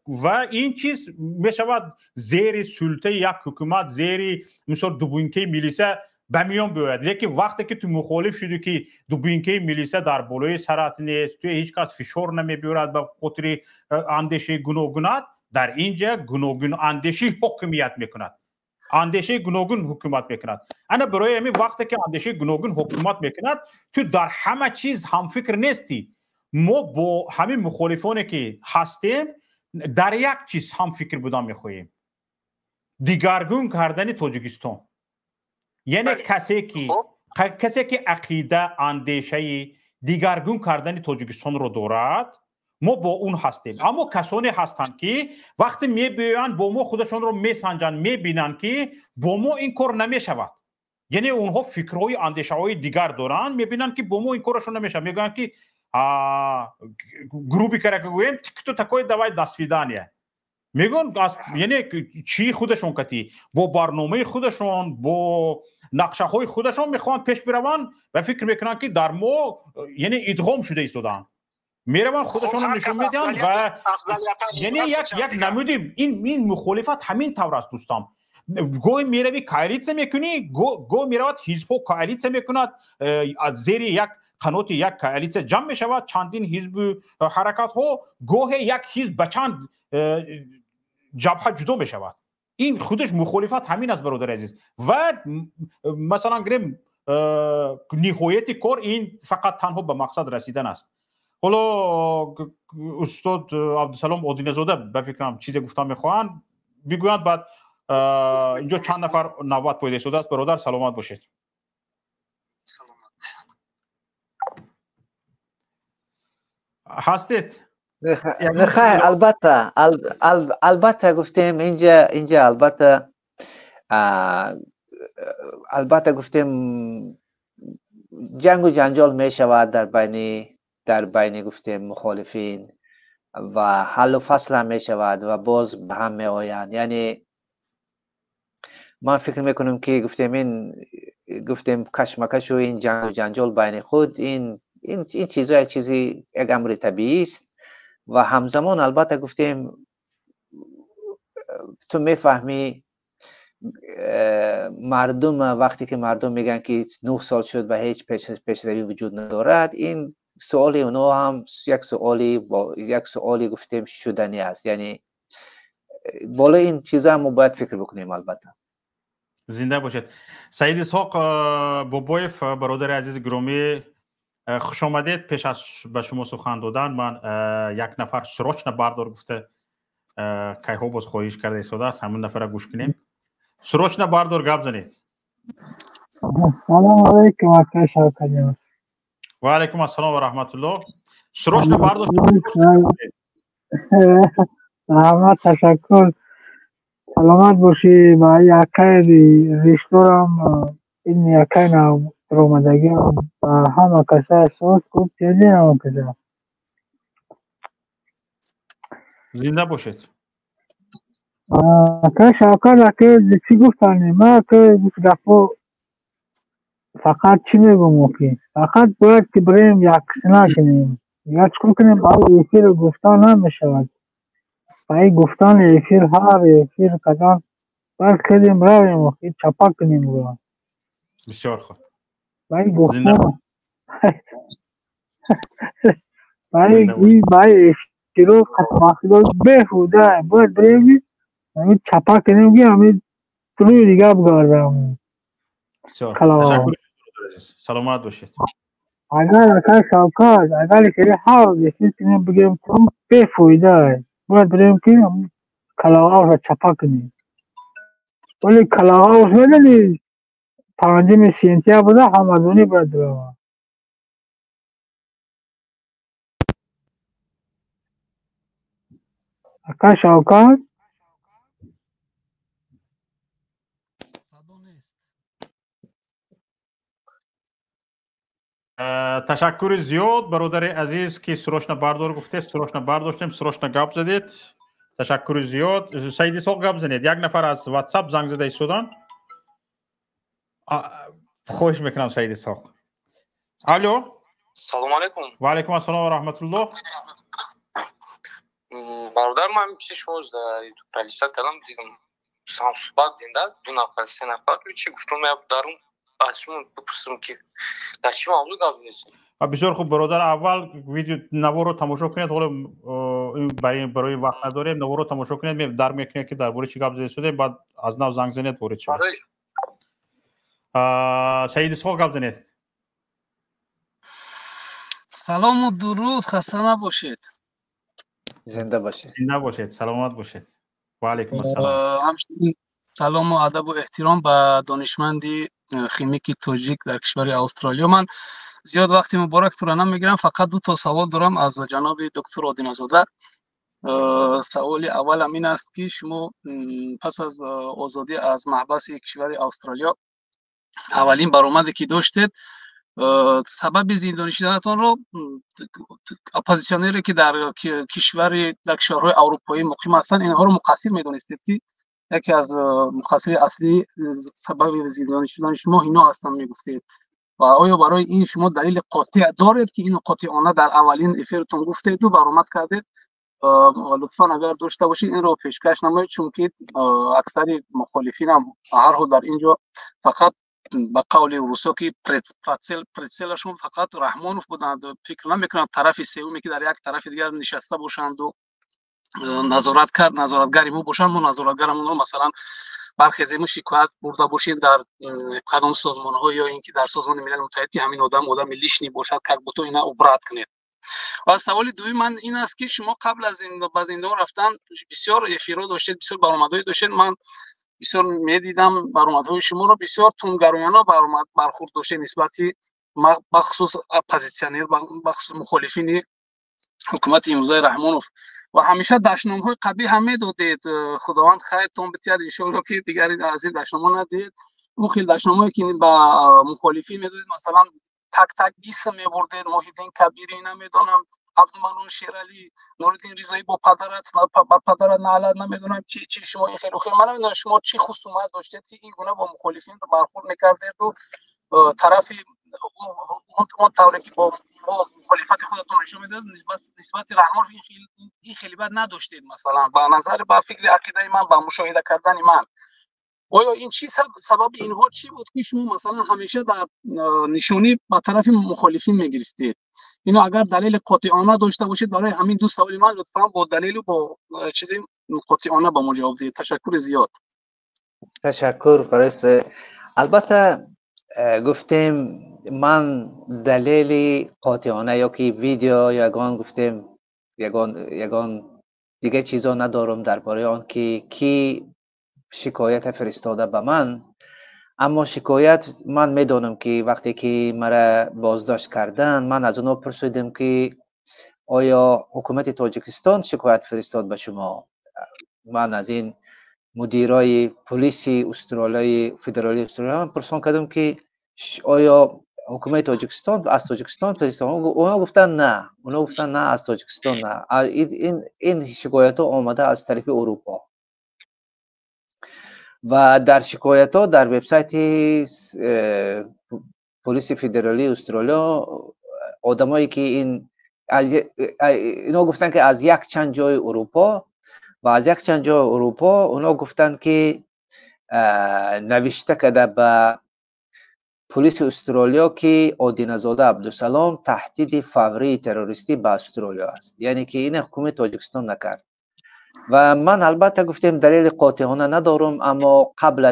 Ва ин чиз мешавад зери султаи як ҳукумат, зери мисол дубинкаи милиса ба миён биёяд. Лекин вақте ки ту мухолиф шудӣ, ки дубинкаи милиса дар болои сарат нест, ту ҳеҷ кас фишор намебиёрад ба хотири андешаи гуногунат. Дар ин ҷа гуногунандешӣ ҳокимият мекунад, андешаи гуногун ҳукумат мекунад. Ана барои ҳамин, вақте ки андешаи гуногун ҳукумат мекунад, ту дар ҳама чиз ҳамфикр нестӣ. Мо бо ҳамин мухолифоне ки ҳастем, дар як чиз ҳамфикр будан мехоҳем: дигаргун кардани Тоҷикистон. Яъне касе ки ақида, андешаи дигаргун кардани Тоҷикистонро дорад, мо бо он ҳастем. Аммо касоне ҳастанд, ки вақте мебиёянд, бо мо худашонро месанҷанд, мебинанд, ки бо мо ин кор намешавад. Яъне онҳо фикрҳои, андешаҳои дигар доранд, мебинанд, ки бо мо ин корашон намешавад, мегӯянд, ки грубо кара гӯем, кто такой, давай, до свидания мегӯянд. Яъне чии худашон кати бо барномаи худашон, бо нақшаҳои худашон мехоҳанд пеш бираванд ва фикр мекунанд, ки дар мо яъне идғом шуда истодаанд. Мераванд, худашонро нишон медиҳанд ва яъне як намуди ин мухолифат ҳамин тавр аст, дӯстам. Гоҳе меравӣ, коалитсия мекунӣ, гоҳ меравад, ҳизбҳо коалитсия мекунад, аз зери як қаноти як коалитсия ҷамъ мешавад чандин ҳизбу ҳаракатҳо, гоҳе як ҳизб ба чанд ҷабҳа ҷудо мешавад. Ин худаш мухолифат ҳамин аст, бародари азиз. Ва масалан гирем, ниҳояти кор ин фақат танҳо ба мақсад расидан аст. Ҳоло устод Абдусалом Одиназода, ба фикрам, чизе гуфтан мехоҳанд, бигӯянд. Баъд инҷо чанд нафар навбат пайдо шудааст. Бародар, саломат бошед. Саломат. Ҳастед? Михай, албатта, албатта, гуфтем, инҷа албатта, гуфтем, ҷангу ҷанҷол мешавад дар байни, гуфтем, мухолифин ва ҳаллу фасл ҳам мешавад ва боз ба ҳам меоянд. Яъне ман фикр мекунам, ки гуфтем, ин, гуфтем, кашмакашу ин ҷангу ҷанҷол байни худ, ин чизо як чизи, як амри табиӣ аст. Ва ҳамзамон, албатта, гуфтем, ту мефаҳмӣ мардум, вақте ки мардум мегӯянд, ки 9 сол шуд ва ҳеҷ пешравӣ вуҷуд надорад, ин суоли онҳо ҳам як суоли, гуфтем, шуданӣ аст. Яъне болои ин чиза мо бояд фикр бикунем, албатта. Зинда бошед. Саид Исҳоқ Бобоев, бародари азизи гиромӣ, хуш омадед. Пеш аз ба шумо сухан додан ман як нафар срочно бардор гуфта кайҳо боз хоҳиш карда истодааст, ҳамин нафара гӯш кунем. Срочно бардор, гап занед. Салом алейкум, акай Шавкатҷон. Ва алайкум ассалом ва раҳматуллоҳ. Срочно бардор. Раҳмат, ташаккур. Саломат бошӣ. Ба акай ришторам, ин акай омадагиам, ба ҳама каса соз хуб ҳама каса. Зинда бошед. Акай Шавкат, ака, чӣ гуфтани? Ман, ака, гапо фақат чӣ мегӯм, охи? Фақат бояд ки бирем яксина кунем. Я чикор кунем? Эфир гуфтан намешавад. Ба ин гуфтан эфир, ҳар эфир кардан, бояд кардем, равем, охи, чапа кунем ӯро. Бисёр хуб. Ба ин гуфтан, ба ин эфиро қасмахидо беҳуда, бояд бирем ҳамин чапа кунем, ки ҳамин рӯи дига бигардам. Бисёр ташаккур, саломат бошед. Агар, акай Шавкат, агар хеле ҳар эфир кунем, бигем, бефоида, бояд бирем ки калағавша чапа кунем. Вале калағавш, медонӣ, 5 сентябрда ҳамадонӣ бояд равад. Ака Шавкат. Садо нест. Ташаккури зиёд, бародари азиз, ки срочно бардор гуфтед, срочно бардоштем, срочно гап задед. Ташаккури зиёд. Саид Исҳоқ, гап занед. Як нафар аз WhatsApp занг зада истодан. Хоҳиш мекунам, Саид Исҳоқ. Алло. Салому алайкум. Ва алайкум ассалом ва раҳматуллоҳ. Бародар, ман чизи шумо ютуб пролистать кардам, дидам, ҳамсуҳбат динда ду нафар, се нафар, чи гуфтум, дарун аз шумо бипурсам, ки дар чӣ мавзӯъ гап занед. Бисёр хуб, бародар. Аввал видео наворо тамошо кунед. Ҳоло барои вақт надорем. Наворо тамошо кунед, дар мекунед, ки дар бораи чӣ гап зада истодем, баъд аз нав занг занед, ворид шавед. Саид Исҳоқ, гап занед. Салому дуруд, хаста набошед. Зинда бошед. Зинда бошед, саломат бошед. Ва алайкум ассалом. Ҳамчунин салому адабу эҳтиром ба донишманди химики тоҷик дар кишвари Австралиё. Ман зиёд вақти муборактонро намегирам, фақат ду то савол дорам аз ҷаноби доктор Одинозода. Саволи аввалам ин аст, ки шумо пас аз озодӣ аз маҳбаси кишвари Австралиё аввалин баромаде ки доштед, сабаби зиндонӣ шуданатонро оппозитсионере, ки дар кишвари дар кишварҳои аврупоӣ муқим ҳастанд, инҳоро муқассир медонистед, ки яке аз муқассири аслии сабаби зиндонӣ шудани шумо ино ҳастанд, мегуфтед. Ва оё барои ин шумо далели қотеъ доред, ки инро қотеона дар аввалин эфиртон гуфтеду баромад кардед? Лутфан, агар дошта бошед, инро пешкаш намоед, чунки аксари мухолифинам ҳар ҳол дар ин ҷо фақат, ба қавли русо, ки прицелашон фақат Раҳмонов буданд, фикр намекунанд тарафи сеюме, ки дар як тарафи дигар нишаста бошанду назорат кард, назоратгари мо бошанд, мо назоратгарамонро, масалан, бархезему шикоят бурда бошем дар кадом созмонҳо ё ин ки дар Созмони Милали Муттаҳид, ки ҳамин одам одами лишний бошад, как будто ина убрать кунед. Ва саволи дуюми ман ин аст, ки шумо қабл аз ба зиндон рафтан бисёр эфирҳо доштед, бисёр баромадҳое доштед. Ман бисёр медидам баромадҳои шуморо, бисёр тундгароёна баромад бархурд доштед нисбати бахусус оппозитсионер, бахусус мухолифини ҳукумати имрӯзаи Раҳмонов, ва ҳамеша дашномҳои қабиҳ ҳам медодед. Худованд хайртон битиҳад, иншоалло, ки дигар аз ин дашномҳо надиҳед. Он хел дашномҳое, ки ба мухолифин медодед, масалан, так так исм мебурдед: Муҳиддин Кабири, намедонам, Абдуманон Шералӣ, Нуриддин Ризоӣ, бо падарат, бар падарат наълат, намедонам чи чи. Шумо ин хелу хел, ман намедонам, шумо чӣ хусумат доштед, ки ин гуна бо мухолифин бархурд мекардеду тарафи он тавре ки бо мухолифати худатон нишон медодед, нисбати Раҳмонов ин хеле бад надоштед. Масалан, ба назари, ба фикри ақидаи ман, ба мушоҳида кардани ман, оё ин чӣ, сабаби инҳо чӣ буд, ки шумо, масалан, ҳамеша дар нишонӣ ба тарафи мухолифин мегирифтед? Ино агар далели қотеона дошта бошед, барои ҳамин ду саволи ман лутфан бо далелу бо чизи қотеона ба мо ҷавоб диҳед. Ташаккури зиёд. Ташаккур барои, албатта гуфтем ман далели қотеона ё ки видео ё ягон гуфтем ягон дига чизо надорам дар бораи он ки кӣ шикоят фиристода ба ман. Аммо шикоят ман медонам ки вақте ки мара боздошт кардан, ман аз онҳо пурсидам ки оё ҳукумати Тоҷикистон шикоят фиристод ба шумо? Ман аз ин мудирои полиси Австралияи федералии Австралия пурсон кардам ки оё ҳукумати Тоҷикистон аз Тоҷикистон фиристод? Онҳо гуфтанд на, онҳо гуфтанд на, аз Тоҷикистон на. Ин шикоятҳо омада аз тарафи Аврупо ва дар шикоятҳо дар вебсайти полиси федералии Австралия одамое ки ин инҳо гуфтанд ки аз як чанд ҷои Аврупо ва аз як чанд ҷои Аврупо онҳо гуфтанд ки навишта карда ба полиси Австралия ки Одиназода Абдусалом таҳдиди фаврии террористӣ ба Австралия аст. Яъне ки ин ҳукумати Тоҷикистон накард. Ва ман албатта гуфтем далели қотеона надорам, аммо қабл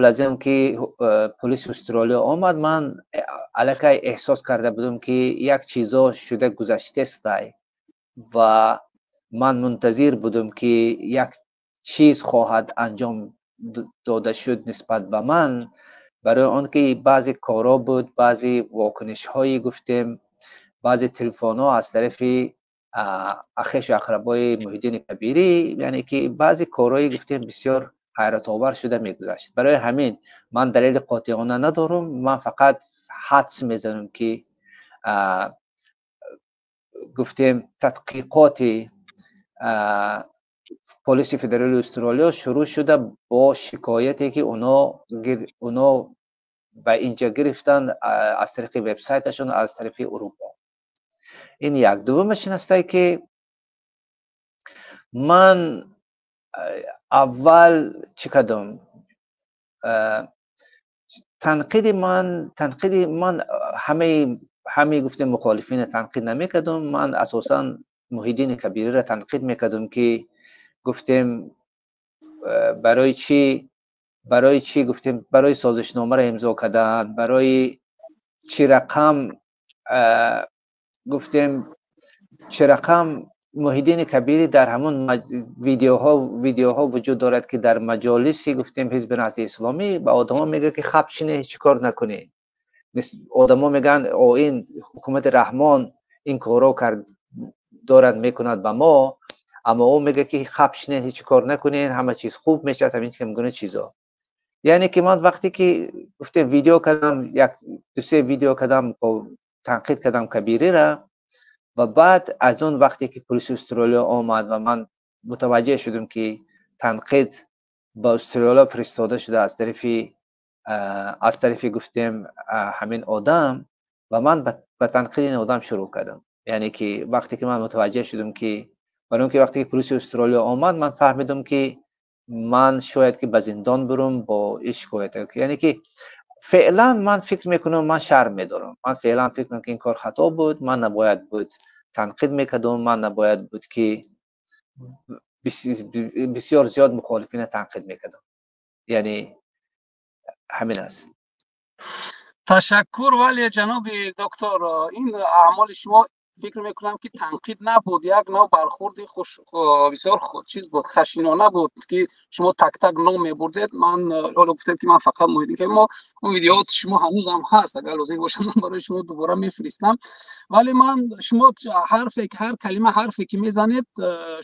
аз ин ки полиси Австралия омад, ман аллакай эҳсос карда будам ки як чизо шуда гузаштестай ва ман мунтазир будам ки як чиз хоҳад анҷом дода шуд нисбат ба ман, барои он ки баъзе корҳо буд, баъзе вокунишҳое гуфтем, баъзе телефонҳо аз тарафи ахешу ақрабои Муҳиддини Кабирӣ, яъне ки баъзе корҳое гуфтем бисёр ҳайратовар шуда мегузашт. Барои ҳамин ман далели қотеона надорам, ман фақат ҳадс мезанам ки гуфтем тадқиқоти полиси федералии Австралия шурӯъ шуда бо шикояте ки онҳо ба инҷа гирифтанд аз тариқи вебсайташон аз тарафи Аврупо. Ин як. Дуввумаш ин аст ки ман аввал чӣ кардам? Танқиди ман ҳамаи гуфтем мухолифина танқид намекардам. Ман асосан Муҳиддини Кабириро танқид мекардам ки гуфтем барои чӣ гуфтем барои созишномаро имзо кардан, барои чӣ рақам гуфтем чӣ рақам Муҳиддини Кабирӣ дар ҳамон видеоҳо вуҷуд дорад ки дар маҷолиси гуфтем ҳизби Наҳзати Исломӣ ба одамо мегӯяд ки хаб шине, ҳеҷ кор накунӣ. Одамо мегӯянд о ин ҳукумати Раҳмон ин корро кард дорад мекунад ба мо, аммо ӯ мегӯяд ки хаб шине, ҳеҷ кор накунед, ҳама чиз хуб мешавад, ҳамин гуна чизо. Яъне ки ман вақте ки гуфтем видео кардам, як ду се видео кардам, танқид кардам Кабириро, ва баъд аз он вақте ки полиси Австралия омад ва ман мутаваҷҷеҳ шудам ки танқид ба Австралия фиристода шуда аз тарафи гуфтем ҳамин одам, ва ман ба танқиди ин одам шурӯъ кардам. Яъне ки вақте ки ман мутаваҷҷеҳ шудам ки барои он ки вақте ки полиси Австралия омад, ман фаҳмидам ки ман шояд ки ба зиндон бурам бо ин шикоят. Яъне ки феълан ман фикр мекунам, ман шарм медорам. Ман феълан фикр мекунам ки ин кор хато буд, ман набояд буд танқид мекардам, ман набояд буд ки бисёр зиёд мухолифина танқид мекардам. Яъне ҳамин аст. Ташаккур. Вале ҷаноби доктор, ин аъмоли шумо фикр мекунам ки танқид набуд, як нав бархурди бисёр чиз буд, хашинона буд ки шумо так-так ном мебурдед. Ман ҳоло гуфтед ки ман фақат Муҳиддин Кабирӣ, мо он видеоот шумо ҳанӯзам ҳаст, агар лозим бошад ман барои шумо дубора мефиристам. Вале ман шумо ҳарфе, ҳар калима ҳарфе ки мезанед,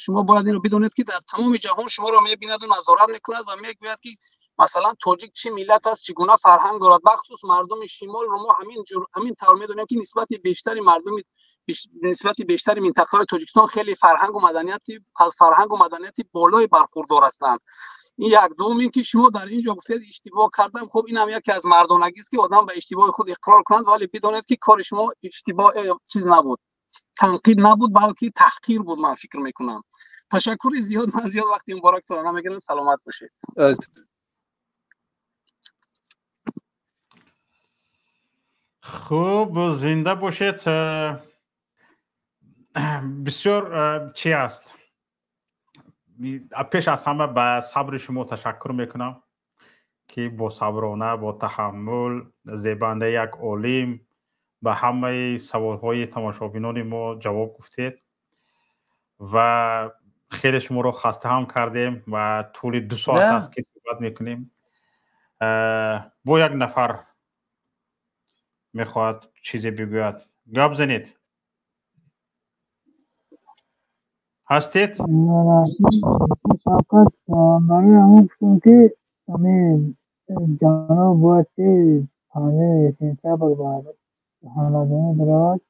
шумо бояд инро бидонед ки дар тамоми ҷаҳон шуморо мебинаду назорат мекунад ва мегӯяд ки масалан тоҷик чӣ миллат аст, чӣ гуна фарҳанг дорад. Бахусус мардуми шимолро мо ҳамин тавр медонем ки нисбати бештари мардуми нисбати бештари минтақаҳои Тоҷикистон хеле фарҳангу маданияти аз фарҳангу маданияти болое бархурдор ҳастанд. Ин як. Дуввум ин ки шумо дар ин ҷо гуфтед иштибоҳ кардам. Хуб, ин ҳам яке аз мардонагист ки одам ба иштибоҳи худ иқрор кунад, вале бидонед ки кори шумо иштибоҳ чиз набуд, танқид набуд, балки таҳқир буд, ман фикр мекунам. Ташаккури зиёд. Ман зиёд вақти муборактона намегирам. Саломат бошед. Хуб, зинда бошед. Бисёр чи аст, Пеш аз ҳама ба сабри шумо ташаккур мекунам, ки бо саброна, бо таҳаммул, зебандаи як олим ба ҳамаи саволҳои тамошобинони мо ҷавоб гуфтед ва хеле шуморо хаста ҳам кардем ва тӯли 2 соат аст, ки суҳбат мекунем. Бо як нафар мехоҳад чизе бигӯяд. Гап занед, ҳастед? Шавкат, барои ҳамон гуфтам, ки ҳамин ҷаноб бояд ки 5 сентябр ба ҳамадонӣ биравад,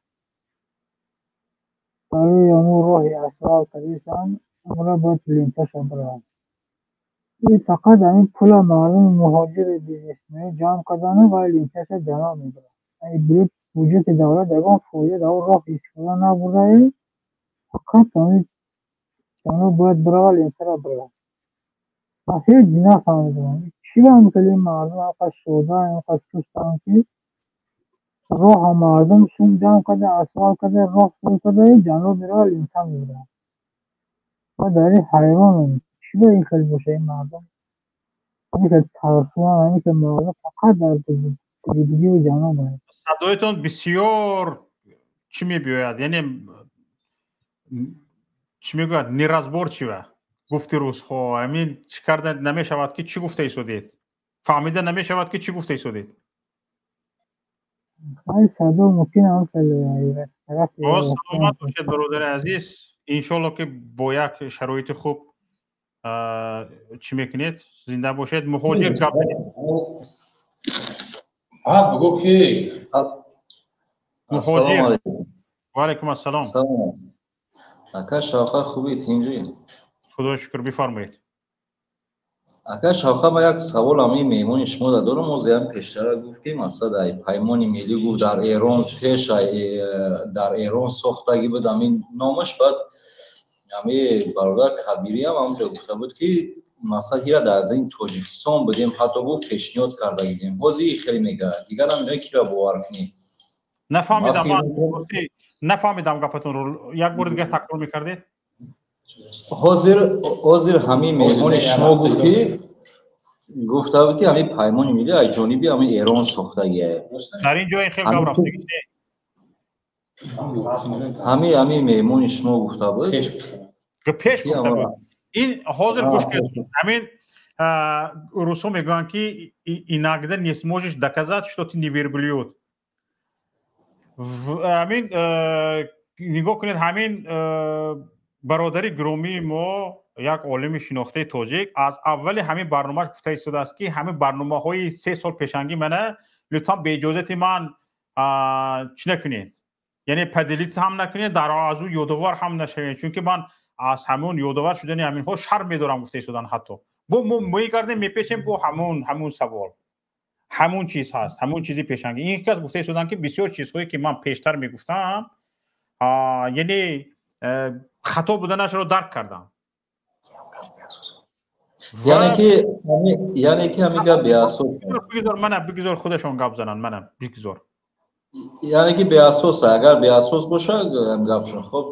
барои ҳамон роҳи асфалт кардисан, ҳамора бояд ленташа биравад. И фақат ҳамин пула мардуми муҳоҷири бизнесмени ҷамъ кардану вай ленташа ҷаноб мебарад. Буҷети давлат ягон фоида дар он роҳ истифода набурдаи, фақат ҳамин ҷаноб бояд биравад, лентара биравад. Ман ҳеҷ нафаҳмидам, чӣ ба ҳамин мардум инқадр сода, инқадр сустанд, ки роҳа мардум сум ҷамъ карда, асфалт карда, роҳ соз карда, ҷаноб меравад, лента мебарад. Ман дар ин ҳайронам, чӣ ба ин хел боша, ин мардум ҳамин хел тарсуан, ҳамин хел мардум фақат дар гудигию ҷаноб. Садоятон бисёр чӣ мебиёяд, яъне чӣ мегӯяд, неразборчиво гуфти рӯзҳо. Ҳамин чӣ карда намешавад, ки чӣ гуфта истодед, фаҳмида намешавад, ки чӣ гуфта истодед. Садо мумкин ҳам. Боз саломат бошед, бародари азиз. Иншолло, ки бо як шароити хуб чӣ мекунед. Зинда бошед. Муҳоҷир, гап. Бугӯ ки. Муҳоҷир, ваалайкум ассалом. Ака Шавқат, хуби, тинҷӣ? Худо шукр, бифармоед. Ака Шавқат, ма як савол ҳамин меҳмони шумо дорам. Озиам пештара гуфт, ки масалан, ай Паймони миллӣ гуфт, дар Эрон пеш дар Эрон сохтагӣ буд ҳамин номаш. Баъд ҳами бародар Кабириам ҳамонҷо гуфта буд, ки масалан, ҳира дар дин Тоҷикистон будем, ҳатто гуфт, пешниҳод карда будем. Ҳозир хеле мегӯяд, дигарам ино кира бовар кунӣ? Нафаҳмидам, нафаҳмидам гапатонро, як бори дигар такрор мекардед? Ҳозир ҳамин меҳмони шумо гуфт, ки гуфта буд, ки ҳамин Паймони миллӣ аз ҷониби ҳамин Эрон сохтагия. Дар ин ҷо ин хел гап рафтагӣ? Ҳамин меҳмони шумо гуфта буд. Пеш гуфта буд. Ин ҳозир гӯш кунед, ҳамин русҳо мегӯянд, ки иногда не сможешь доказать, что ты не верблюд. Ҳамин нигоҳ кунед, ҳамин бародари гиромии мо, як олими шинохтаи тоҷик, аз аввали ҳамин барномааш гуфта истодааст, ки ҳамин барномаҳои 3 сол пешангӣ мана лутфан беиҷозати ман чӣ накунед, яъне поделиться ҳам накунед, дар аз ӯ ёдовар ҳам нашавед, чунки ман аз ҳамон ёдовар шудани ҳаминҳо шарм медорам, гуфта истоданд. Ҳатто бо мо мегардем, мепешем, бо ҳамун савол, ҳамун чиз ҳаст, ҳамун чизи пешангӣ. Ин кас гуфта истоданд, ки бисёр чизҳое, ки ман пештар мегуфтам, яъне хато буданашро дарк кардам. Яъне ки ҳамин гап беасос? Бигзор, мана бигзор худашон гап зананд, мана бигзор. Яъне ки беасос, агар беасос боша гапшон, хоб,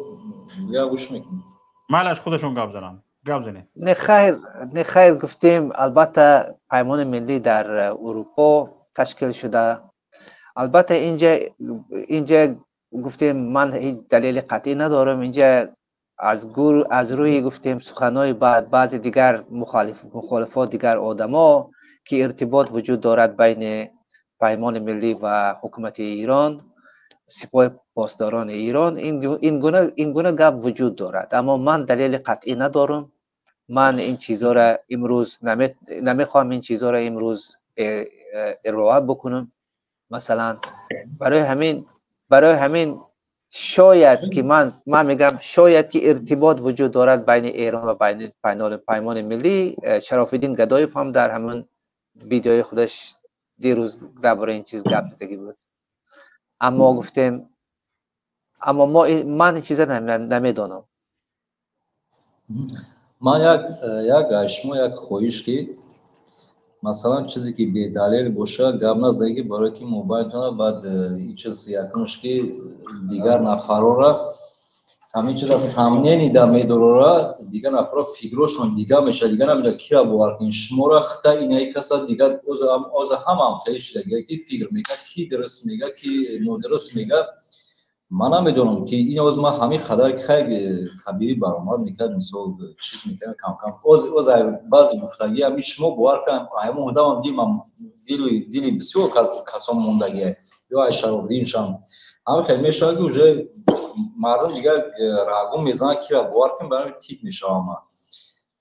дигар гӯш мекунем. Майлаш, худашон гап зананд, гап занед. Не, хайр, не, хайр, гуфтем, албатта, Паймони миллӣ дар Урупо ташкил шуда. Албатта, инҷа гуфтем, ман ҳеҷ далели қатъӣ надорам. Инҷа аз рӯи, гуфтем, суханҳои баъзе дигар мухолифот, дигар одамо, ки иртибот вуҷуд дорад байни Паймони миллӣ ва ҳукумати Эрон, Сипоҳи Посдорони Эрон, ин гуна гап вуҷуд дорад, аммо ман далели қатъӣ надорам. Ман ин чизҳоро имрӯз намехоҳам, ин чизҳоро имрӯз ироа бикунам. Масалан, барои ҳамин шояд ки ман мегӯям, шояд ки иртибот вуҷуд дорад байни Эрон ва байни Паймони миллӣ. Шарофиддин Гадоев ҳам дар ҳамон видеои худаш дирӯз дар бораи ин чиз гап задагӣ буд. Аммо гуфтем, аммо ман ин чиза намедонам. Ман як аз шумо як хоҳиш, ки масалан, чизе ки бедалел боша, гап назанед, ки барое ки мобайнтона баъд ин чиз якумш, ки дигар нафарора Ҳамин чиза сомнение да медорора, дигар нафарро фикрошон дига мешавад, дига намедонад кира бовар кунед. Шуморо хита инаи каса дига оза ҳамаам хеле шидагия ки фикр мекунад, ки дуруст мега, ки нодуруст мега. Ман намедонам ки ин оз ман ҳамин қадар хай кабирӣ баромад мекард, мисол чиз мекард кам-кам. Оз оз баъзи гуфтагӣ ҳамин шумо бовар кунед, ҳамон одамам дилмам дили бисёр касон мондагия ё ай Шарофдиншам ҳамин хел мешавад ки уже мардум дигар рагун мезанад, кира бовар кунед, барои тип мешавам.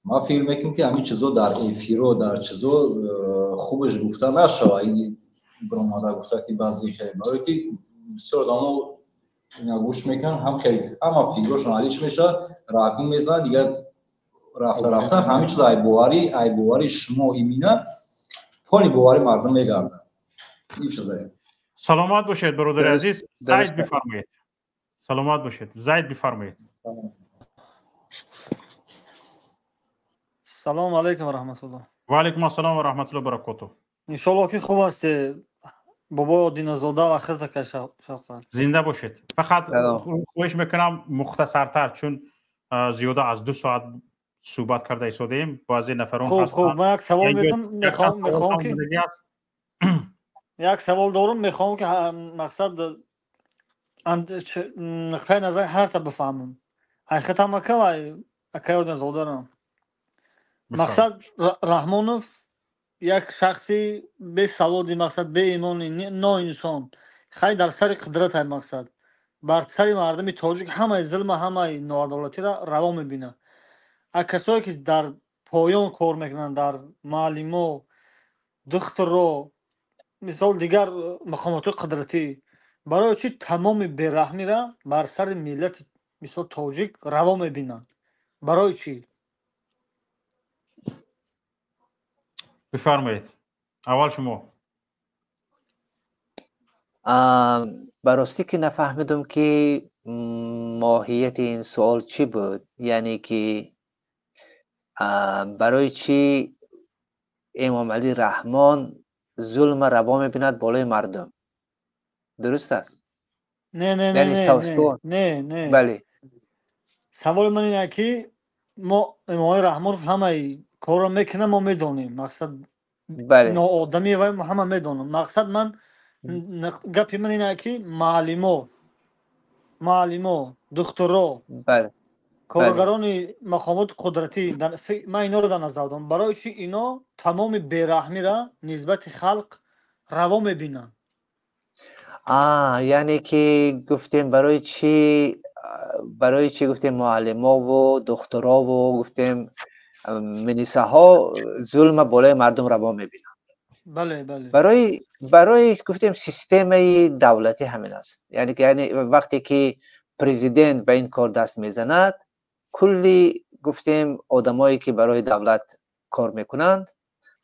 Ман фикр мекунам ки ҳамин чизо дар эфиро, дар чизо хубаш гуфта нашавад. Ин биромада гуфта ки баъзи хел, барое ки бисёр одамо ина гӯш мекунанд, ҳам хеле ҳама фикрошон алиш мешавад, рагун мезанад, дигар рафта рафта ҳамин чиз айбоварӣ шумо имина пони бовари мардум мегардад. Ин чизае. Саломат бошед, бародари азиз. Зайд, бифармоед. Саломат бошед, Зайд, бифармоед. Салому алайкум ва раҳматуллоҳ. Ва алайкум ассалом ва раҳматуллоҳ баракотуҳ. Иншоаллоҳ ки хуб ҳастед, бобо Динозода ва хиртака Шавқат. Зинда бошед. Фақат хоҳиш мекунам мухтасартар, чун зиёда аз 2 соат суҳбат карда истодаем, баъзе нафарон. Хуб, хуб, ман як савол метам, мехоҳам ки як савол дорам, мехоҳам ки мақсад нуқтаи назари ҳарта бифаҳмам, ай хитамака ва акаи Одинозодарам. Мақсад, Раҳмонов як шахси бесаводи, мақсад, беимони, ноинсон, хай дар сари қудратай, мақсад, бар сари мардуми тоҷик ҳамаи зулма, ҳамаи ноадолатиро раво мебинад. А касое ки дар поён кор мекунанд, дар муаллимо, духтуро, мисол, дигар мақомотҳои қудратӣ, барои чӣ тамоми бераҳмира бар сари миллати, мисол, тоҷик раво мебинанд? Барои чӣ? Бифармоед, аввал шумо. Ба ростӣ ки нафаҳмидум ки моҳияти ин суол чӣ буд, яъне ки барои чӣ Эмомалӣ Раҳмон зулма раво мебинад болои мардум, дуруст аст? Не, не, не, не, не. Бале. Саволи ман ин ки мо Эмомалӣ Раҳмонов ҳамаи корро мекунад, мо медонем, мақсад, ноодамӣ ва ҳама медонам. Мақсад, ман гапи ман ин ки муаллимо, духтуро, коргарони мақомоти қудратӣ, ман иноро дар назар дорам, барои чӣ ино тамоми бераҳмира нисбати халқ раво мебинанд? Яъне ки гуфтем барои чӣ гуфтем муаллимову духтурову гуфтем милисаҳо зулма болои мардум раво мебинанд. Бале, бале. Барои гуфтем системаи давлатӣ ҳамин аст, яъне вақте ки президент ба ин кор даст мезанад, кулли гуфтем одамое ки барои давлат кор мекунанд,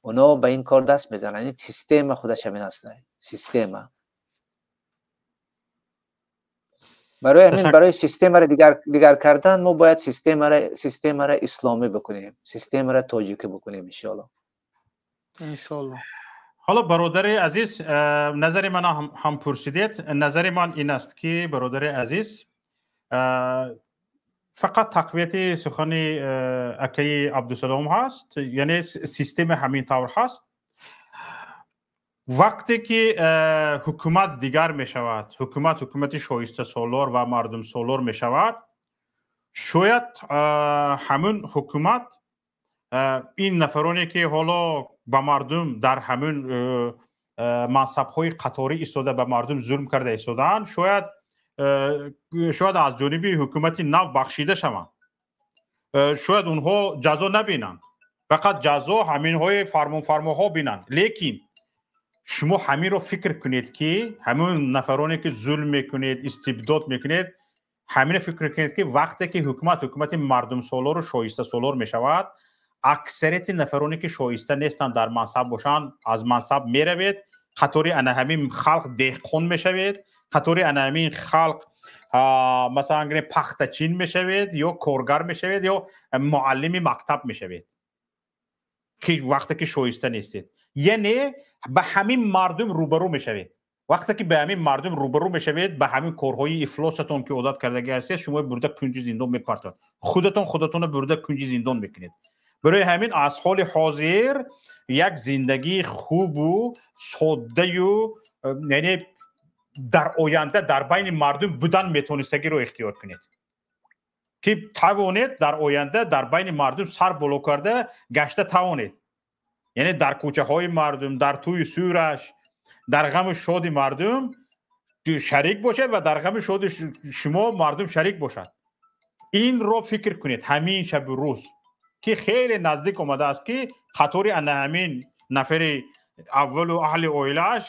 оно ба ин кор даст мезананд. Ин система худаш ҳамин аст, система. Барои ҳамин, барои системаро дигар кардан мо бояд системаро исломӣ бикунем, системаро тоҷикӣ бикунем, иншоалло. Иншоалло. Ҳоло, бародари азиз, назари ман ҳам пурсидед. Назари ман ин аст ки, бародари азиз, фақат тақвияти сухани акаи Абдусалом ҳаст, яъне система ҳамин тавр ҳаст. Вақте ки ҳукумат дигар мешавад, ҳукумат ҳукумати шоистасолор ва мардумсолор мешавад, шояд ҳамун ҳукумат ин нафароне ки ҳоло ба мардум дар ҳамун мансабҳои қаторӣ истода ба мардум зулм карда истодаанд, шояд аз ҷониби ҳукумати нав бахшида шаванд, шояд онҳо ҷазо набинанд, фақат ҷазо ҳаминҳои фармонфармоҳо бинанд. Лекин шумо ҳаминро фикр кунед ки ҳамун нафароне ки зулм мекунед, истибдод мекунед, ҳаминро фикр кунед ки вақте ки ҳукумат ҳукумати мардумсолору шоистасолор мешавад, аксарияти нафароне ки шоиста нестанд дар мансаб бошанд, аз мансаб меравед, қатори ана ҳамин халқ деҳқон мешавед, қатори ана ҳамин халқ, масалан гирем, пахтачин мешавед ё коргар мешавед ё муаллими мактаб мешавед, ки вақте ки шоиста нестед, яъне ба ҳамин мардум рӯбарӯ мешавед. Вақте ки ба ҳамин мардум рӯбарӯ мешавед, ба ҳамин корҳои ифлосатон ки одат кардагӣ ҳастед, шумо бурда кунҷи зиндон мепартояд. Худатон худатонро бурда кунҷи зиндон мекунед. Барои ҳамин аз ҳоли ҳозир як зиндагии хубу соддаю, яъне дар оянда дар байни мардум будан метонистагиро ихтиёр кунед, ки тавонед дар оянда дар байни мардум сар боло карда гашта тавонед, яъне дар кӯчаҳои мардум, дар тӯи сӯраш, дар ғаму шоди мардум шарик бошад ва дар ғами шоди шумо мардум шарик бошад. Инро фикр кунед ҳамин шабу рӯз, ки хеле наздик омадааст, ки қатори ана ҳамин нафари аввалу аҳли оилааш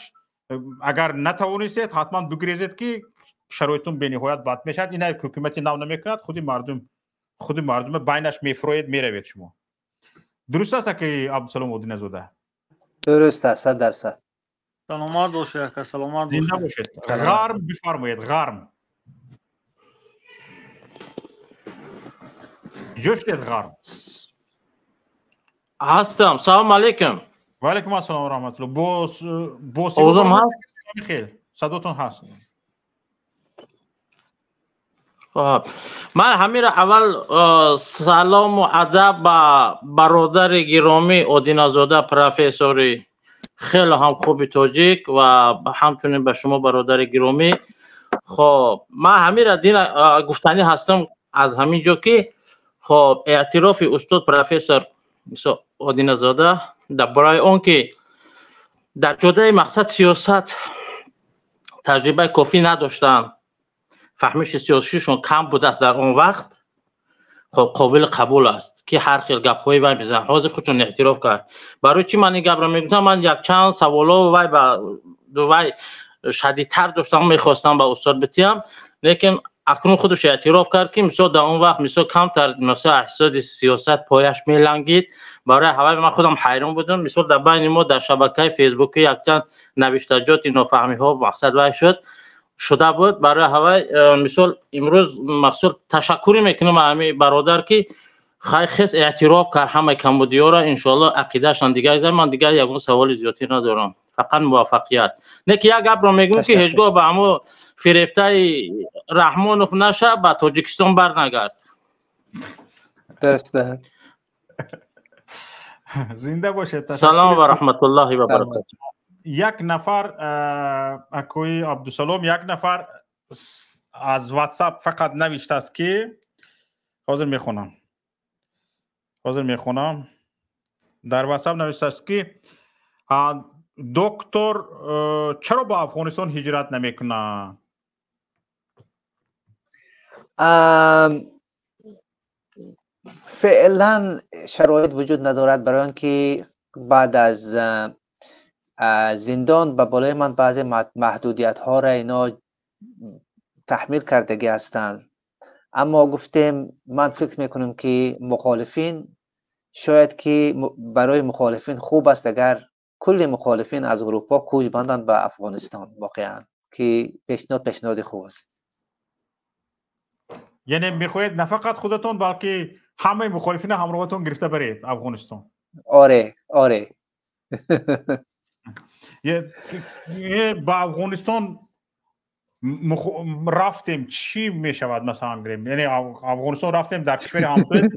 агар натавонистед, ҳатман бигрезед, ки шароитон бениҳоят бад мешавад. Ина ҳукумати нав намекунад, худи мардума байнаш мефуроед, меравед шумо. Дуруст аст, аки Абдусалом Одиназода? Дуруст аст, 100%. Саломат бошед, ака, саломат. Зинда бошед. Ғарм, бифармоед, Ғарм. Ҷо шудед, Ғарм? Ҳастам. Салом алейкум. Ва алейкум ассалом ва раҳматулло. Бо Овозам ҳаст? Хел садотон ҳаст. Хоб, ман ҳамира аввал салому адаб ба бародари гиромӣ Одиназода, профессори хеле ҳам хуби тоҷик, ва ҳамчунин ба шумо, бародари гиромӣ. Хоб, ман ҳамира дина гуфтанӣ ҳастам аз ҳамин ҷо, ки хоб, эътирофи устод профессор Одиназода дар бораи он ки дар ҷодаи мақсад сиёсат таҷрибаи кофӣ надоштанд, фаҳмиши сиёсишон кам будааст дар он вақт, хоб, қобили қабул аст, ки ҳар хел гапҳои вай мезанад. Ҳозир худшон эътироф кард. Барои чӣ ман ин гапро мегӯям? Ман якчанд саволо вай ба вай шадидтар доштам, мехостам ба устод битиям, лекин акнун худаш эътироф кард, ки мисол дар он вақт мисол камтар мисол эҳсоси сиёсат пояш мелангид. Барои ҳавай ман худам ҳайрон будам. Мисол дар байни мо дар шабакаи фейсбуки якчанд навиштаҷоти нофаҳмиҳо мақсад вай шуд шуда буд. Барои ҳавай мисол имрӯз мақсуд ташаккурӣ мекунам ҳами бародар, ки хай хес эътироф кард ҳамаи камбудиёро. Иншоалло, ақидаашон дигар. Ман дигар ягон саволи зиёдтӣ надорам, фақат муваффақият. Не ки як гапро мегӯм, ки ҳеҷгоҳ ба ҳамо фирефтаи Раҳмонов наша, ба Тоҷикистон барнагард. Дуруст. Зинда бошед. Салом ва раҳматуллоҳи ва баракату. Як нафар, акои Абдусалом, як нафар аз WhatsApp фақат навиштааст, ки ҳозир мехонам. Дар WhatsApp навиштааст, ки доктор чаро ба Афғонистон ҳиҷрат намекунад? Феълан шароит вуҷуд надорад, барои он ки баъд аз зиндон ба болои ман баъзе маҳдудиятҳоро ино таҳмил кардагӣ ҳастанд. Аммо гуфтем, ман фикр мекунам, ки мухолифин шояд ки барои мухолифин хуб аст, агар кулли мухолифин аз Аврупо кӯч банданд ба Афғонистон. Воқеан ки пешниҳоди хуб аст. Яъне мехоҳед на фақат худатон, балки ҳамаи мухолифина ҳамроҳатон гирифта баред Афғонистон? Оре. Ба Афғонистон рафтем, чӣ мешавад? Масалан гирем, яъне Афғонистон рафтем, дар кишвари ҳамсоя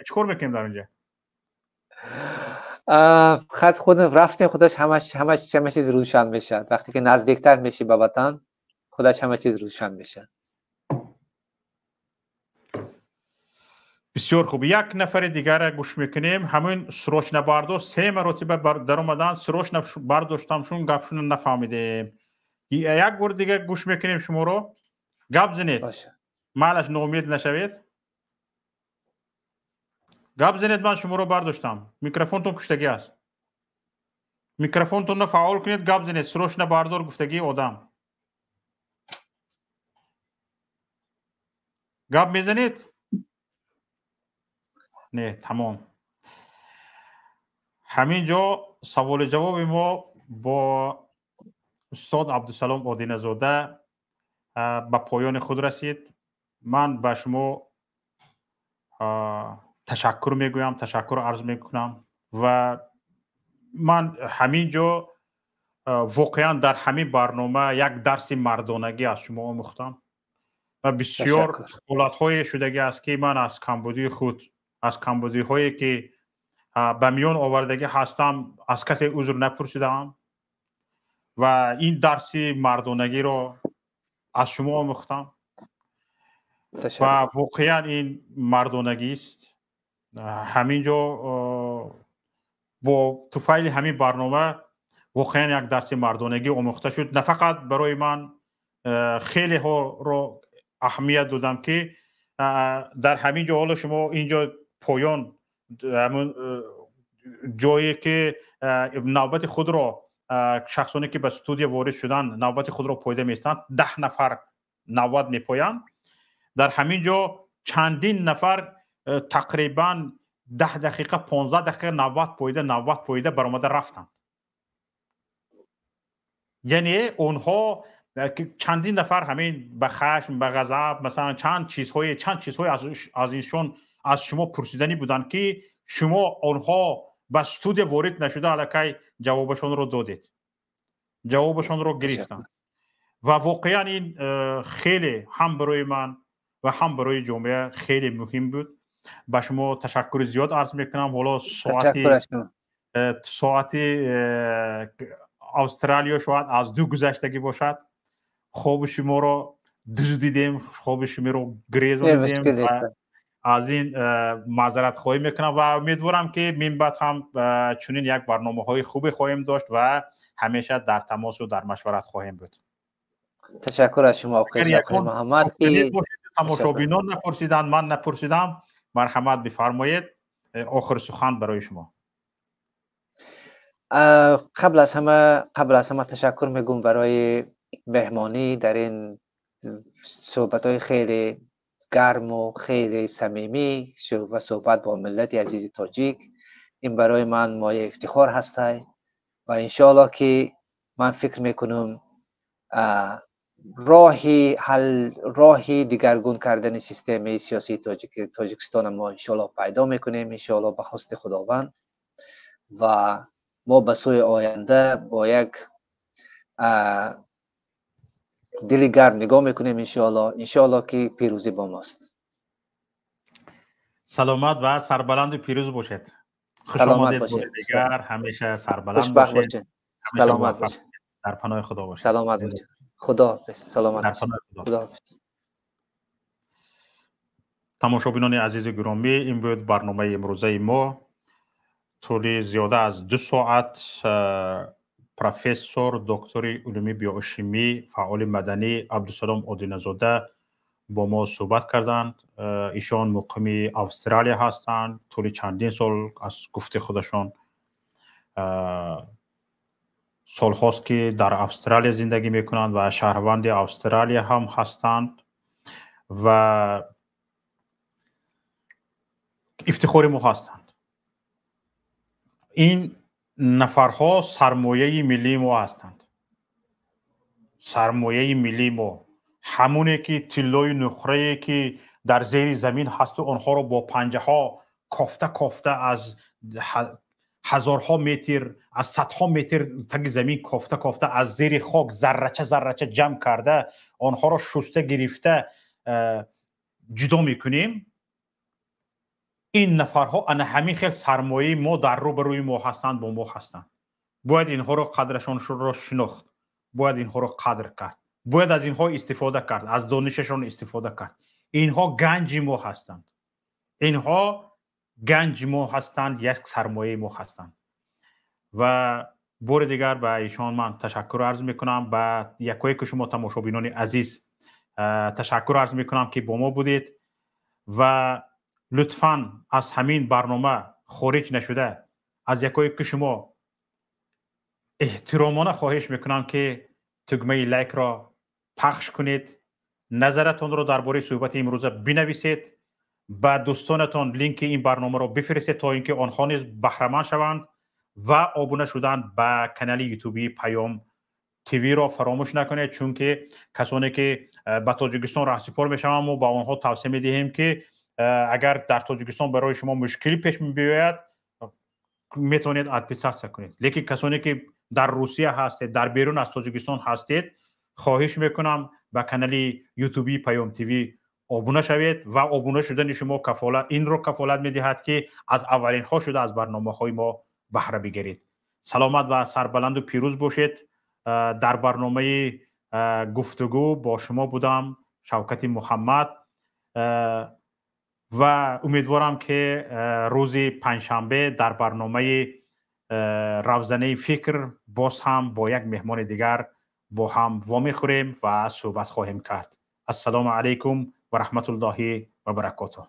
чӣ кор мекунем дар инҷа? Хат худ рафтем, худаш ҳама чиз рӯшан мешавад. Вақте ки наздиктар мешӣ ба ватан, худаш ҳама чиз рӯшан мешавад. Бисёр хуб, як нафари дигара гӯш мекунем. Ҳамин срочно бардошт, се маротиба даромадан, срочно бардоштам, шун гапшуна нафаҳмидем. Як бор дигар гӯш мекунем шуморо. Гап зинед, майлаш, ноумед нашавед, гап зинед. Ман шуморо бардоштам, микрофонтон куштагӣ аст, микрофонтонро фаъол кунед, гап зинед. Срочно бардор гуфтагии одам. Гап мезанед? Не, тамом. Ҳамин ҷо саволи ҷавоби мо бо устод Абдусалом Одиназода ба поёни худ расид. Ман ба шумо ташаккур мегӯям, ташаккур арз мекунам ва ман ҳамин ҷо Воқеан дар ҳамин барнома як дарси мардонагӣ аз шумо омӯхтам ва бисёр ҳолатҳое шудагӣ аст, ки ман аз камбудии худ, аз камбудиҳое ки ба миён овардагӣ ҳастам, аз касе узр напурсидаам ва ин дарси мардонагиро аз шумо омӯхтам ва воқеан ин мардонагист. Ҳамин ҷо бо туфайли ҳамин барнома воқеан як дарси мардонагӣ омӯхта шуд. На фақат барои ман, хелеҳоро аҳамият додам, ки дар ҳамин ҷо ҳоло шумо инҷо поён ҳамун ҷое ки навбати худро шахсоне ки ба студия ворид шуданд, навбати худро пойда меистанд, 10 нафар навбат мепоянд. Дар ҳамин ҷо чандин нафар тақрибан 10 дақиқа, 15 дақиқа навбат пойда баромада рафтанд. Яъне онҳо чандин нафар ҳамин ба хашм, ба ғазаб, масалан, чанд чизҳое аз иншон, аз шумо пурсиданӣ буданд, ки шумо онҳо ба студия ворид нашуда аллакай ҷавобашонро додед, ҷавобашонро гирифтанд. Ва воқеан ин хеле ҳам барои ман ва ҳам барои ҷомеа хеле муҳим буд. Ба шумо ташаккури зиёд арз мекунам. Ҳоло соати Австралиё шояд аз 2 гузаштагӣ бошад. Хоби шуморо дуздидем, хоби шуморо гирезонидем, аз ин маъзаратхоҳӣ мекунам ва умедворам, ки минбаъд ҳам чунин як барномаҳои хубе хоҳем дошт ва ҳамеша дар тамосу дар машварат хоҳем буд. Ташаккур аз шумо, оқои Муҳаммад. Тамошобинон напурсиданд, ман напурсидам, марҳамат бифармоед, охири сухан барои шумо. قبل از همه تشکر میگم برای مهمانی در این صحبت های خیلی گرم و خیلی صمیمی و صحبت با ملت عزیز تاجیک. این برای من مایه افتخار هست و انشاءالله که من فکر میکنم راهی حل، راهی دیگرگون کردن سیستم سیاسی تاجیکستان ما انشاءالله پیدا میکنیم، انشاءالله به خواست خداوند، و ما به سوی آینده با یک دل گرم نگاه میکنیم انشاءالله. انشاءالله که پیروزی با ماست. سلامت و سربلند و پیروز باشید. خوش آمدید دیگر، همیشه سربلند باشید. سلامت باشید. در پناه خدا باشید. سلامت باشید. خدا حافظ. سلامت. در پناه خدا. خدا حافظ. Тамошобинони азизу гиромӣ, ин буд барномаи имрӯзаи мо. Тӯли зиёда аз 2 соат профессор, доктори улуми биошимӣ, фаъоли маданӣ Абдусалом Одиназода бо мо суҳбат карданд. Ишон муқими Австралия ҳастанд. Тӯли чандин сол, аз гуфти худашон, солҳост, ки дар Австралия зиндагӣ мекунанд ва шаҳрванди Австралия ҳам ҳастанд ва ифтихори мо ҳастанд. Ин нафарҳо сармояи миллии мо ҳастанд. Сармояи миллии мо ҳамоне ки тиллою нуқрае ки дар зери замин ҳасту онҳоро бо панҷаҳо кофта кофта аз ҳазорҳо метр, аз садҳо метр таги замин кофта кофта, аз зери хок заррача заррача ҷамъ карда, онҳоро шуста гирифта ҷудо мекунем. Ин нафарҳо ана ҳамин хел сармояи мо дар рӯ ба рӯи мо ҳастанд, бо мо ҳастанд. Бояд инҳоро қадрашонро шинохт, бояд инҳоро қадр кард, бояд аз инҳо истифода кард, аз донишашон истифода кард. Инҳо ганҷи мо ҳастанд, инҳо ганҷи мо ҳастанд, як сармояи мо ҳастанд. Ва бори дигар ба ишон ман ташаккур арз мекунам. Ба якое ки шумо, тамошобинони азиз, ташаккур арз мекунам, ки бо мо будед. Ва лутфан аз ҳамин барнома хориҷ нашуда, аз якое ки шумо эҳтиромона хоҳиш мекунам, ки тугмаи лайкро пахш кунед, назаратонро дар бораи суҳбати имрӯза бинависед, ба дӯстонатон линки ин барномаро бифиристед, то ин ки онҳо низ баҳраманд шаванд, ва обуна шудан ба канали ютубии Паём ТВ-ро фаромӯш накунед, чунки касоне ки ба Тоҷикистон раҳсипор мешаванд, мо ба онҳо тавсия медиҳем, ки агар дар Тоҷикистон барои шумо мушкилӣ пеш мебиёяд, метавонед отписаться кунед. Лекин касоне ки дар Русия ҳастед, дар берун аз Тоҷикистон ҳастед, хоҳиш мекунам ба канали ютуби Паём ТВ обуна шавед ва обуна шудани шумо кафолат инро кафолат медиҳад, ки аз аввалинҳо шуда аз барномаҳои мо баҳра бигиред. Саломат ва сарбаланду пирӯз бошед. Дар барномаи гуфтугӯ бо шумо будам Шавкати Муҳаммад ва умедворам, ки рӯзи панҷшанбе дар барномаи Равзанаи фикр боз ҳам бо як меҳмони дигар бо ҳам вомехӯрем ва суҳбат хоҳем кард. Ассалому алайкум ва раҳматуллоҳи ва баракотуҳ.